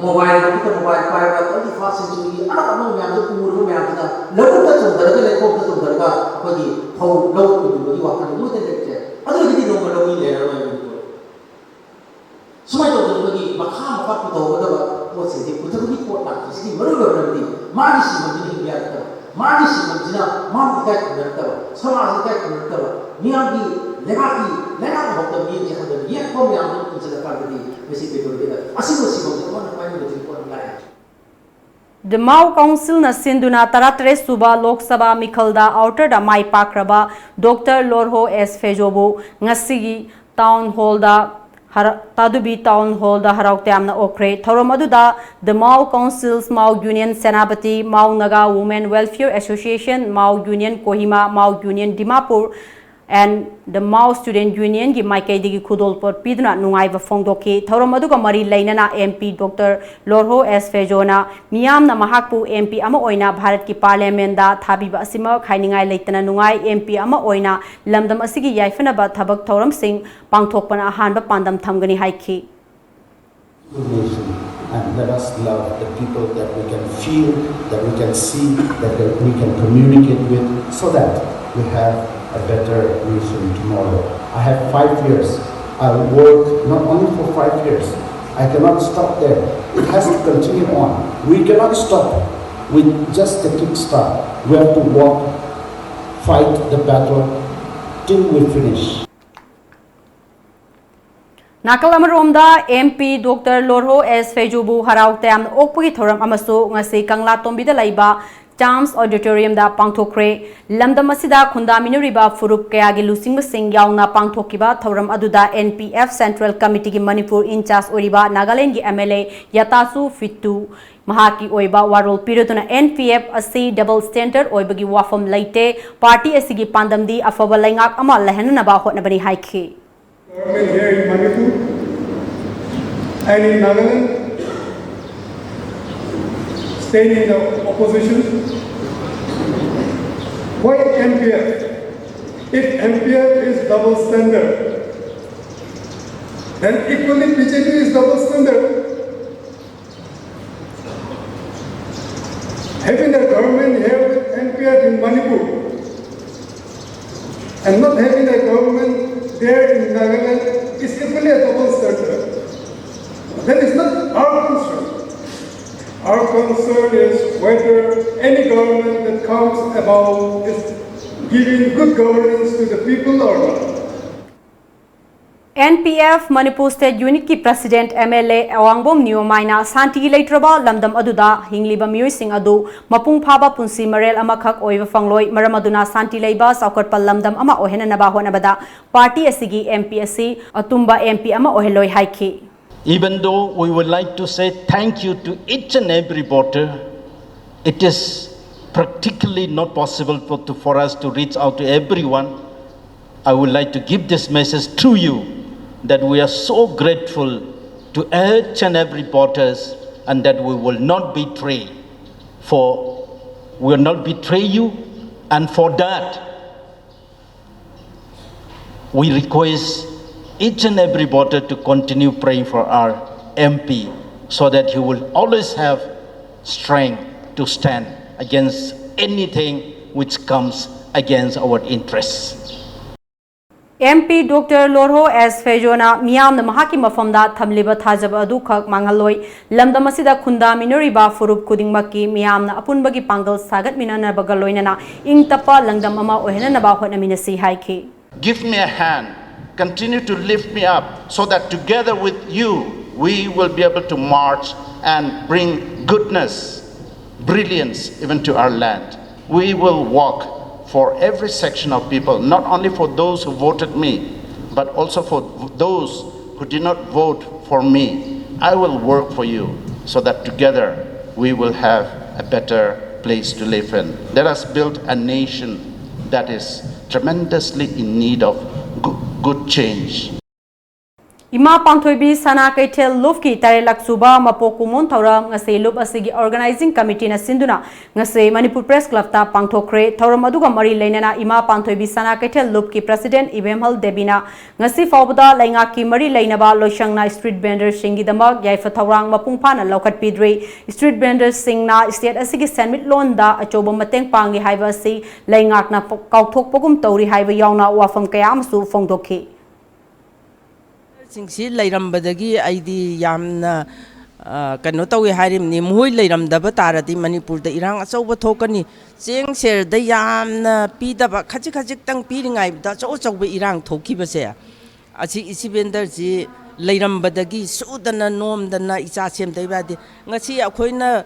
ꯃꯣꯕꯥꯏꯜ ꯃꯈꯨꯠꯇ ꯃꯣꯕꯥꯏꯜ ꯄꯥꯏꯔꯒ twenty first century ꯑꯅꯧ ꯑꯅꯧꯕ ꯃꯌꯥꯝꯁꯦ ꯎꯔꯕ ꯃꯌꯥꯝꯁꯤꯅ ꯂꯧꯕꯨꯛꯇ ꯆꯣꯡꯊꯔꯒ, ꯂꯩꯈꯣꯝꯗ ꯆꯣꯡꯊꯔꯒ ꯑꯩꯈꯣꯏꯒꯤ ꯐꯧ ꯂꯧ ꯎꯕꯒꯤ ꯋꯥꯈꯜ ꯑꯃꯠꯇ ꯂꯩꯇ꯭ꯔꯦ꯫ ꯑꯗꯨ ꯑꯣꯏꯔꯒꯗꯤ ꯅꯣꯡꯃ ꯂꯧꯃꯤ ꯂꯩꯔꯔꯣꯏ ꯃꯅꯤꯄꯨꯔ꯫ ꯁꯨꯃꯥꯏꯅ ꯇꯧꯗꯅ ꯑꯩꯈꯣꯏꯒꯤ ꯃꯈꯥ ꯃꯈꯥ ꯄꯨꯊꯍꯧꯒꯗꯕ ꯄꯣꯠꯁꯤꯡꯁꯦ ꯄꯨꯊꯕꯒꯤ ꯄꯣꯠ ꯂꯥꯛꯄꯁꯤꯒꯤ ꯃꯔꯨꯑꯣꯏꯕ ꯃꯔꯝꯗꯤ ꯃꯥꯒꯤ ꯁꯤꯟꯐꯝꯁꯤꯅ ꯍꯤꯡꯕ ꯌꯥꯔꯛꯇꯕ, ꯃꯥꯒꯤ ꯁꯤꯟꯐꯝꯁꯤꯅ ꯃꯥꯕꯨ ꯏꯀꯥꯏ ꯈꯨꯝꯅꯔꯛꯇꯕ, ꯁꯃꯥꯖ ꯏꯀꯥꯏ ꯈꯨꯝꯅꯔꯛꯇꯕ, ꯃꯤꯌꯥꯝꯒꯤ ꯂꯩꯕꯥꯛꯀꯤ ꯂꯩꯉꯥꯛ ꯍꯧꯔꯛꯇꯕ ꯃꯤꯠꯌꯦꯡꯁꯦ ꯍꯟꯊꯕ ꯌꯦꯛꯄ ꯃꯌꯥꯝ ꯑꯃ ꯄꯨꯟꯁꯤꯜꯂꯀꯥꯟꯗꯗꯤ ꯃꯁꯤ ꯀꯩꯗꯧꯔꯒꯦꯗ ꯑꯁꯤꯒꯨꯝꯕ ꯁꯤꯟꯐꯝꯁꯦ ꯑꯃꯅ ꯄꯥꯏꯅꯕꯗꯒꯤ ꯄꯣꯠ ꯑꯃ ꯂꯥꯛꯑꯦ꯫ The Mao Councilꯅ ꯁꯤꯟꯗꯨꯅ ꯇꯔꯥꯇꯔꯦꯠ ꯁꯨꯕ ꯂꯣꯛ ꯁꯚꯥ ꯃꯤꯈꯜꯗ ꯑꯥꯎꯇꯔꯗ ꯃꯥꯏ ꯄꯥꯛꯈ꯭ꯔꯕ ꯗꯣꯛꯇꯔ ꯂꯣꯔꯍꯣ ꯑꯦꯁ ꯐꯦꯖꯣꯕꯨ ꯉꯁꯤꯒꯤ ꯇꯥꯎꯟ ꯍꯣꯜꯗ ꯍꯔ-, ꯇꯥꯗꯨꯕꯤ ꯇꯥꯎꯟ ꯍꯣꯜꯗ ꯍꯔꯥꯎ ꯇꯌꯥꯝꯅ ꯑꯣꯛꯈ꯭ꯔꯦ꯫ ꯊꯧꯔꯝ ꯑꯗꯨꯗ The Mao Councils, Mao Union Senapati, Mao Naga Women Welfare Association, Mao Union Kohima, Mao Union Dimapur, and the Mao Student Unionꯒꯤ ꯃꯥꯏꯀꯩꯗꯒꯤ ꯈꯨꯗꯣꯜꯄꯣꯠ ꯄꯤꯗꯨꯅ ꯅꯨꯡꯉꯥꯏꯕ ꯐꯣꯡꯗꯣꯛꯈꯤ꯫ ꯊꯧꯔꯝ ꯑꯗꯨꯒ ꯃꯔꯤ ꯂꯩꯅꯅ M P Doctor ꯂꯣꯔꯍꯣ ꯑꯦꯁ ꯐꯦꯖꯣꯅ ꯃꯤꯌꯥꯝꯅ ꯃꯍꯥꯛꯄꯨ M P ꯑꯃ ꯑꯣꯏꯅ ꯚꯥꯔꯠꯀꯤ ꯄꯥꯔꯂꯤꯌꯥꯃꯦꯟꯗ ꯊꯥꯕꯤꯕ ꯑꯁꯤꯃꯛ ꯍꯥꯏꯅꯤꯡꯉꯥꯏ ꯂꯩꯇꯅ ꯅꯨꯡꯉꯥꯏ꯫ M P ꯑꯃ ꯑꯣꯏꯅ ꯂꯝꯗꯝ ꯑꯁꯤꯒꯤ ꯌꯥꯏꯐꯅꯕ ꯊꯕꯛ ꯊꯧꯔꯝꯁꯤꯡ ꯄꯥꯡꯊꯣꯛꯄꯅ ꯑꯍꯥꯟꯕ ꯄꯥꯟꯗꯝ ꯊꯝꯒꯅꯤ ꯍꯥꯏꯈꯤ꯫ Nation, and let us love the people that we can feel, that we can see, that we can communicate with, so that we have a better nation tomorrow. I have five years. I work not only for five years. I cannot stop there. It has to continue on. We cannot stop with just the kickstart. We have to walk, fight the battle till we finish. ꯅꯥꯀꯜ ꯑꯃꯔꯣꯝꯗ M P Doctor ꯂꯣꯔꯍꯣ ꯑꯦꯁ ꯐꯦꯖꯨꯕꯨ ꯍꯔꯥꯎ ꯇꯌꯥꯝꯅ ꯑꯣꯛꯄꯒꯤ ꯊꯧꯔꯝ ꯑꯃꯁꯨ ꯉꯁꯤ ꯀꯪꯂꯥꯇꯣꯝꯕꯤꯗ ꯂꯩꯕ ꯆꯥꯝꯁ ꯑꯣꯗꯤꯇꯣꯔꯤꯌꯝꯗ ꯄꯥꯡꯊꯣꯛꯈ꯭ꯔꯦ꯫ ꯂꯝꯗꯝ ꯑꯁꯤꯗ ꯈꯨꯟꯗꯥꯃꯤꯟꯅꯔꯤꯕ ꯐꯨꯔꯨꯞ ꯀꯌꯥꯒꯤ ꯂꯨꯆꯤꯡꯕꯁꯤꯡ ꯌꯥꯎꯅ ꯄꯥꯡꯊꯣꯛꯈꯤꯕ ꯊꯧꯔꯝ ꯑꯗꯨꯗ N P F Central Committeeꯒꯤ Manipur in charge ꯑꯣꯏꯔꯤꯕ ꯅꯥꯒꯥꯂꯦꯟꯗꯒꯤ M L A ꯌꯥꯇꯥꯁꯨ ꯐꯤꯇꯨ ꯃꯍꯥꯛꯀꯤ ꯑꯣꯏꯕ ꯋꯥꯔꯣꯜ ꯄꯤꯔꯗꯨꯅ N P F ꯑꯁꯤ double standard ꯑꯣꯏꯕꯒꯤ ꯋꯥꯐꯝ ꯂꯩꯇꯦ, ꯄꯥꯔꯇꯤ ꯑꯁꯤꯒꯤ ꯄꯥꯟꯗꯝꯗꯤ ꯑꯐꯕ ꯂꯩꯉꯥꯛ ꯑꯃ ꯂꯩꯍꯟꯅꯕ ꯍꯣꯠꯅꯕꯅꯤ ꯍꯥꯏꯈꯤ꯫ Government here in Manipur and in Nagaland, staying in the opposition. Why N P F? If N P F is double standard, then equally B J P is double standard. Having a government here with N P F in Manipur and not having a government there in Nagaland is equally a double standard. That is not our concern. Our concern is whether any government that comes about is giving good governance to the people or not. N P F Manipur State Unitꯀꯤ President M L A ꯑꯋꯥꯡꯕꯝ ꯅꯤꯌꯣꯃꯥꯏꯅ ꯁꯥꯟꯇꯤ ꯂꯩꯇ꯭ꯔꯕ ꯂꯝꯗꯝ ꯑꯗꯨꯗ ꯍꯤꯡꯂꯤꯕ ꯃꯤꯑꯣꯏꯁꯤꯡ ꯑꯗꯨ ꯃꯄꯨꯡ ꯐꯥꯕ ꯄꯨꯟꯁꯤ ꯃꯔꯦꯜ ꯑꯃꯈꯛ ꯑꯣꯏꯕ ꯐꯪꯂꯣꯏ, ꯃꯔꯝ ꯑꯗꯨꯅ ꯁꯥꯟꯇꯤ ꯂꯩꯕ ꯆꯥꯎꯈꯠꯄ ꯂꯝꯗꯝ ꯑꯃ ꯑꯣꯏꯍꯟꯅꯅꯕ ꯍꯣꯠꯅꯕꯗ ꯄꯥꯔꯇꯤ ꯑꯁꯤꯒꯤ M P ꯑꯁꯤ ꯑꯇꯨꯝꯕ M P ꯑꯃ ꯑꯣꯏꯍꯜꯂꯣꯏ ꯍꯥꯏꯈꯤ꯫ Even though we would like to say thank you to each and every voter, it is practically not possible for, to, for us to reach out to everyone. I would like to give this message to you that we are so grateful to each and every voters and that we will not betray for we will not betray you, and for that we request each and every voter to continue praying for our M P so that he will always have strength to stand against anything which comes against our interests. M P Doctor Lorho S Fejoꯅ ꯃꯤꯌꯥꯝꯅ ꯃꯍꯥꯛꯀꯤ ꯃꯐꯝꯗ ꯊꯝꯂꯤꯕ ꯊꯥꯖꯕ ꯑꯗꯨꯈꯛ ꯃꯥꯡꯍꯜꯂꯣꯏ, ꯂꯝꯗꯝ ꯑꯁꯤꯗ ꯈꯨꯟꯗꯥꯃꯤꯟꯅꯔꯤꯕ ꯐꯨꯔꯨꯞ ꯈꯨꯗꯤꯡꯃꯛꯀꯤ ꯃꯤꯌꯥꯝꯅ ꯑꯄꯨꯟꯕꯒꯤ ꯄꯥꯡꯒꯜ ꯁꯥꯒꯠꯃꯤꯟꯅꯅꯕꯒ ꯂꯣꯏꯅꯅ ꯏꯪ ꯇꯞꯄ ꯂꯝꯗꯝ ꯑꯃ ꯑꯣꯏꯍꯟꯅꯅꯕ ꯍꯣꯠꯅꯃꯤꯟꯅꯁꯤ ꯍꯥꯏꯈꯤ꯫ Give me a hand, continue to lift me up so that together with you we will be able to march and bring goodness brilliance even to our land. We will work for every section of people, not only for those who voted me, but also for those who did not vote for me. I will work for you so that together we will have a better place to live in. Let us build a nation that is tremendously in need of good change. ꯏꯃꯥ ꯄꯥꯟꯊꯣꯏꯕꯤ ꯁꯅꯥ ꯀꯩꯊꯦꯜ ꯂꯨꯞꯀꯤ ꯇꯔꯦꯠꯂꯛ ꯁꯨꯕ ꯃꯄꯣꯛ ꯀꯨꯝꯑꯣꯟ ꯊꯧꯔꯝ ꯉꯁꯤ ꯂꯨꯞ ꯑꯁꯤꯒꯤ ꯑꯣꯔꯒꯅꯥꯏꯖꯤꯡ ꯀꯃꯤꯇꯤꯅ ꯁꯤꯟꯗꯨꯅ ꯉꯁꯤ ꯃꯅꯤꯄꯨꯔ ꯄ꯭ꯔꯦꯁ ꯀ꯭ꯂꯕꯇ ꯄꯥꯡꯊꯣꯛꯈ꯭ꯔꯦ꯫ ꯊꯧꯔꯝ ꯑꯗꯨꯒ ꯃꯔꯤ ꯂꯩꯅꯅ ꯏꯃꯥ ꯄꯥꯟꯊꯣꯏꯕꯤ ꯁꯅꯥ ꯀꯩꯊꯦꯜ ꯂꯨꯞꯀꯤ ꯄ꯭ꯔꯁꯤꯗꯦꯟꯠ ꯏꯕꯦꯝꯍꯜ ꯗꯦꯕꯤꯅ ꯉꯁꯤ ꯐꯥꯎꯕꯗ ꯂꯩꯉꯥꯛꯀꯤ ꯃꯔꯤ ꯂꯩꯅꯕ ꯂꯣꯏꯁꯪꯅ ꯁ꯭ꯇ꯭ꯔꯤꯠ ꯚꯦꯟꯗꯔꯁꯤꯡꯒꯤꯗꯃꯛ ꯌꯥꯏꯐ ꯊꯧꯔꯥꯡ ꯃꯄꯨꯡ ꯐꯥꯅ ꯂꯧꯈꯠꯄꯤꯗ꯭ꯔꯤ꯫ ꯁ꯭ꯇ꯭ꯔꯤꯠ ꯚꯦꯟꯗꯔꯁꯤꯡꯅ ꯁ꯭ꯇꯦꯠ ꯑꯁꯤꯒꯤ ꯁꯦꯟꯃꯤꯠꯂꯣꯟꯗ ꯑꯆꯧꯕ ꯃꯇꯦꯡ ꯄꯥꯡꯂꯤ ꯍꯥꯏꯕ ꯑꯁꯤ ꯂꯩꯉꯥꯛꯅ ꯀꯥꯎꯊꯣꯛꯄꯒꯨꯝ ꯇꯧꯔꯤ ꯍꯥꯏꯕ ꯌꯥꯎꯅ ꯋꯥꯐꯝ ꯀꯌꯥ ꯑꯃꯁꯨ ꯐꯣꯡꯗꯣꯛꯈꯤ꯫ ꯁꯤꯡꯁꯤ ꯂꯩꯔꯝꯕꯗꯒꯤ ꯑꯩꯗꯤ ꯌꯥꯝꯅ ꯀꯩꯅꯣ ꯇꯧꯏ ꯍꯥꯏꯔꯤꯕꯅꯤ꯫ ꯃꯈꯣꯏ ꯂꯩꯔꯝꯗꯕ ꯇꯥꯔꯗꯤ ꯃꯅꯤꯄꯨꯔꯗ ꯏꯔꯥꯡ ꯑꯆꯧꯕ ꯊꯣꯛꯀꯅꯤ꯫ ꯆꯦꯡ ꯁꯦꯔꯗ ꯌꯥꯝꯅ ꯄꯤꯗꯕ, ꯈꯖꯤꯛ ꯈꯖꯤꯛꯇꯪ ꯄꯤꯔꯤꯉꯩꯗ ꯑꯆꯧ ꯑꯆꯧꯕ ꯏꯔꯥꯡ ꯊꯣꯛꯈꯤꯕꯁꯦ, ꯑꯁꯤ ꯏꯁꯤ ꯚꯦꯟꯗꯔꯁꯤ ꯂꯩꯔꯝꯕꯗꯒꯤ ꯁꯨꯗꯅ ꯅꯣꯝꯗꯅ ꯏꯆꯥ ꯁꯦꯝꯗꯕ ꯌꯥꯗꯦ꯫ ꯉꯁꯤ ꯑꯩꯈꯣꯏꯅ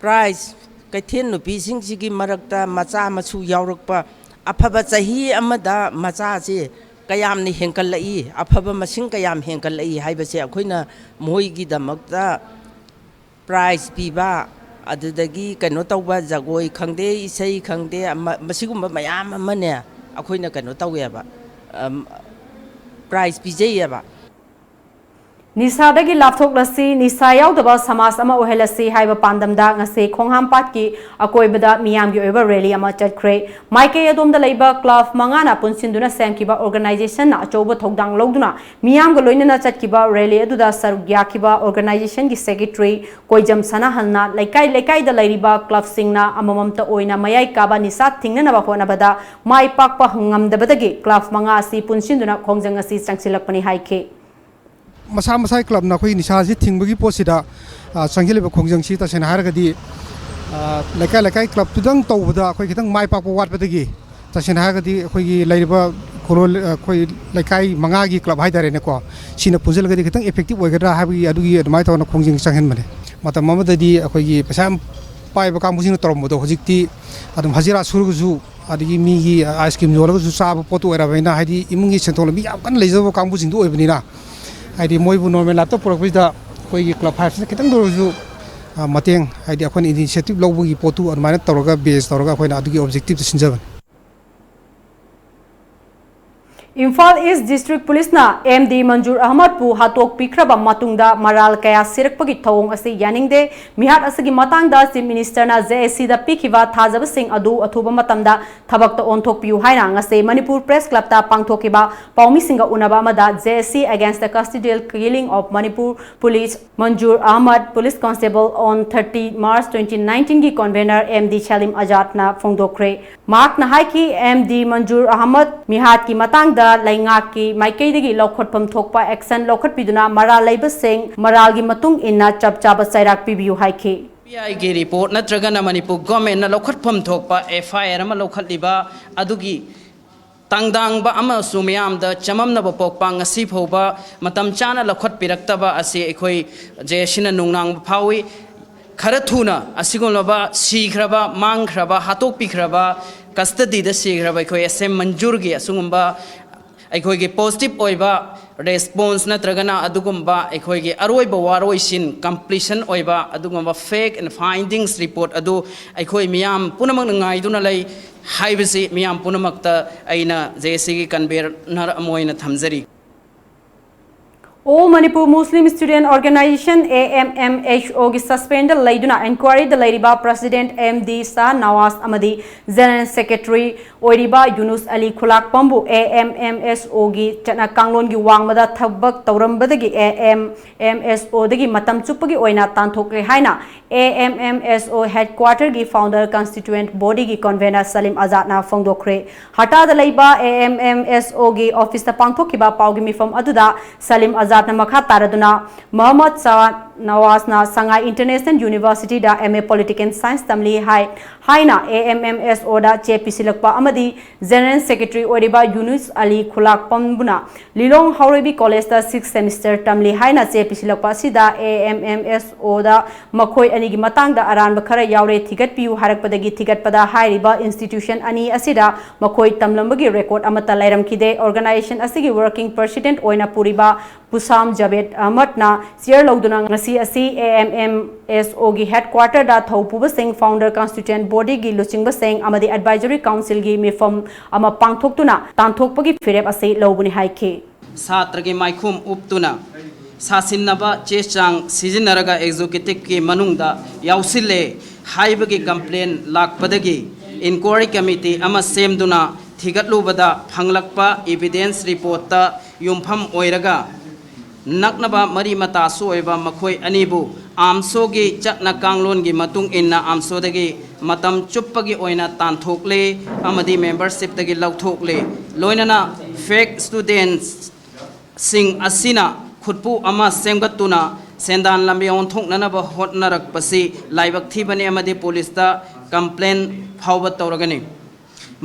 ꯄ꯭ꯔꯥꯏꯖ, ꯀꯩꯊꯦꯜ ꯅꯨꯄꯤꯁꯤꯡꯁꯤꯒꯤ ꯃꯔꯛꯇ ꯃꯆꯥ ꯃꯁꯨ ꯌꯥꯎꯔꯛꯄ, ꯑꯐꯕ ꯆꯍꯤ ꯑꯃꯗ ꯃꯆꯥꯁꯦ ꯀꯌꯥꯝꯅ ꯍꯦꯟꯒꯠꯂꯛꯏ, ꯑꯐꯕ ꯃꯁꯤꯡ ꯀꯌꯥꯝ ꯍꯦꯟꯒꯠꯂꯛꯏ ꯍꯥꯏꯕꯁꯦ ꯑꯩꯈꯣꯏꯅ ꯃꯈꯣꯏꯒꯤꯗꯃꯛꯇ ꯄ꯭ꯔꯥꯏꯖ ꯄꯤꯕ, ꯑꯗꯨꯗꯒꯤ ꯀꯩꯅꯣ ꯇꯧꯕ, ꯖꯒꯣꯏ ꯈꯪꯗꯦ, ꯏꯁꯩ ꯈꯪꯗꯦ, ꯃꯁꯤꯒꯨꯝꯕ ꯃꯌꯥꯝ ꯑꯃꯅꯦ ꯑꯩꯈꯣꯏꯅ ꯀꯩꯅꯣ ꯇꯧꯋꯦꯕ, ꯄ꯭ꯔꯥꯏꯖ ꯄꯤꯖꯩꯌꯦꯕ꯫ ꯅꯤꯁꯥꯗꯒꯤ ꯂꯥꯞꯊꯣꯛꯂꯁꯤ, ꯅꯤꯁꯥ ꯌꯥꯎꯗꯕ ꯁꯃꯥꯖ ꯑꯃ ꯑꯣꯏꯍꯜꯂꯁꯤ ꯍꯥꯏꯕ ꯄꯥꯟꯗꯝꯗ ꯉꯁꯤ ꯈꯣꯡꯍꯥꯝꯄꯥꯠꯀꯤ ꯑꯀꯣꯏꯕꯗ ꯃꯤꯌꯥꯝꯒꯤ ꯑꯣꯏꯕ ꯔꯦꯂꯤ ꯑꯃ ꯆꯠꯈ꯭ꯔꯦ꯫ ꯃꯥꯏꯀꯩ ꯑꯗꯣꯝꯗ ꯂꯩꯕ ꯀ꯭ꯂꯕ ꯃꯉꯥꯅ ꯄꯨꯟꯁꯤꯟꯗꯨꯅ ꯁꯦꯝꯈꯤꯕ ꯑꯣꯔꯒꯅꯥꯏꯖꯦꯁꯟꯅ ꯑꯆꯧꯕ ꯊꯧꯗꯥꯡ ꯂꯧꯗꯨꯅ ꯃꯤꯌꯥꯝꯒ ꯂꯣꯏꯅꯅ ꯆꯠꯈꯤꯕ ꯔꯦꯂꯤ ꯑꯗꯨꯗ ꯁꯔꯨꯛ ꯌꯥꯈꯤꯕ ꯑꯣꯔꯒꯅꯥꯏꯖꯦꯁꯟꯒꯤ ꯁꯦꯀ꯭ꯔꯦꯇꯔꯤ ꯀꯣꯏꯖꯝ ꯁꯅꯥꯍꯜꯅ ꯂꯩꯀꯥꯏ ꯂꯩꯀꯥꯏꯗ ꯂꯩꯔꯤꯕ ꯀ꯭ꯂꯕꯁꯤꯡꯅ ꯑꯃꯃꯝꯇ ꯑꯣꯏꯅ ꯃꯌꯥꯏ ꯀꯥꯕ ꯅꯤꯁꯥ ꯊꯤꯡꯅꯅꯕ ꯍꯣꯠꯅꯕꯗ ꯃꯥꯏ ꯄꯥꯛꯄ ꯉꯝꯗꯕꯗꯒꯤ ꯀ꯭ꯂꯕ ꯃꯉꯥ ꯑꯁꯤ ꯄꯨꯟꯁꯤꯟꯗꯨꯅ ꯈꯣꯡꯖꯪ ꯑꯁꯤ ꯆꯪꯁꯤꯜꯂꯛꯄꯅꯤ ꯍꯥꯏꯈꯤ꯫ ꯃꯁꯥ ꯃꯁꯥꯒꯤ ꯀ꯭ꯂꯕꯅ ꯑꯩꯈꯣꯏ ꯅꯤꯁꯥꯁꯤ ꯊꯤꯡꯕꯒꯤ ꯄꯣꯠꯁꯤꯗ ꯆꯪꯁꯤꯜꯂꯤꯕ ꯈꯣꯡꯖꯪꯁꯤ ꯇꯁꯦꯡꯅ ꯍꯥꯏꯔꯒꯗꯤ ꯂꯩꯀꯥꯏ ꯂꯩꯀꯥꯏ ꯀ꯭ꯂꯕꯇꯨꯗꯪ ꯇꯧꯕꯗ ꯑꯩꯈꯣꯏ ꯈꯤꯇꯪ ꯃꯥꯏ ꯄꯥꯛꯄ ꯋꯥꯠꯄꯗꯒꯤ ꯇꯁꯦꯡꯅ ꯍꯥꯏꯔꯒꯗꯤ ꯑꯩꯈꯣꯏꯒꯤ ꯂꯩꯔꯤꯕ ꯈꯨꯂꯣꯜ ꯑꯩꯈꯣꯏ ꯂꯩꯀꯥꯏ ꯃꯉꯥꯒꯤ ꯀ꯭ꯂꯕ ꯍꯥꯏꯇꯥꯔꯦꯅꯦꯀꯣ, ꯁꯤꯅ ꯄꯨꯟꯁꯤꯜꯂꯒꯗꯤ ꯈꯤꯇꯪ ꯏꯐꯦꯛꯇꯤꯞ ꯑꯣꯏꯒꯗ꯭ꯔꯥ ꯍꯥꯏꯕꯒꯤ ꯑꯗꯨꯒꯤ ꯑꯗꯨꯃꯥꯏꯅ ꯇꯧꯗꯅ ꯈꯣꯡꯖꯪ ꯆꯪꯍꯟꯕꯅꯦ꯫ ꯃꯇꯝ ꯑꯃꯗꯗꯤ ꯑꯩꯈꯣꯏꯒꯤ ꯄꯩꯁꯥ ꯌꯥꯝ ꯄꯥꯏꯕ ꯀꯥꯡꯕꯨꯁꯤꯡꯅ ꯇꯧꯔꯝꯕꯗꯣ ꯍꯧꯖꯤꯛꯇꯤ ꯑꯗꯨꯝ ꯍꯖꯤꯔꯥ ꯁꯨꯔꯒꯁꯨ, ꯑꯗꯒꯤ ꯃꯤꯒꯤ ꯑꯥꯏꯁ ꯀ꯭ꯔꯤꯝ ꯌꯣꯜꯂꯒꯁꯨ ꯆꯥꯕ ꯄꯣꯠꯇꯨ ꯑꯣꯏꯔꯕꯅꯤꯅ, ꯍꯥꯏꯗꯤ ꯏꯃꯨꯡꯒꯤ ꯁꯦꯟꯊꯣꯛ ꯂꯝꯕꯤ ꯌꯥꯝ ꯀꯟꯅ ꯂꯩꯖꯕ ꯀꯥꯡꯕꯨꯁꯤꯡꯗꯨ ꯑꯣꯏꯕꯅꯤꯅ, ꯍꯥꯏꯗꯤ ꯃꯣꯏꯕꯨ ꯅꯣꯔꯃꯦꯜ ꯂꯥꯏꯐꯇ ꯄꯨꯔꯛꯄꯁꯤꯗ ꯑꯩꯈꯣꯏꯒꯤ ꯀ꯭ꯂꯕ ꯐꯥꯏꯚꯁꯤꯅ ꯈꯤꯇꯪꯗ ꯑꯣꯏꯔꯁꯨ, ꯑ, ꯃꯇꯦꯡ, ꯍꯥꯏꯗꯤ ꯑꯩꯈꯣꯏꯅ ꯏꯅꯤꯁꯤꯌꯦꯇꯤꯚ ꯂꯧꯕꯒꯤ ꯄꯣꯠꯇꯨ ꯑꯗꯨꯃꯥꯏꯅ ꯇꯧꯔꯒ, ꯕꯦꯖ ꯇꯧꯔꯒ ꯑꯩꯈꯣꯏꯅ ꯑꯗꯨꯒꯤ ꯑꯣꯕꯖꯦꯛꯇꯤꯚꯇ ꯁꯤꯟꯖꯕꯅꯤ꯫ ꯏꯝꯐꯥꯜ ꯏꯁ ꯗꯤꯁꯇ꯭ꯔꯤꯛ ꯄꯨꯂꯤꯁꯅ ꯑꯦꯝ ꯗꯤ ꯃꯟꯖꯨꯔ ꯑꯍꯃꯗꯄꯨ ꯍꯥꯠꯇꯣꯛꯄꯤꯈ꯭ꯔꯕ ꯃꯇꯨꯡꯗ ꯃꯔꯥꯜ ꯀꯌꯥ ꯁꯤꯔꯛꯄꯒꯤ ꯊꯧꯑꯣꯡ ꯑꯁꯤ ꯌꯥꯅꯤꯡꯗꯦ꯫ ꯃꯤꯍꯥꯠ ꯑꯁꯤꯒꯤ ꯃꯇꯥꯡꯗ ꯆꯤꯐ ꯃꯤꯅꯤꯁꯇꯔꯅ ꯖꯦ ꯑꯦꯁ ꯁꯤꯗ ꯄꯤꯈꯤꯕ ꯊꯥꯖꯕꯁꯤꯡ ꯑꯗꯨ ꯑꯊꯨꯕ ꯃꯇꯝꯗ ꯊꯕꯛꯇ ꯑꯣꯟꯊꯣꯛꯄꯤꯌꯨ ꯍꯥꯏꯅ ꯉꯁꯤ ꯃꯅꯤꯄꯨꯔ ꯄ꯭ꯔꯦꯁ ꯀ꯭ꯂꯕꯇ ꯄꯥꯡꯊꯣꯛꯈꯤꯕ ꯄꯥꯎꯃꯤꯁꯤꯡꯒ ꯎꯅꯕ ꯑꯃꯗ, J S C against the custodial killing of Manipur police Manjur Ahmed, police constable, on thirty March twenty nineteen ꯒꯤ convener M D Salim Azadꯅ ꯐꯣꯡꯗꯣꯛꯈ꯭ꯔꯦ꯫ ꯃꯍꯥꯛꯅ ꯍꯥꯏꯈꯤ, ꯑꯦꯝ ꯗꯤ ꯃꯟꯖꯨꯔ ꯑꯍꯃꯗ ꯃꯤꯍꯥꯠꯀꯤ ꯃꯇꯥꯡꯗ ꯂꯩꯉꯥꯛꯀꯤ ꯃꯥꯏꯀꯩꯗꯒꯤ ꯂꯧꯈꯠꯐꯝ ꯊꯣꯛꯄ action ꯂꯧꯈꯠꯄꯤꯗꯨꯅ ꯃꯔꯥꯜ ꯂꯩꯕꯁꯤꯡ ꯃꯔꯥꯜꯒꯤ ꯃꯇꯨꯡ ꯏꯟꯅ ꯆꯞ ꯆꯥꯕ ꯆꯩꯔꯥꯛ ꯄꯤꯕꯤꯌꯨ ꯍꯥꯏꯈꯤ꯫ ꯄꯤ ꯑꯥꯏꯒꯤ ꯔꯤꯄꯣꯔꯠ ꯅꯠꯇ꯭ꯔꯒꯅ ꯃꯅꯤꯄꯨꯔ ꯒꯣꯔꯃꯦꯟꯅ ꯂꯧꯈꯠꯐꯝ ꯊꯣꯛꯄ ꯑꯦꯐ ꯑꯥꯏ ꯑꯥꯔ ꯑꯃ ꯂꯧꯈꯠꯂꯤꯕ ꯑꯗꯨꯒꯤ ꯇꯥꯡꯗꯥꯡꯕ ꯑꯃꯁꯨꯡ ꯃꯤꯌꯥꯝꯗ ꯆꯃꯝꯅꯕ ꯄꯣꯛꯄ ꯉꯁꯤ ꯐꯥꯎꯕ ꯃꯇꯝ ꯆꯥꯅ ꯂꯧꯈꯠꯄꯤꯔꯛꯇꯕ ꯑꯁꯤ ꯑꯩꯈꯣꯏ ꯖꯦ ꯑꯦꯁ ꯁꯤꯅ ꯅꯨꯡꯅꯥꯡꯕ ꯐꯥꯎꯏ꯫ ꯈꯔ ꯊꯨꯅ ꯑꯁꯤꯒꯨꯝꯂꯕ ꯁꯤꯈ꯭ꯔꯕ, ꯃꯥꯡꯈ꯭ꯔꯕ, ꯍꯥꯠꯇꯣꯛꯄꯤꯈ꯭ꯔꯕ, ꯀꯁꯇꯗꯤꯗ ꯁꯤꯈ꯭ꯔꯕ ꯑꯩꯈꯣꯏ ꯑꯦꯁ ꯑꯦꯝ ꯃꯟꯖꯨꯔꯒꯤ ꯑꯁꯤꯒꯨꯝꯕ ꯑꯩꯈꯣꯏꯒꯤ ꯄꯣꯖꯤꯇꯤꯚ ꯑꯣꯏꯕ ꯔꯦꯁꯄꯣꯟꯁ ꯅꯠꯇ꯭ꯔꯒꯅ ꯑꯗꯨꯒꯨꯝꯕ ꯑꯩꯈꯣꯏꯒꯤ ꯑꯔꯣꯏꯕ ꯋꯥꯔꯣꯏꯁꯤꯟ, ꯀꯝꯄ꯭ꯂꯤꯁꯟ ꯑꯣꯏꯕ ꯑꯗꯨꯒꯨꯝꯕ ꯐꯦꯛ ꯑꯦꯟ ꯐꯥꯏꯟꯗꯤꯡꯁ ꯔꯤꯄꯣꯔꯠ ꯑꯗꯨ ꯑꯩꯈꯣꯏ ꯃꯤꯌꯥꯝ ꯄꯨꯝꯅꯃꯛꯅ ꯉꯥꯏꯗꯨꯅ ꯂꯩ ꯍꯥꯏꯕꯁꯤ ꯃꯤꯌꯥꯝ ꯄꯨꯝꯅꯃꯛꯇ ꯑꯩꯅ ꯖꯦ ꯑꯦꯁ ꯁꯤꯒꯤ ꯀꯟꯚꯦꯅꯔ ꯑꯃ ꯑꯣꯏꯅ ꯊꯝꯖꯔꯤ꯫ All Manipur Muslim Student Organization, A M M S O ꯒꯤ suspendꯗ ꯂꯩꯗꯨꯅ inquiryꯗ ꯂꯩꯔꯤꯕ president M D Shah Nawaz ꯑꯃꯗꯤ general secretary ꯑꯣꯏꯔꯤꯕ ꯌꯨꯅꯨꯁ ꯑꯂꯤ ꯈꯨꯂꯥꯛꯄꯝꯕꯨ A M M S O ꯒꯤ ꯆꯠꯅ ꯀꯥꯡꯂꯣꯟꯒꯤ ꯋꯥꯡꯃꯗ ꯊꯕꯛ ꯇꯧꯔꯝꯕꯗꯒꯤ A M M S O ꯗꯒꯤ ꯃꯇꯝ ꯆꯨꯞꯄꯒꯤ ꯑꯣꯏꯅ ꯇꯥꯟꯊꯣꯛꯂꯦ ꯍꯥꯏꯅ A M M S O headquarterꯒꯤ founder constituent bodyꯒꯤ convener ꯁꯂꯤꯝ ꯑꯖꯥꯗꯅ ꯐꯣꯡꯗꯣꯛꯈ꯭ꯔꯦ꯫ ꯍꯔꯇꯥꯜꯗ ꯂꯩꯕ A M M S O ꯒꯤ officeꯇ ꯄꯥꯡꯊꯣꯛꯈꯤꯕ ꯄꯥꯎꯒꯤ ꯃꯤꯐꯝ ꯑꯗꯨꯗ ꯁꯂꯤꯝ ꯑꯖꯥꯗꯅ ꯃꯈꯥ ꯇꯥꯔꯗꯨꯅ ꯃꯍꯃꯗ ꯁꯥꯍ ꯅꯋꯥꯖꯅ ꯁꯉꯥꯏ ꯏꯟꯇꯔꯅꯦꯁꯅꯦꯜ ꯌꯨꯅꯤꯚꯔꯁꯤꯇꯤꯗ M A Political Science ꯇꯝꯂꯤ ꯍꯥꯏ, ꯍꯥꯏꯅ A M M S O ꯗ ꯆꯦ ꯄꯤꯁꯤꯜꯂꯛꯄ ꯑꯃꯗꯤ General Secretary ꯑꯣꯏꯔꯤꯕ ꯌꯨꯅꯨꯁ ꯑꯂꯤ ꯈꯨꯂꯥꯛꯄꯝꯕꯨꯅ ꯂꯤꯂꯣꯡ ꯍꯥꯎꯔꯩꯕꯤ ꯀꯣꯂꯦꯖꯇ sixth semester ꯇꯝꯂꯤ ꯍꯥꯏꯅ ꯆꯦ ꯄꯤꯁꯤꯜꯂꯛꯄ ꯑꯁꯤꯗ A M M S O ꯗ ꯃꯈꯣꯏ ꯑꯅꯤꯒꯤ ꯃꯇꯥꯡꯗ ꯑꯔꯥꯟꯕ ꯈꯔ ꯌꯥꯎꯔꯦ, ꯊꯤꯒꯠꯄꯤꯌꯨ ꯍꯥꯏꯔꯛꯄꯗꯒꯤ ꯊꯤꯒꯠꯄꯗ ꯍꯥꯏꯔꯤꯕ institution ꯑꯅꯤ ꯑꯁꯤꯗ ꯃꯈꯣꯏ ꯇꯝꯂꯝꯕꯒꯤ record ꯑꯃꯠꯇ ꯂꯩꯔꯝꯈꯤꯗꯦ꯫ Organization ꯑꯁꯤꯒꯤ working president ꯑꯣꯏꯅ ꯄꯨꯔꯤꯕ ꯄꯨꯁꯥꯝ ꯖꯥꯕꯦꯗ ꯑꯍꯃꯗꯅ chair ꯂꯧꯗꯨꯅ ꯉꯁꯤ ꯑꯁꯤ A M M S O ꯒꯤ headquarter ꯗ ꯊꯧꯄꯨꯕꯁꯤꯡ, founder constituent body ꯒꯤ ꯂꯨꯆꯤꯡꯕꯁꯤꯡ ꯑꯃꯗꯤ advisory council ꯒꯤ ꯃꯤꯐꯝ ꯑꯃ ꯄꯥꯡꯊꯣꯛꯇꯨꯅ ꯇꯥꯟꯊꯣꯛꯄꯒꯤ ꯐꯤꯔꯦꯞ ꯑꯁꯤ ꯂꯧꯕꯅꯤ ꯍꯥꯏꯈꯤ꯫ ꯁꯥꯇ꯭ꯔꯒꯤ ꯃꯥꯏꯈꯨꯝ ꯎꯞꯇꯨꯅ ꯁꯥꯁꯤꯟꯅꯕ ꯆꯦ ꯆꯥꯡ ꯁꯤꯖꯤꯟꯅꯔꯒ executive ꯀꯤ ꯃꯅꯨꯡꯗ ꯌꯥꯎꯁꯤꯜꯂꯦ ꯍꯥꯏꯕꯒꯤ complain ꯂꯥꯛꯄꯗꯒꯤ inquiry committee ꯑꯃ ꯁꯦꯝꯗꯨꯅ ꯊꯤꯒꯠꯂꯨꯕꯗ ꯐꯪꯂꯛꯄ evidence report ꯇ ꯌꯨꯝꯐꯝ ꯑꯣꯏꯔꯒ ꯅꯛꯅꯕ ꯃꯔꯤ ꯃꯇꯥꯁꯨ ꯑꯣꯏꯕ ꯃꯈꯣꯏ ꯑꯅꯤꯕꯨ ꯑꯥꯝꯁꯣꯒꯤ ꯆꯠꯅ ꯀꯥꯡꯂꯣꯟꯒꯤ ꯃꯇꯨꯡ ꯏꯟꯅ ꯑꯥꯝꯁꯣꯗꯒꯤ ꯃꯇꯝ ꯆꯨꯞꯄꯒꯤ ꯑꯣꯏꯅ ꯇꯥꯟꯊꯣꯛꯂꯦ ꯑꯃꯗꯤ membership ꯇꯒꯤ ꯂꯧꯊꯣꯛꯂꯦ꯫ ꯂꯣꯏꯅꯅ fake students ꯁꯤꯡ ꯑꯁꯤꯅ ꯈꯨꯠꯄꯨ ꯑꯃ ꯁꯦꯝꯒꯠꯇꯨꯅ ꯁꯦꯟꯗꯥꯟ ꯂꯝꯕꯤ ꯑꯣꯟꯊꯣꯛꯅꯅꯕ ꯍꯣꯠꯅꯔꯛꯄꯁꯤ ꯂꯥꯏꯕꯛ ꯊꯤꯕꯅꯤ ꯑꯃꯗꯤ ꯄꯨꯂꯤꯁꯇ complain ꯐꯥꯎꯕ ꯇꯧꯔꯒꯅꯤ꯫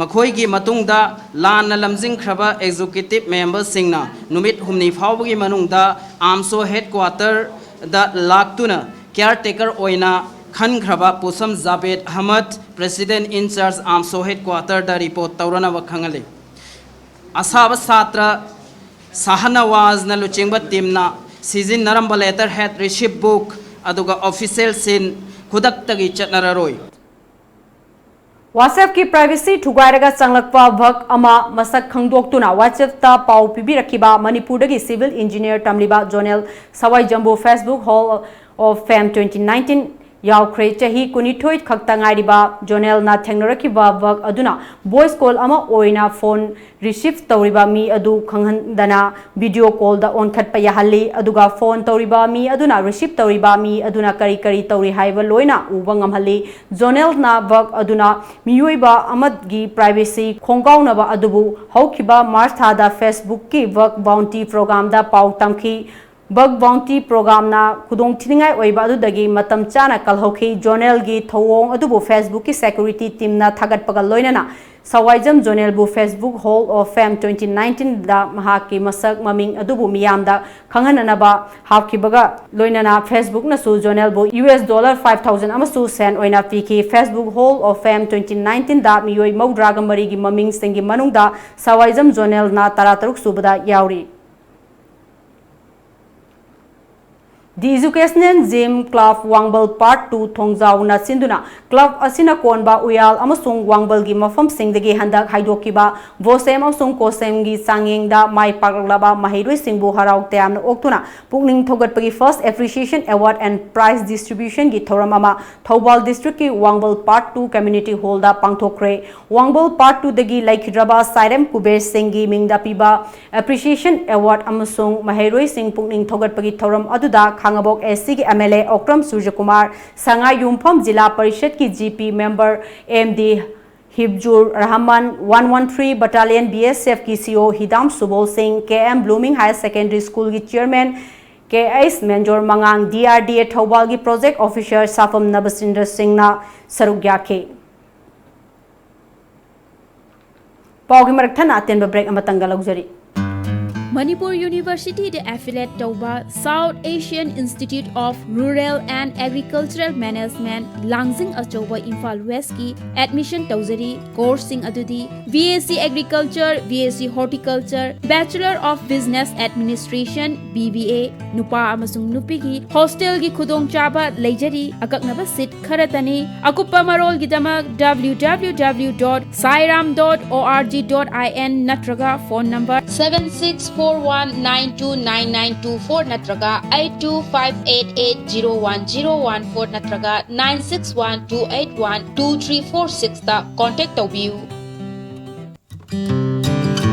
ꯃꯈꯣꯏꯒꯤ ꯃꯇꯨꯡꯗ ꯂꯥꯟꯅ ꯂꯝꯖꯤꯡꯈ꯭ꯔꯕ executive member ꯁꯤꯡꯅ ꯅꯨꯃꯤꯠ ꯍꯨꯝꯅꯤ ꯐꯥꯎꯕꯒꯤ ꯃꯅꯨꯡꯗ ꯑꯥꯝꯁꯣ headquarter ꯗ ꯂꯥꯛꯇꯨꯅ caretaker ꯑꯣꯏꯅ ꯈꯟꯈ꯭ꯔꯕ ꯄꯨꯁꯝ Javed Ahmad, president in charge ꯑꯥꯝꯁꯣ headquarter the report ꯇꯧꯔꯅꯕ ꯈꯪꯍꯜꯂꯤ꯫ ꯑꯁꯥꯕ ꯁꯥꯇ꯭ꯔ ꯁꯥꯍꯅꯋꯥꯖꯅ ꯂꯨꯆꯤꯡꯕ team ꯅ ꯁꯤꯖꯤꯟꯅꯔꯝꯕ letterhead, receipt book ꯑꯗꯨꯒ official seal ꯈꯨꯗꯛꯇꯒꯤ ꯆꯠꯅꯔꯔꯣꯏ꯫ WhatsApp ꯀꯤ privacy ꯊꯨꯒꯥꯏꯔꯒ ꯆꯪꯂꯛꯄ ꯚꯛ ꯑꯃ ꯃꯁꯛ ꯈꯪꯗꯣꯛꯇꯨꯅ WhatsApp ꯇ ꯄꯥꯎ ꯄꯤꯕꯤꯔꯛꯈꯤꯕ ꯃꯅꯤꯄꯨꯔꯗꯒꯤ civil engineer ꯇꯝꯂꯤꯕ zonal ꯁꯋꯥꯏꯖꯝꯕꯨ Facebook Hall of Fame twenty nineteen ꯌꯥꯎꯈ꯭ꯔꯦ꯫ ꯆꯍꯤ ꯀꯨꯟꯅꯤꯊꯣꯏ ꯈꯛꯇ ꯉꯥꯏꯔꯤꯕ ꯖꯣꯅꯦꯜꯅ ꯊꯦꯡꯅꯔꯛꯈꯤꯕ ꯚꯛ ꯑꯗꯨꯅ voice call ꯑꯃ ꯑꯣꯏꯅ phone receive ꯇꯧꯔꯤꯕ ꯃꯤ ꯑꯗꯨ ꯈꯪꯍꯟꯗꯅ video call ꯗ ꯑꯣꯟꯈꯠꯄ ꯌꯥꯍꯜꯂꯤ, ꯑꯗꯨꯒ phone ꯇꯧꯔꯤꯕ ꯃꯤ ꯑꯗꯨꯅ receive ꯇꯧꯔꯤꯕ ꯃꯤ ꯑꯗꯨꯅ ꯀꯔꯤ ꯀꯔꯤ ꯇꯧꯔꯤ ꯍꯥꯏꯕ ꯂꯣꯏꯅ ꯎꯕ ꯉꯝꯍꯜꯂꯤ꯫ ꯖꯣꯅꯦꯜꯅ ꯚꯛ ꯑꯗꯨꯅ ꯃꯤꯑꯣꯏꯕ ꯑꯃꯒꯤ privacy ꯈꯣꯡꯒꯥꯎꯅꯕ ꯑꯗꯨꯕꯨ ꯍꯧꯈꯤꯕ March ꯊꯥꯗ Facebook ꯀꯤ ꯚꯛ bounty program ꯗ ꯄꯥꯎ ꯇꯝꯈꯤ꯫ Bug bounty programꯅ ꯈꯨꯗꯣꯡꯊꯤꯅꯤꯡꯉꯥꯏ ꯑꯣꯏꯕ ꯑꯗꯨꯗꯒꯤ ꯃꯇꯝ ꯆꯥꯅ ꯀꯜꯍꯧꯈꯤ꯫ Zonalꯒꯤ ꯊꯧꯑꯣꯡ ꯑꯗꯨꯕꯨ Facebookꯀꯤ security teamꯅ ꯊꯥꯒꯠꯄꯒ ꯂꯣꯏꯅꯅ ꯁꯋꯥꯏꯖꯝ Zonalꯕꯨ Facebook Hall of Fame twenty nineteenꯗ ꯃꯍꯥꯛꯀꯤ ꯃꯁꯛ ꯃꯃꯤꯡ ꯑꯗꯨꯕꯨ ꯃꯤꯌꯥꯝꯗ ꯈꯪꯍꯟꯅꯅꯕ ꯍꯥꯞꯈꯤꯕꯒ ꯂꯣꯏꯅꯅ Facebookꯅꯁꯨ Zonalꯕꯨ US dollar five thousand ꯑꯃꯁꯨ ꯁꯦꯟ ꯑꯣꯏꯅ ꯄꯤꯈꯤ꯫ Facebook Hall of Fame twenty nineteenꯗ ꯃꯤꯑꯣꯏ ꯃꯧꯗ꯭ꯔꯥꯒ ꯃꯔꯤꯒꯤ ꯃꯃꯤꯡꯁꯤꯡꯒꯤ ꯃꯅꯨꯡꯗ ꯁꯋꯥꯏꯖꯝ Zonalꯅ ꯇꯔꯥꯇꯔꯨꯛ ꯁꯨꯕꯗ ꯌꯥꯎꯔꯤ꯫ The Educational Gym Club ꯋꯥꯡꯕꯜ Part two ꯊꯣꯡꯖꯥꯎꯅ ꯁꯤꯟꯗꯨꯅ club ꯑꯁꯤꯅ ꯀꯣꯟꯕ ꯎꯌꯥꯜ ꯑꯃꯁꯨꯡ ꯋꯥꯡꯕꯜꯒꯤ ꯃꯐꯝꯁꯤꯡꯗꯒꯤ ꯍꯟꯗꯛ ꯍꯥꯏꯗꯣꯛꯈꯤꯕ ꯕꯣꯁꯦꯝ ꯑꯃꯁꯨꯡ ꯀꯣꯁꯦꯝꯒꯤ ꯆꯥꯡꯌꯦꯡꯗ ꯃꯥꯏ ꯄꯥꯛꯂꯛꯂꯕ ꯃꯍꯩꯔꯣꯏꯁꯤꯡꯕꯨ ꯍꯔꯥꯎ ꯇꯌꯥꯝꯅ ꯑꯣꯛꯇꯨꯅ ꯄꯨꯛꯅꯤꯡ ꯊꯧꯒꯠꯄꯒꯤ First Appreciation Award and Prize Distributionꯒꯤ ꯊꯧꯔꯝ ꯑꯃ Thoubal districtꯀꯤ ꯋꯥꯡꯕꯜ Part two Community Hallꯗ ꯄꯥꯡꯊꯣꯛꯈ꯭ꯔꯦ꯫ ꯋꯥꯡꯕꯜ Part twoꯗꯒꯤ ꯂꯩꯈꯤꯗ꯭ꯔꯕ ꯁꯥꯏꯔꯦꯝ ꯀꯨꯕꯦꯔ ꯁꯤꯡꯒꯤ ꯃꯤꯡꯗ ꯄꯤꯕ Appreciation Award ꯑꯃꯁꯨꯡ ꯃꯍꯩꯔꯣꯏꯁꯤꯡ ꯄꯨꯛꯅꯤꯡ ꯊꯧꯒꯠꯄꯒꯤ ꯊꯧꯔꯝ ꯑꯗꯨꯗ ꯈꯥꯉꯕꯣꯛ ACꯒꯤ MLA ꯑꯣꯀ꯭ꯔꯝ ꯁꯨꯔꯖꯀꯨꯃꯥꯔ, ꯁꯉꯥꯏꯌꯨꯝꯐꯝ ꯖꯤꯂꯥ ꯄꯔꯤꯁꯗꯀꯤ GP member MD ꯍꯤꯕꯖꯨꯔ Rahman, one one three Battalion BSFꯀꯤ CO ꯍꯤꯗꯥꯝ ꯁꯨꯕꯣꯜ ꯁꯤꯡ, KM Blooming Higher Secondary Schoolꯒꯤ Chairman KH ꯃꯦꯟꯖꯣꯔ ꯃꯉꯥꯡ, DRDA ꯊꯧꯕꯥꯜꯒꯤ Project Officer ꯁꯥꯐꯝ ꯅꯕꯆꯤꯟꯗ꯭ꯔ ꯁꯤꯡꯅ ꯁꯔꯨꯛ ꯌꯥꯈꯤ꯫ ꯄꯥꯎꯒꯤ ꯃꯔꯛ ꯊꯠꯅ ꯑꯇꯦꯟꯕ break ꯑꯃꯇꯪꯒ ꯂꯧꯖꯔꯤ꯫ ꯃꯅꯤꯄꯨꯔ ꯌꯨꯅꯤꯚꯔꯁꯤꯇꯤꯗ affiliate ꯇꯧꯕ South Asian Institute of Rural and Agricultural Management, ꯂꯥꯡꯖꯤꯡ ꯑꯆꯧꯕ, ꯏꯝꯐꯥꯜ Westꯀꯤ admission ꯇꯧꯖꯔꯤ꯫ Courseꯁꯤꯡ ꯑꯗꯨꯗꯤ BSc Agriculture, BSc Horticulture, Bachelor of Business Administration, BBA, ꯅꯨꯄꯥ ꯑꯃꯁꯨꯡ ꯅꯨꯄꯤꯒꯤ hostelꯒꯤ ꯈꯨꯗꯣꯡꯆꯥꯕ ꯂꯩꯖꯔꯤ꯫ ꯑꯀꯛꯅꯕ seat ꯈꯔꯇꯅꯤ꯫ ꯑꯀꯨꯞꯄ ꯃꯔꯣꯜꯒꯤꯗꯃꯛ www.sairam.org.in ꯅꯠꯇ꯭ꯔꯒ phone number seven six four one nine two nine nine two four ꯅꯠꯇ꯭ꯔꯒ eight two five eight eight zero one zero one four ꯅꯠꯇ꯭ꯔꯒ nine six one two eight one two three four sixꯇ contact ꯇꯧꯕꯤꯌꯨ꯫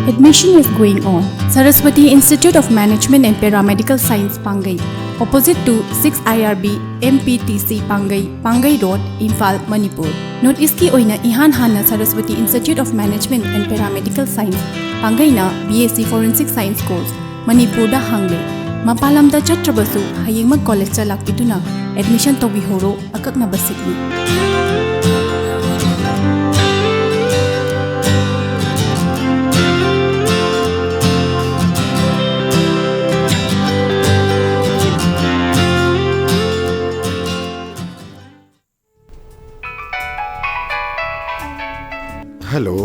Admission is going on. Saraswati Institute of Management and Paramedical Science, Pangai, opposite to six IRB MPTC, Pangai, Pangai Road, Imphal, Manipur. North Eastꯀꯤ ꯑꯣꯏꯅ ꯏꯍꯥꯟ ꯍꯥꯟꯅ Saraswati Institute of Management and Paramedical Science, ꯄꯥꯡꯒꯩꯅ BSc Forensic Science course ꯃꯅꯤꯄꯨꯔꯗ ꯍꯥꯡꯂꯦ꯫ ꯃꯄꯥꯟ ꯂꯝꯗ ꯆꯠꯇ꯭ꯔꯕꯁꯨ ꯍꯌꯦꯡꯃꯛ ꯀꯣꯂꯦꯖꯇ ꯂꯥꯛꯄꯤꯗꯨꯅ admission ꯇꯧꯕꯤꯍꯧꯔꯣ꯫ ꯑꯀꯛꯅꯕ ꯁꯤꯠꯅꯤ꯫ Hello.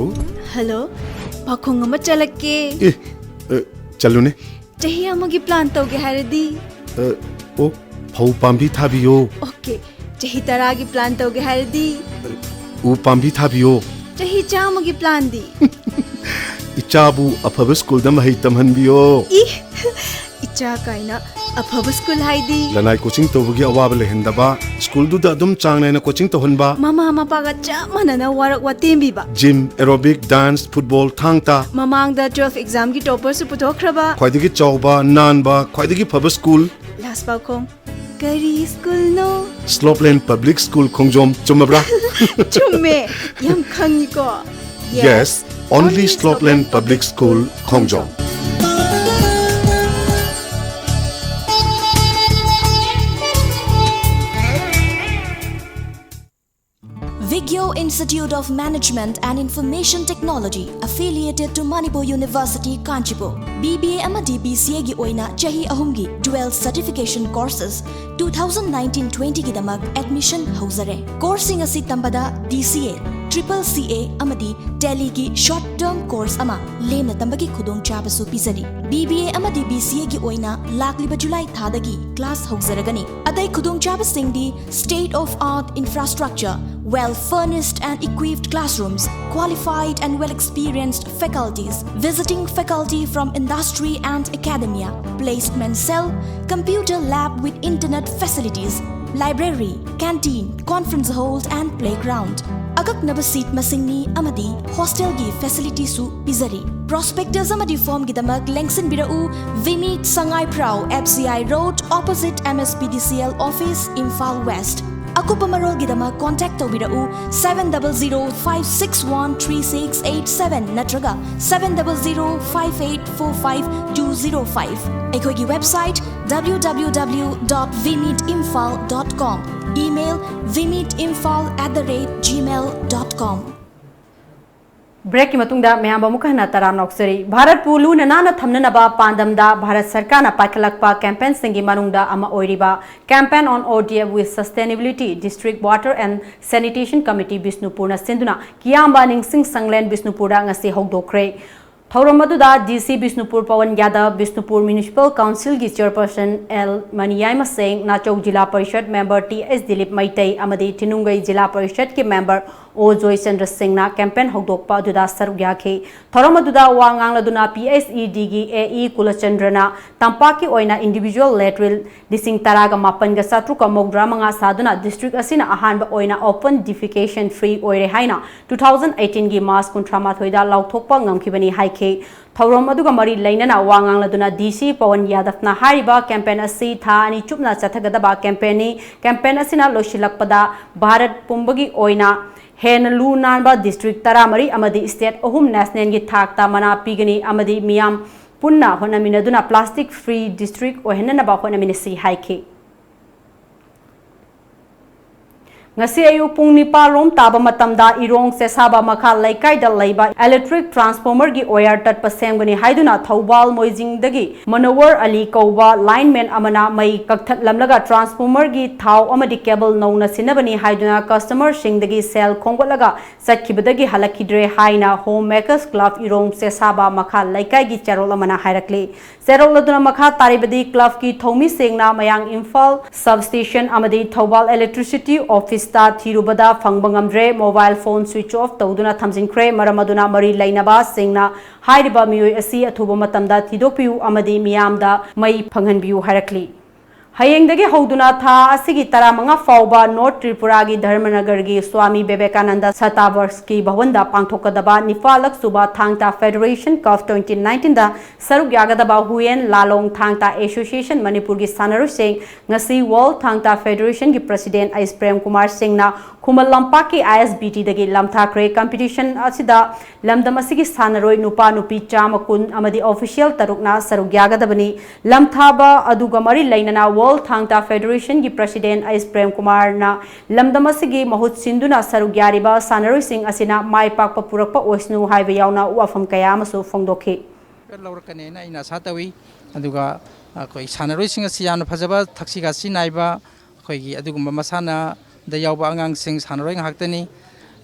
Hello. ꯄꯥꯈꯣꯡ ꯑꯃ ꯆꯠꯂꯛꯀꯦ꯫ ꯑꯦ, ꯑ, ꯆꯠꯂꯨꯅꯦ꯫ ꯆꯍꯤ ꯑꯃꯒꯤ ꯄ꯭ꯂꯥꯟ ꯇꯧꯒꯦ ꯍꯥꯏꯔꯗꯤ? ꯑ, ꯑꯣ, ꯐꯧ ꯄꯥꯝꯕꯤ ꯊꯥꯕꯤꯌꯣ꯫ ꯑꯣꯀꯦ꯫ ꯆꯍꯤ ꯇꯔꯥꯒꯤ ꯄ꯭ꯂꯥꯟ ꯇꯧꯒꯦ ꯍꯥꯏꯔꯗꯤ? ꯎ ꯄꯥꯝꯕꯤ ꯊꯥꯕꯤꯌꯣ꯫ ꯆꯍꯤ ꯆꯥꯝꯃꯒꯤ ꯄ꯭ꯂꯥꯟꯗꯤ? ꯏꯆꯥꯕꯨ ꯑꯐꯕ ꯁ꯭ꯀꯨꯜꯗ ꯃꯍꯩ ꯇꯝꯍꯟꯕꯤꯌꯣ꯫ ꯏ, ꯏꯆꯥ ꯀꯥꯏꯅ꯫ ꯑꯐꯕ ꯁ꯭ꯀꯨꯜ ꯍꯥꯏꯗꯤ? ꯂꯅꯥꯏ ꯀꯣꯆꯤꯡ ꯇꯧꯕꯒꯤ ꯑꯋꯥꯕ ꯂꯩꯍꯟꯗꯕ, ꯁ꯭ꯀꯨꯜꯗꯨꯗ ꯑꯗꯨꯝ ꯆꯥꯡ ꯅꯥꯏꯅ ꯀꯣꯆꯤꯡ ꯇꯧꯍꯟꯕ꯫ ꯃꯃꯥ ꯃꯄꯥꯒ ꯆꯞ ꯃꯥꯟꯅꯅ ꯋꯥꯔꯛ ꯋꯥꯇꯦꯝꯕꯤꯕ꯫ ꯖꯤꯝ, ꯑꯦꯔꯣꯕꯤꯛ, ꯗꯥꯟꯁ, ꯐꯨꯠꯕꯣꯜ, ꯊꯥꯡ ꯇꯥ꯫ ꯃꯃꯥꯡꯗ ꯇꯨꯋꯦꯜꯐ ꯑꯦꯛꯖꯥꯝꯒꯤ ꯇꯣꯄꯔꯁꯨ ꯄꯨꯊꯣꯛꯈ꯭ꯔꯕ꯫ ꯈ꯭ꯋꯥꯏꯗꯒꯤ ꯆꯥꯎꯕ, ꯅꯥꯟꯕ, ꯈ꯭ꯋꯥꯏꯗꯒꯤ ꯐꯕ ꯁ꯭ꯀꯨꯜ꯫ ꯂꯥꯁ ꯄꯥꯎꯈꯣꯡ, ꯀꯔꯤ ꯁ꯭ꯀꯨꯜꯅꯣ? ꯁ꯭ꯂꯣꯞꯂꯦꯟ ꯄꯕ꯭ꯂꯤꯛ ꯁ꯭ꯀꯨꯜ ꯈꯣꯡꯖꯣꯝ, ꯆꯨꯝꯃꯕ꯭ꯔꯥ? ꯆꯨꯝꯃꯦ, ꯌꯥꯝ ꯈꯪꯉꯤꯀꯣ꯫ Yes, only Slopeland Public School, Khongjom. Vigyo Institute of Management and Information Technology, affiliated to Manipur University, Kanchipur. B B A ꯑꯃꯗꯤ B C A ꯒꯤ ꯑꯣꯏꯅ ꯆꯍꯤ ꯑꯍꯨꯝꯒꯤ dual certification courses two thousand nineteen twenty ꯒꯤꯗꯃꯛ admission ꯍꯧꯖꯔꯦ꯫ Courseꯁꯤꯡ ꯑꯁꯤ ꯇꯝꯕꯗ D C A, Triple C A ꯑꯃꯗꯤ Tallyꯒꯤ short term course ꯑꯃ ꯂꯦꯝꯅ ꯇꯝꯕꯒꯤ ꯈꯨꯗꯣꯡꯆꯥꯕꯁꯨ ꯄꯤꯖꯔꯤ꯫ B B A ꯑꯃꯗꯤ B C A ꯒꯤ ꯑꯣꯏꯅ ꯂꯥꯛꯂꯤꯕ ꯖꯨꯂꯥꯏ ꯊꯥꯗꯒꯤ class ꯍꯧꯖꯔꯒꯅꯤ꯫ ꯑꯇꯩ ꯈꯨꯗꯣꯡꯆꯥꯕꯁꯤꯡꯗꯤ state of art infrastructure, well furnished and equipped classrooms, qualified and well experienced faculties, visiting faculty from industry and academia, placement cell, computer lab with internet facilities, library, canteen, conference hall and playground. ꯑꯀꯛꯅꯕ seat ꯃꯁꯤꯡꯅꯤ ꯑꯃꯗꯤ hostelꯒꯤ facilityꯁꯨ ꯄꯤꯖꯔꯤ꯫ Prospectus ꯑꯃꯗꯤ formꯒꯤꯗꯃꯛ ꯂꯦꯡꯁꯤꯟꯕꯤꯔꯛꯎ, ꯚꯤꯃꯤꯠ, ꯁꯉꯥꯏꯄ꯭ꯔꯧ, F C I Road, opposite M S P D C L office, Imphal West. ꯑꯀꯨꯞꯄ ꯃꯔꯣꯜꯒꯤꯗꯃꯛ contact ꯇꯧꯕꯤꯔꯛꯎ seven double zero five six one three six eight seven ꯅꯠꯇ꯭ꯔꯒ seven double zero five eight four five two zero five꯫ ꯑꯩꯈꯣꯏꯒꯤ website W W W dot vimeetimphal dot com, email vimeetimphal at the rate gmail dot com꯫ Breakꯀꯤ ꯃꯇꯨꯡꯗ ꯃꯌꯥꯝꯕꯨ ꯑꯃꯨꯛ ꯍꯟꯅ ꯇꯔꯥꯝꯅ ꯑꯣꯛꯆꯔꯤ꯫ ꯚꯥꯔꯠꯄꯨ ꯂꯨꯅ ꯅꯥꯟꯅ ꯊꯝꯅꯅꯕ ꯄꯥꯟꯗꯝꯗ ꯚꯥꯔꯠ ꯁꯔꯀꯥꯔꯅ ꯄꯥꯏꯈꯠꯂꯛꯄ campaignꯁꯤꯡꯒꯤ ꯃꯅꯨꯡꯗ ꯑꯃ ꯑꯣꯏꯔꯤꯕ Campaign on O D F with Sustainability District Water and Sanitation Committee ꯕꯤꯁꯅꯨꯄꯨꯔꯅ ꯁꯤꯟꯗꯨꯅ ꯀꯤꯌꯥꯝꯕ ꯅꯤꯡꯁꯤꯡ ꯁꯪꯂꯦꯟ ꯕꯤꯁꯅꯨꯄꯨꯔꯗ ꯉꯁꯤ ꯍꯧꯗꯣꯛꯈ꯭ꯔꯦ꯫ ꯊꯧꯔꯝ ꯑꯗꯨꯗ D C ꯕꯤꯁꯅꯨꯄꯨꯔ ꯄꯋꯟ ꯌꯥꯗꯕ, ꯕꯤꯁꯅꯨꯄꯨꯔ Municipal Councilꯒꯤ Chairperson L ꯃꯅꯤꯌꯥꯏꯃ ꯁꯤꯡ, ꯅꯥꯆꯧ ꯖꯤꯂꯥ ꯄꯔꯤꯁꯗ member T H Dilip Meitei ꯑꯃꯗꯤ ꯊꯤꯅꯨꯡꯒꯩ ꯖꯤꯂꯥ ꯄꯔꯤꯁꯗꯀꯤ member O ꯖꯣꯏꯆꯟꯗ꯭ꯔ ꯁꯤꯡꯅ campaign ꯍꯧꯗꯣꯛꯄ ꯑꯗꯨꯗ ꯁꯔꯨꯛ ꯌꯥꯈꯤ꯫ ꯊꯧꯔꯝ ꯑꯗꯨꯗ ꯋꯥ ꯉꯥꯡꯂꯗꯨꯅ P H E Dꯒꯤ A E ꯀꯨꯂꯆꯟꯗ꯭ꯔꯅ ꯇꯝꯄꯥꯛꯀꯤ ꯑꯣꯏꯅ individual latrine ꯂꯤꯁꯤꯡ ꯇꯔꯥꯒ ꯃꯥꯄꯟꯒ ꯆꯥꯇ꯭ꯔꯨꯛꯀ ꯃꯧꯗ꯭ꯔꯥ ꯃꯉꯥ ꯁꯥꯗꯨꯅ district ꯑꯁꯤꯅ ꯑꯍꯥꯟꯕ ꯑꯣꯏꯅ open defecation free ꯑꯣꯏꯔꯦ ꯍꯥꯏꯅ two thousand eighteenꯒꯤ March ꯀꯨꯟꯊ꯭ꯔꯥ ꯃꯥꯊꯣꯏꯗ ꯂꯥꯎꯊꯣꯛꯄ ꯉꯝꯈꯤꯕꯅꯤ ꯍꯥꯏꯈꯤ꯫ ꯊꯧꯔꯝ ꯑꯗꯨꯒ ꯃꯔꯤ ꯂꯩꯅꯅ ꯋꯥ ꯉꯥꯡꯂꯗꯨꯅ D C ꯄꯋꯟ ꯌꯥꯗꯕꯅ ꯍꯥꯏꯔꯤꯕ campaign ꯑꯁꯤ ꯊꯥ ꯑꯅꯤ ꯆꯨꯞꯅ ꯆꯠꯊꯒꯗꯕ campaignꯅꯤ꯫ Campaign ꯑꯁꯤꯅ ꯂꯣꯏꯁꯤꯜꯂꯛꯄꯗ ꯚꯥꯔꯠ ꯄꯨꯝꯕꯒꯤ ꯑꯣꯏꯅ ꯍꯦꯟꯅ ꯂꯨ ꯅꯥꯟꯕ district ꯇꯔꯥꯃꯔꯤ ꯑꯃꯗꯤ state ꯑꯍꯨꯝ nationalꯒꯤ ꯊꯥꯛꯇ ꯃꯅꯥ ꯄꯤꯒꯅꯤ ꯑꯃꯗꯤ ꯃꯤꯌꯥꯝ ꯄꯨꯟꯅ ꯍꯣꯠꯅꯃꯤꯟꯅꯗꯨꯅ plastic free district ꯑꯣꯏꯍꯟꯅꯅꯕ ꯍꯣꯠꯅꯃꯤꯟꯅꯁꯤ ꯍꯥꯏꯈꯤ꯫ ꯉꯁꯤ ꯑꯌꯨꯛ ꯄꯨꯡ ꯅꯤꯄꯥꯜ ꯔꯣꯝ ꯇꯥꯕ ꯃꯇꯝꯗ ꯏꯔꯣꯡ ꯆꯦꯁꯥꯕ ꯃꯈꯥ ꯂꯩꯀꯥꯏꯗ ꯂꯩꯕ electric transformerꯒꯤ wire ꯇꯠꯄ ꯁꯦꯝꯒꯅꯤ ꯍꯥꯏꯗꯨꯅ ꯊꯧꯕꯥꯜ ꯃꯣꯏꯖꯤꯡꯗꯒꯤ ꯃꯅꯣꯋꯔ ꯑꯂꯤ ꯀꯧꯕ lineman ꯑꯃꯅ ꯃꯩ ꯀꯛꯊꯠꯂꯝꯂꯒ transformerꯒꯤ ꯊꯥꯎ ꯑꯃꯗꯤ cable ꯅꯧꯅ ꯁꯤꯟꯅꯕꯅꯤ ꯍꯥꯏꯗꯨꯅ customerꯁꯤꯡꯗꯒꯤ ꯁꯦꯜ ꯈꯣꯝꯒꯠꯂꯒ ꯆꯠꯈꯤꯕꯗꯒꯤ ꯍꯜꯂꯛꯈꯤꯗ꯭ꯔꯦ ꯍꯥꯏꯅ Home Makers Club ꯏꯔꯣꯡ ꯆꯦꯁꯥꯕ ꯃꯈꯥ ꯂꯩꯀꯥꯏꯒꯤ ꯆꯦꯔꯣꯜ ꯑꯃꯅ ꯍꯥꯏꯔꯛꯂꯤ꯫ ꯆꯦꯔꯣꯜ ꯑꯗꯨꯅ ꯃꯈꯥ ꯇꯥꯔꯤꯕꯗꯤ clubꯀꯤ ꯊꯧꯃꯤꯁꯤꯡꯅ ꯃꯌꯥꯡ ꯏꯝꯐꯥꯜ substation ꯑꯃꯗꯤ ꯊꯧꯕꯥꯜ electricity officeꯇ ꯊꯤꯔꯨꯕꯗ ꯐꯪꯕ ꯉꯝꯗ꯭ꯔꯦ, mobile phone switch off ꯇꯧꯗꯨꯅ ꯊꯝꯖꯤꯟꯈ꯭ꯔꯦ꯫ ꯃꯔꯝ ꯑꯗꯨꯅ ꯃꯔꯤ ꯂꯩꯅꯕꯁꯤꯡꯅ ꯍꯥꯏꯔꯤꯕ ꯃꯤꯑꯣꯏ ꯑꯁꯤ ꯑꯊꯨꯕ ꯃꯇꯝꯗ ꯊꯤꯗꯣꯛꯄꯤꯌꯨ ꯑꯃꯗꯤ ꯃꯤꯌꯥꯝꯗ ꯃꯩ ꯐꯪꯍꯟꯕꯤꯌꯨ ꯍꯥꯏꯔꯛꯂꯤ꯫ ꯍꯌꯦꯡꯗꯒꯤ ꯍꯧꯗꯨꯅ ꯊꯥ ꯑꯁꯤꯒꯤ ꯇꯔꯥꯃꯉꯥ ꯐꯥꯎꯕ ꯅꯣꯔꯠ ꯇ꯭ꯔꯤꯄꯨꯔꯥꯒꯤ ꯙꯔꯃꯅꯒꯔꯒꯤ ꯁ꯭ꯋꯥꯃꯤ ꯕꯤꯕꯦꯀꯥꯅꯟꯗ ꯁꯇꯥꯕꯔꯁꯀꯤ ꯚꯋꯟꯗ ꯄꯥꯡꯊꯣꯛꯀꯗꯕ ꯅꯤꯄꯥꯜꯂꯛ ꯁꯨꯕ ꯊꯥꯡ ꯇꯥ ꯐꯦꯗꯔꯦꯁꯟ ꯀꯞ twenty nineteen ꯗ ꯁꯔꯨꯛ ꯌꯥꯒꯗꯕ ꯍꯨꯌꯦꯟ ꯂꯥꯂꯣꯡ ꯊꯥꯡ ꯇꯥ ꯑꯦꯁꯣꯁꯤꯌꯦꯁꯟ ꯃꯅꯤꯄꯨꯔꯒꯤ ꯁꯥꯟꯅꯔꯣꯏꯁꯤꯡ ꯉꯁꯤ ꯋꯥꯔꯜ ꯊꯥꯡ ꯇꯥ ꯐꯦꯗꯔꯦꯁꯟꯒꯤ ꯄ꯭ꯔꯁꯤꯗꯦꯟ ꯑꯩꯁ ꯄ꯭ꯔꯦꯝ ꯀꯨꯃꯥꯔ ꯁꯤꯡꯅ ꯈꯨꯃꯟ ꯂꯝꯄꯥꯛꯀꯤ ꯑꯥꯏ ꯑꯦꯁ ꯕꯤ ꯇꯤꯗꯒꯤ ꯂꯝꯊꯥꯈ꯭ꯔꯦ꯫ ꯀꯝꯄꯤꯇꯤꯁꯟ ꯑꯁꯤꯗ ꯂꯝꯗꯝ ꯑꯁꯤꯒꯤ ꯁꯥꯟꯅꯔꯣꯏ ꯅꯨꯄꯥ ꯅꯨꯄꯤ ꯆꯥꯝꯃ ꯀꯨꯟ ꯑꯃꯗꯤ ꯑꯣꯐꯤꯁꯤꯌꯦꯜ ꯇꯔꯨꯛꯅ ꯁꯔꯨꯛ ꯌꯥꯒꯗꯕꯅꯤ꯫ ꯂꯝꯊꯥꯕ ꯑꯗꯨꯒ ꯃꯔꯤ ꯂꯩꯅꯅ ꯋꯥꯔꯜ ꯊꯥꯡ ꯇꯥ ꯐꯦꯗꯔꯦꯁꯟꯒꯤ ꯄ꯭ꯔꯁꯤꯗꯦꯟ ꯑꯩꯁ ꯄ꯭ꯔꯦꯝ ꯀꯨꯃꯥꯔꯅ ꯂꯝꯗꯝ ꯑꯁꯤꯒꯤ ꯃꯍꯨꯠ ꯁꯤꯟꯗꯨꯅ ꯁꯔꯨꯛ ꯌꯥꯔꯤꯕ ꯁꯥꯟꯅꯔꯣꯏꯁꯤꯡ ꯑꯁꯤꯅ ꯃꯥꯏ ꯄꯥꯛꯄ ꯄꯨꯔꯛꯄ ꯑꯣꯏꯁꯅꯨ ꯍꯥꯏꯕ ꯌꯥꯎꯅ ꯋꯥꯐꯝ ꯀꯌꯥ ꯑꯃꯁꯨ ꯐꯣꯡꯗꯣꯛꯈꯤ꯫ ꯂꯧꯔꯛꯀꯅꯦꯅ ꯑꯩꯅ ꯑꯁꯥ ꯇꯧꯏ꯫ ꯑꯗꯨꯒ ꯑꯩꯈꯣꯏ ꯁꯥꯟꯅꯔꯣꯏꯁꯤꯡ ꯑꯁꯤ ꯌꯥꯝꯅ ꯐꯖꯕ ꯊꯛꯁꯤ ꯈꯥꯁꯤ ꯅꯥꯏꯕ ꯑꯩꯈꯣꯏꯒꯤ ꯑꯗꯨꯒꯨꯝꯕ ꯃꯁꯥꯟꯅꯗ ꯌꯥꯎꯕ ꯑꯉꯥꯡꯁꯤꯡ ꯁꯥꯟꯅꯔꯣꯏ ꯉꯥꯛꯇꯅꯤ꯫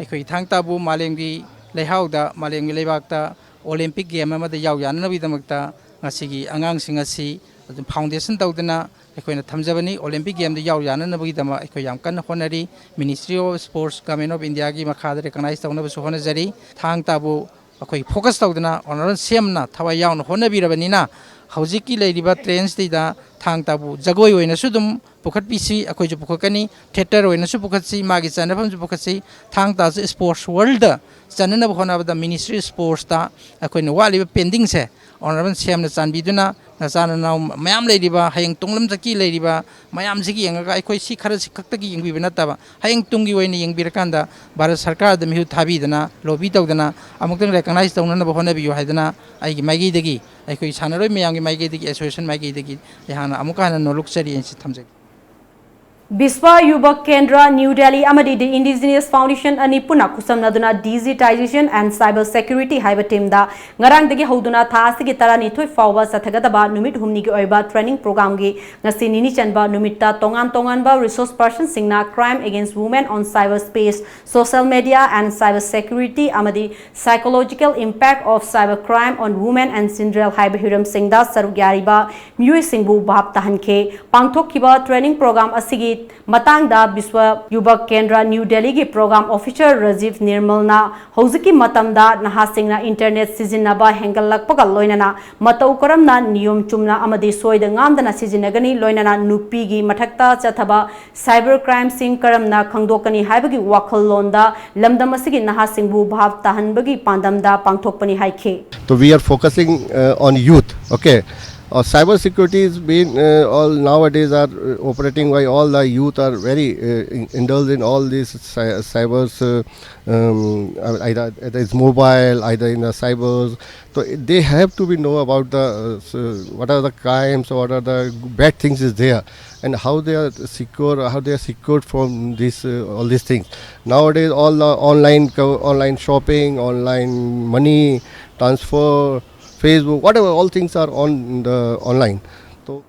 ꯑꯩꯈꯣꯏ ꯊꯥꯡ ꯇꯥꯕꯨ ꯃꯥꯂꯦꯝꯒꯤ ꯂꯩꯍꯥꯎꯗ, ꯃꯥꯂꯦꯝꯒꯤ ꯂꯩꯕꯥꯛꯇ ꯑꯣꯂꯦꯝꯄꯤꯛ ꯒꯦꯝ ꯑꯃꯗ ꯌꯥꯎ ꯌꯥꯅꯅꯕꯒꯤꯗꯃꯛꯇ ꯉꯁꯤꯒꯤ ꯑꯉꯥꯡꯁꯤꯡ ꯑꯁꯤ ꯑꯗꯨꯝ ꯐꯥꯎꯟꯗꯦꯁꯟ ꯇꯧꯗꯨꯅ ꯑꯩꯈꯣꯏꯅ ꯊꯝꯖꯕꯅꯤ꯫ ꯑꯣꯂꯦꯝꯄꯤꯛ ꯒꯦꯝꯗ ꯌꯥꯎ ꯌꯥꯅꯅꯕꯒꯤꯗꯃꯛ ꯑꯩꯈꯣꯏ ꯌꯥꯝ ꯀꯟꯅ ꯍꯣꯠꯅꯔꯤ꯫ Ministry of Sports, Government of Indiaꯒꯤ ꯃꯈꯥꯗ recognize ꯇꯧꯅꯕꯁꯨ ꯍꯣꯠꯅꯖꯔꯤ꯫ ꯊꯥꯡ ꯇꯥꯕꯨ ꯑꯩꯈꯣꯏ focus ꯇꯧꯗꯅ ꯑꯣꯅꯔꯦꯕꯜ ꯁꯤ ꯑꯦꯝꯅ ꯊꯋꯥꯏ ꯌꯥꯎꯅ ꯍꯣꯠꯅꯕꯤꯔꯕꯅꯤꯅ ꯍꯧꯖꯤꯛꯀꯤ ꯂꯩꯔꯤꯕ ꯇ꯭ꯔꯦꯟꯁꯤꯗ ꯊꯥꯡ ꯇꯥꯕꯨ ꯖꯒꯣꯏ ꯑꯣꯏꯅꯁꯨ ꯑꯗꯨꯝ ꯄꯨꯈꯠꯄꯤꯁꯤ, ꯑꯩꯈꯣꯏꯁꯨ ꯄꯨꯈꯠꯀꯅꯤ, ꯊꯤꯌꯦꯇꯔ ꯑꯣꯏꯅꯁꯨ ꯄꯨꯈꯠꯁꯤ, ꯃꯥꯒꯤ ꯆꯟꯅꯐꯝꯁꯨ ꯄꯨꯈꯠꯁꯤ꯫ ꯊꯥꯡ ꯇꯥꯁꯤ ꯁ꯭ꯄꯣꯔꯠꯁ ꯋꯥꯔꯜꯗ ꯆꯟꯅꯅꯕ ꯍꯣꯠꯅꯕꯗ Ministry of Sportsꯇ ꯑꯩꯈꯣꯏꯅ ꯋꯥꯠꯂꯤꯕ ꯄꯦꯟꯗꯤꯡꯁꯦ ꯑꯣꯅꯔꯦꯕꯜ ꯁꯤ ꯑꯦꯝꯅ ꯆꯥꯟꯕꯤꯗꯨꯅ ꯅꯆꯥ ꯅꯅꯥꯎ ꯃꯌꯥꯝ ꯂꯩꯔꯤꯕ, ꯍꯌꯦꯡ ꯇꯨꯡꯂꯝ ꯆꯠꯀꯤ ꯂꯩꯔꯤꯕ ꯃꯌꯥꯝꯁꯤꯒꯤ ꯌꯦꯡꯉꯒ ꯑꯩꯈꯣꯏ ꯁꯤ ꯈꯔꯁꯤ ꯈꯛꯇꯒꯤ ꯌꯦꯡꯕꯤꯕ ꯅꯠꯇꯕ ꯍꯌꯦꯡ ꯇꯨꯡꯒꯤ ꯑꯣꯏꯅ ꯌꯦꯡꯕꯤꯔꯀꯥꯟꯗ ꯚꯥꯔꯠ ꯁꯔꯀꯥꯔꯗ ꯃꯤꯍꯨꯠ ꯊꯥꯕꯤꯗꯅ, ꯂꯣꯕꯤ ꯇꯧꯗꯅ ꯑꯃꯨꯛꯇꯪ recognize ꯇꯧꯅꯅꯕ ꯍꯣꯠꯅꯕꯤꯌꯨ ꯍꯥꯏꯗꯅ ꯑꯩꯒꯤ ꯃꯥꯏꯀꯩꯗꯒꯤ, ꯑꯩꯈꯣꯏ ꯁꯥꯟꯅꯔꯣꯏ ꯃꯌꯥꯝꯒꯤ ꯃꯥꯏꯀꯩꯗꯒꯤ, association ꯃꯥꯏꯀꯩꯗꯒꯤ ꯑꯩꯍꯥꯛꯅ ꯑꯃꯨꯛꯀ ꯍꯟꯅ ꯅꯣꯂꯨꯛꯆꯔꯤ ꯍꯥꯏꯅ ꯊꯝꯖꯒꯦ꯫ ꯕꯤꯁ꯭ꯋ ꯌꯨꯕꯛ ꯀꯦꯟꯗ꯭ꯔ, ꯅ꯭ꯌꯨ ꯗꯦꯜꯂꯤ ꯑꯃꯗꯤ The Indigenous Foundation ꯑꯅꯤ ꯄꯨꯟꯅ ꯈꯨꯠꯁꯝꯅꯗꯨꯅ Digitization and Cyber Security ꯍꯥꯏꯕ ꯊꯤꯝꯗ ꯉꯔꯥꯡꯗꯒꯤ ꯍꯧꯗꯨꯅ ꯊꯥ ꯑꯁꯤꯒꯤ ꯇꯔꯥꯅꯤꯊꯣꯏ ꯐꯥꯎꯕ ꯆꯠꯊꯒꯗꯕ ꯅꯨꯃꯤꯠ ꯍꯨꯝꯅꯤꯒꯤ ꯑꯣꯏꯕ training programꯒꯤ ꯉꯁꯤ ꯅꯤꯅꯤ ꯆꯟꯕ ꯅꯨꯃꯤꯠꯇ ꯇꯣꯉꯥꯟ ꯇꯣꯉꯥꯟꯕ resource personꯁꯤꯡꯅ Crime Against Women on Cyber Space, Social Media and Cyber Security ꯑꯃꯗꯤ Psychological Impact of Cyber Crime on Women and Children ꯍꯥꯏꯕ ꯍꯤꯔꯝꯁꯤꯡꯗ ꯁꯔꯨꯛ ꯌꯥꯔꯤꯕ ꯃꯤꯑꯣꯏꯁꯤꯡꯕꯨ ꯚꯥꯞ ꯇꯥꯍꯟꯈꯤ꯫ ꯄꯥꯡꯊꯣꯛꯈꯤꯕ training program ꯑꯁꯤꯒꯤ ꯃꯇꯥꯡꯗ ꯕꯤꯁ꯭ꯋ ꯌꯨꯕꯛ ꯀꯦꯟꯗ꯭ꯔ ꯅ꯭ꯌꯨ ꯗꯦꯜꯂꯤꯒꯤ program officer ꯔꯥꯖꯤꯕ ꯅꯤꯔꯃꯜꯅ ꯍꯧꯖꯤꯛꯀꯤ ꯃꯇꯝꯗ ꯅꯍꯥꯁꯤꯡꯅ internet ꯁꯤꯖꯤꯟꯅꯕ ꯍꯦꯟꯒꯠꯂꯛꯄꯒ ꯂꯣꯏꯅꯅ ꯃꯇꯧ ꯀꯔꯝꯅ ꯅꯤꯌꯣꯝ ꯆꯨꯝꯅ ꯑꯃꯗꯤ ꯁꯣꯏꯗ ꯉꯥꯝꯗꯅ ꯁꯤꯖꯤꯟꯅꯒꯅꯤ, ꯂꯣꯏꯅꯅ ꯅꯨꯄꯤꯒꯤ ꯃꯊꯛꯇ ꯆꯠꯊꯕ cyber crimeꯁꯤꯡ ꯀꯔꯝꯅ ꯈꯪꯗꯣꯛꯀꯅꯤ ꯍꯥꯏꯕꯒꯤ ꯋꯥꯈꯜꯂꯣꯟꯗ ꯂꯝꯗꯝ ꯑꯁꯤꯒꯤ ꯅꯍꯥꯁꯤꯡꯕꯨ ꯚꯥꯞ ꯇꯥꯍꯟꯕꯒꯤ ꯄꯥꯟꯗꯝꯗ ꯄꯥꯡꯊꯣꯛꯄꯅꯤ ꯍꯥꯏꯈꯤ꯫ So we are focusing uh, on youth. Okay, uh, cyber security is being uh, all nowadays are uh, operating by all the youth are very uh, in- indulged in all these cy- cybers. Uh, um, uh, either it is mobile, either in the cybers. So they have to be know about the uh, s- what are the crimes, what are the bad things is there, and how they are secure, how they are secured from this uh, all these things. Nowadays, all the online co- online shopping, online money transfer, Facebook, whatever, all things are on the online. So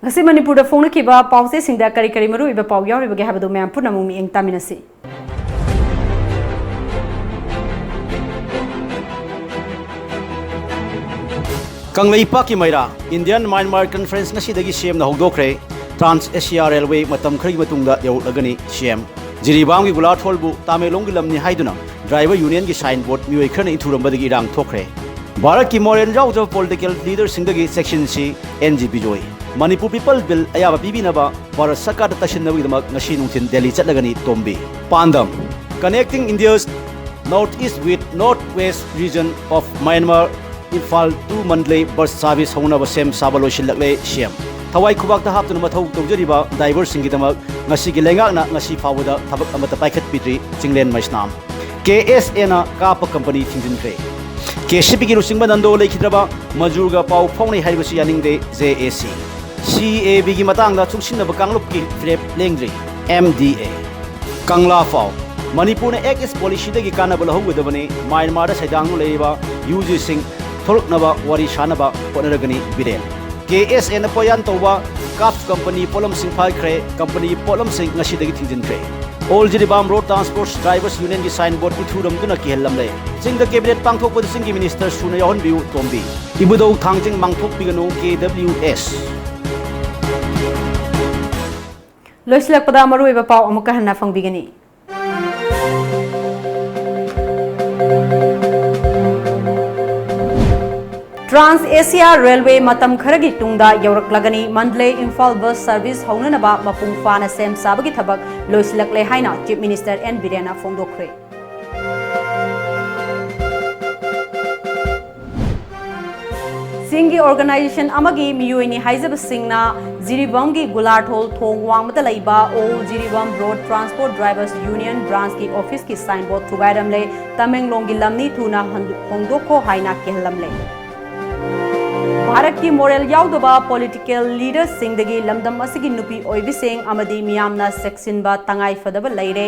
ꯉꯁꯤ ꯃꯅꯤꯄꯨꯔꯗ ꯐꯣꯡꯅꯈꯤꯕ ꯄꯥꯎꯆꯦꯁꯤꯡꯗ ꯀꯔꯤ ꯀꯔꯤ ꯃꯔꯨꯑꯣꯏꯕ ꯄꯥꯎ ꯌꯥꯎꯔꯤꯕꯒꯦ ꯍꯥꯏꯕꯗꯨ ꯃꯌꯥꯝ ꯄꯨꯟꯅ ꯑꯃꯨꯛ ꯃꯤꯠꯌꯦꯡ ꯇꯥꯃꯤꯟꯅꯁꯤ꯫ ꯀꯪꯂꯩꯄꯥꯛꯀꯤ ꯃꯩꯔꯥ Indian Myanmar Conference ꯉꯁꯤꯗꯒꯤ ꯁꯦꯝꯅ ꯍꯧꯗꯣꯛꯈ꯭ꯔꯦ꯫ Trans Asia Railway ꯃꯇꯝ ꯈꯔꯒꯤ ꯃꯇꯨꯡꯗ ꯌꯧꯔꯛꯂꯒꯅꯤ꯫ ꯁꯤ ꯑꯦꯝ ꯖꯤꯔꯤꯕꯥꯝꯒꯤ ꯒꯨꯂꯥꯊꯣꯜꯕꯨ ꯇꯥꯃꯦꯡꯂꯣꯡꯒꯤ ꯂꯝꯅꯤ ꯍꯥꯏꯗꯨꯅ driver unionꯒꯤ sign board ꯃꯤꯑꯣꯏ ꯈꯔꯅ ꯏꯟꯊꯨꯔꯝꯕꯗꯒꯤ ꯏꯔꯥꯡ ꯊꯣꯛꯈ꯭ꯔꯦ꯫ ꯚꯥꯔꯠꯀꯤ ꯃꯣꯔꯦꯟ ꯌꯥꯎꯗꯕ political leaderꯁꯤꯡꯗꯒꯤ ꯆꯦꯛꯁꯤꯟꯁꯤ꯫ N G Bijoy. Manipur People Bill ꯑꯌꯥꯕ ꯄꯤꯕꯤꯅꯕ ꯚꯥꯔꯠ ꯁꯔꯀꯥꯔꯗ ꯇꯛꯁꯤꯟꯅꯕꯒꯤꯗꯃꯛ ꯉꯁꯤ ꯅꯨꯡꯊꯤꯜ ꯗꯦꯜꯂꯤ ꯆꯠꯂꯒꯅꯤ ꯇꯣꯝꯕꯤ꯫ ꯄꯥꯟꯗꯝ: Connecting India's North East with North West region of Myanmar, Imphal to Mandalay bus service ꯍꯧꯅꯕ ꯁꯦꯝ ꯁꯥꯕ ꯂꯣꯏꯁꯤꯜꯂꯛꯂꯦ꯫ ꯁꯤ ꯑꯦꯝ꯫ ꯊꯋꯥꯏ ꯈꯨꯕꯥꯛꯇ ꯍꯥꯞꯇꯨꯅ ꯃꯊꯧ ꯇꯧꯖꯔꯤꯕ driverꯁꯤꯡꯒꯤꯗꯃꯛ ꯉꯁꯤꯒꯤ ꯂꯩꯉꯥꯛꯅ ꯉꯁꯤ ꯐꯥꯎꯕꯗ ꯊꯕꯛ ꯑꯃꯠꯇ ꯄꯥꯏꯈꯠꯄꯤꯗ꯭ꯔꯤ꯫ ꯆꯤꯡꯂꯦꯟ ꯃꯩꯁꯅꯥꯝ꯫ ꯀꯦ ꯑꯦꯁ ꯑꯦꯅ ꯀꯥꯞꯄ company ꯊꯤꯡꯖꯤꯟꯈ꯭ꯔꯦ꯫ ꯀꯦ ꯁꯤ ꯄꯤꯒꯤ ꯂꯨꯆꯤꯡꯕ ꯅꯟꯗꯣ ꯂꯩꯈꯤꯗ꯭ꯔꯕ ꯃꯖꯨꯔꯒ ꯄꯥꯎ ꯐꯥꯎꯅꯩ ꯍꯥꯏꯔꯤꯕꯁꯤ ꯌꯥꯅꯤꯡꯗꯦ꯫ ꯖꯦ ꯑꯦ ꯁꯤ꯫ ꯁꯤ ꯑꯦ ꯕꯤꯒꯤ ꯃꯇꯥꯡꯗ ꯆꯨꯡꯁꯤꯟꯅꯕ ꯀꯥꯡꯂꯨꯞꯀꯤ ꯐꯤꯔꯦꯞ ꯂꯦꯡꯗ꯭ꯔꯤ꯫ ꯑꯦꯝ ꯗꯤ ꯑꯦ꯫ ꯀꯪꯂꯥ ꯐꯥꯎ꯫ ꯃꯅꯤꯄꯨꯔꯅ Act East policyꯗꯒꯤ ꯀꯥꯟꯅꯕ ꯂꯧꯍꯧꯒꯗꯕꯅꯤ꯫ ꯃ꯭ꯌꯥꯟꯃꯥꯔꯗ ꯁꯩꯗꯥꯡꯗꯨꯅ ꯂꯩꯔꯤꯕ ꯌꯨ ꯖꯤꯁꯤꯡ ꯊꯣꯛꯂꯛꯅꯕ ꯋꯥꯔꯤ ꯁꯥꯅꯕ ꯍꯣꯠꯅꯔꯒꯅꯤ꯫ ꯕꯤꯔꯦꯟ꯫ ꯀꯦ ꯑꯦꯁ ꯑꯦꯅ ꯄꯣꯌꯥꯟ ꯇꯧꯕ ꯀꯥꯞ company ꯄꯣꯠꯂꯝꯁꯤꯡ ꯐꯥꯈ꯭ꯔꯦ꯫ Company ꯄꯣꯠꯂꯝꯁꯤꯡ ꯉꯁꯤꯗꯒꯤ ꯊꯤꯡꯖꯤꯟꯈ꯭ꯔꯦ꯫ All Jiribam Road Transport Drivers Unionꯒꯤ sign board ꯄꯨꯊꯨꯔꯝꯗꯨꯅ ꯀꯤꯍꯜꯂꯝꯂꯦ꯫ ꯆꯤꯡꯗ cabinet ꯄꯥꯡꯊꯣꯛꯄꯗ ꯆꯤꯡꯒꯤ minister ꯁꯨꯅ ꯌꯥꯎꯍꯟꯕꯤꯌꯨ ꯇꯣꯝꯕꯤ꯫ ꯏꯕꯨꯙꯧ ꯊꯥꯡꯖꯤꯡ ꯃꯥꯡꯊꯣꯛꯄꯤꯒꯅꯨ꯫ ꯀꯦ ꯗꯕ꯭ꯂꯤꯎ ꯑꯦꯁ꯫ ꯂꯣꯏꯁꯤꯜꯂꯛꯄꯗ ꯃꯔꯨꯑꯣꯏꯕ ꯄꯥꯎ ꯑꯃꯨꯛꯀ ꯍꯟꯅ ꯐꯪꯕꯤꯒꯅꯤ꯫ ꯇ꯭ꯔꯥꯟꯁ ꯑꯦꯁꯤꯌꯥ ꯔꯦꯜꯋꯦ ꯃꯇꯝ ꯈꯔꯒꯤ ꯇꯨꯡꯗ ꯌꯧꯔꯛꯂꯒꯅꯤ꯫ ꯃꯟꯗꯂꯦ ꯏꯝꯐꯥꯜ ꯕꯁ ꯁꯔꯚꯤꯁ ꯍꯧꯅꯅꯕ ꯃꯄꯨꯡ ꯐꯥꯅ ꯁꯦꯝ ꯁꯥꯕꯒꯤ ꯊꯕꯛ ꯂꯣꯏꯁꯤꯜꯂꯛꯂꯦ ꯍꯥꯏꯅ ꯆꯤꯐ ꯃꯤꯅꯤꯁꯇꯔ ꯑꯦꯟ ꯕꯤꯔꯦꯟꯅ ꯐꯣꯡꯗꯣꯛꯈ꯭ꯔꯦ꯫ ꯆꯤꯡꯒꯤ ꯑꯣꯔꯒꯅꯥꯏꯖꯦꯁꯟ ꯑꯃꯒꯤ ꯃꯤꯑꯣꯏꯅꯤ ꯍꯥꯏꯖꯕꯁꯤꯡꯅ ꯖꯤꯔꯤꯕꯥꯝꯒꯤ ꯒꯨꯂꯥꯔꯊꯣꯜ ꯊꯣꯡ ꯋꯥꯡꯃꯗ ꯂꯩꯕ ꯑꯣꯜ ꯖꯤꯔꯤꯕꯥꯝ ꯔꯣꯗ ꯇ꯭ꯔꯥꯟꯁꯄꯣꯔꯠ ꯗ꯭ꯔꯥꯏꯚꯔꯁ ꯌꯨꯅꯤꯌꯟ ꯕ꯭ꯔꯥꯟꯁꯀꯤ ꯑꯣꯐꯤꯁꯀꯤ ꯁꯥꯏꯟꯕꯣꯔꯗ ꯊꯨꯒꯥꯏꯔꯝꯂꯦ꯫ "ꯇꯃꯦꯡꯂꯣꯡꯒꯤ ꯂꯝꯅꯤ, ꯊꯨꯅ ꯍꯟꯗꯣ-, ꯍꯣꯡꯗꯣꯛꯈꯣ" ꯍꯥꯏꯅ ꯀꯤꯍꯜꯂꯝꯂꯦ꯫ ꯚꯥꯔꯠꯀꯤ ꯃꯣꯔꯦꯜ ꯌꯥꯎꯗꯕ ꯄꯣꯂꯤꯇꯤꯀꯦꯜ ꯂꯤꯗꯔꯁꯤꯡꯗꯒꯤ ꯂꯝꯗꯝ ꯑꯁꯤꯒꯤ ꯅꯨꯄꯤ ꯑꯣꯏꯕꯤꯁꯤꯡ ꯑꯃꯗꯤ ꯃꯤꯌꯥꯝꯅ ꯆꯦꯛꯁꯤꯟꯕ ꯇꯉꯥꯏ ꯐꯗꯕ ꯂꯩꯔꯦ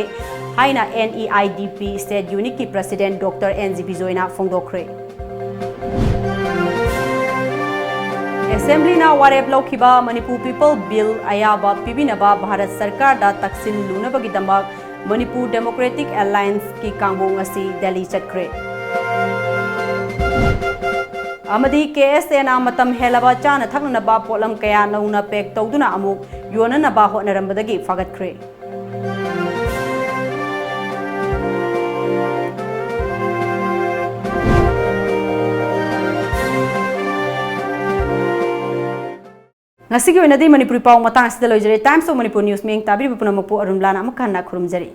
ꯍꯥꯏꯅ N E I D P state ꯌꯨꯅꯤꯠꯀꯤ ꯄ꯭ꯔꯁꯤꯗꯦꯟꯠ ꯗꯣꯛꯇꯔ ꯑꯦꯟ ꯖꯤ ꯕꯤꯖꯣꯏꯅ ꯐꯣꯡꯗꯣꯛꯈ꯭ꯔꯦ꯫ ꯑꯦꯁꯦꯝꯕ꯭ꯂꯤꯅ ꯋꯥꯔꯦꯞ ꯂꯧꯈꯤꯕ ꯃꯅꯤꯄꯨꯔ ꯄꯤꯄꯜ ꯕꯤꯜ ꯑꯌꯥꯕ ꯄꯤꯕꯤꯅꯕ ꯚꯥꯔꯠ ꯁꯔꯀꯥꯔꯗ ꯇꯛꯁꯤꯜꯂꯨꯅꯕꯒꯤꯗꯃꯛ ꯃꯅꯤꯄꯨꯔ ꯗꯦꯃꯣꯀ꯭ꯔꯦꯇꯤꯛ ꯑꯦꯂꯥꯏꯟꯁꯀꯤ ꯀꯥꯡꯕꯨ ꯉꯁꯤ ꯗꯦꯜꯂꯤ ꯆꯠꯈ꯭ꯔꯦ꯫ ꯑꯃꯗꯤ ꯀꯦ ꯑꯦꯁ ꯑꯦꯅ ꯃꯇꯝ ꯍꯦꯜꯂꯕ ꯆꯥꯅ ꯊꯛꯅꯅꯕ ꯄꯣꯠꯂꯝ ꯀꯌꯥ ꯅꯧꯅ ꯄꯦꯛ ꯇꯧꯗꯨꯅ ꯑꯃꯨꯛ ꯌꯣꯟꯅꯅꯕ ꯍꯣꯠꯅꯔꯝꯕꯗꯒꯤ ꯐꯥꯒꯠꯈ꯭ꯔꯦ꯫ ꯉꯁꯤꯒꯤ ꯑꯣꯏꯅꯗꯤ ꯃꯅꯤꯄꯨꯔꯤ ꯄꯥꯎ ꯃꯇꯥꯡ ꯑꯁꯤꯗ ꯂꯣꯏꯖꯔꯦ꯫ Times of Manipur News ꯃꯤꯠꯌꯦꯡ ꯇꯥꯕꯤꯔꯤꯕ ꯄꯨꯝꯅꯃꯛꯄꯨ ꯑꯔꯨꯟꯕꯂꯥꯅ ꯑꯃꯨꯛ ꯍꯟꯅ ꯈꯨꯔꯨꯝꯖꯔꯤ꯫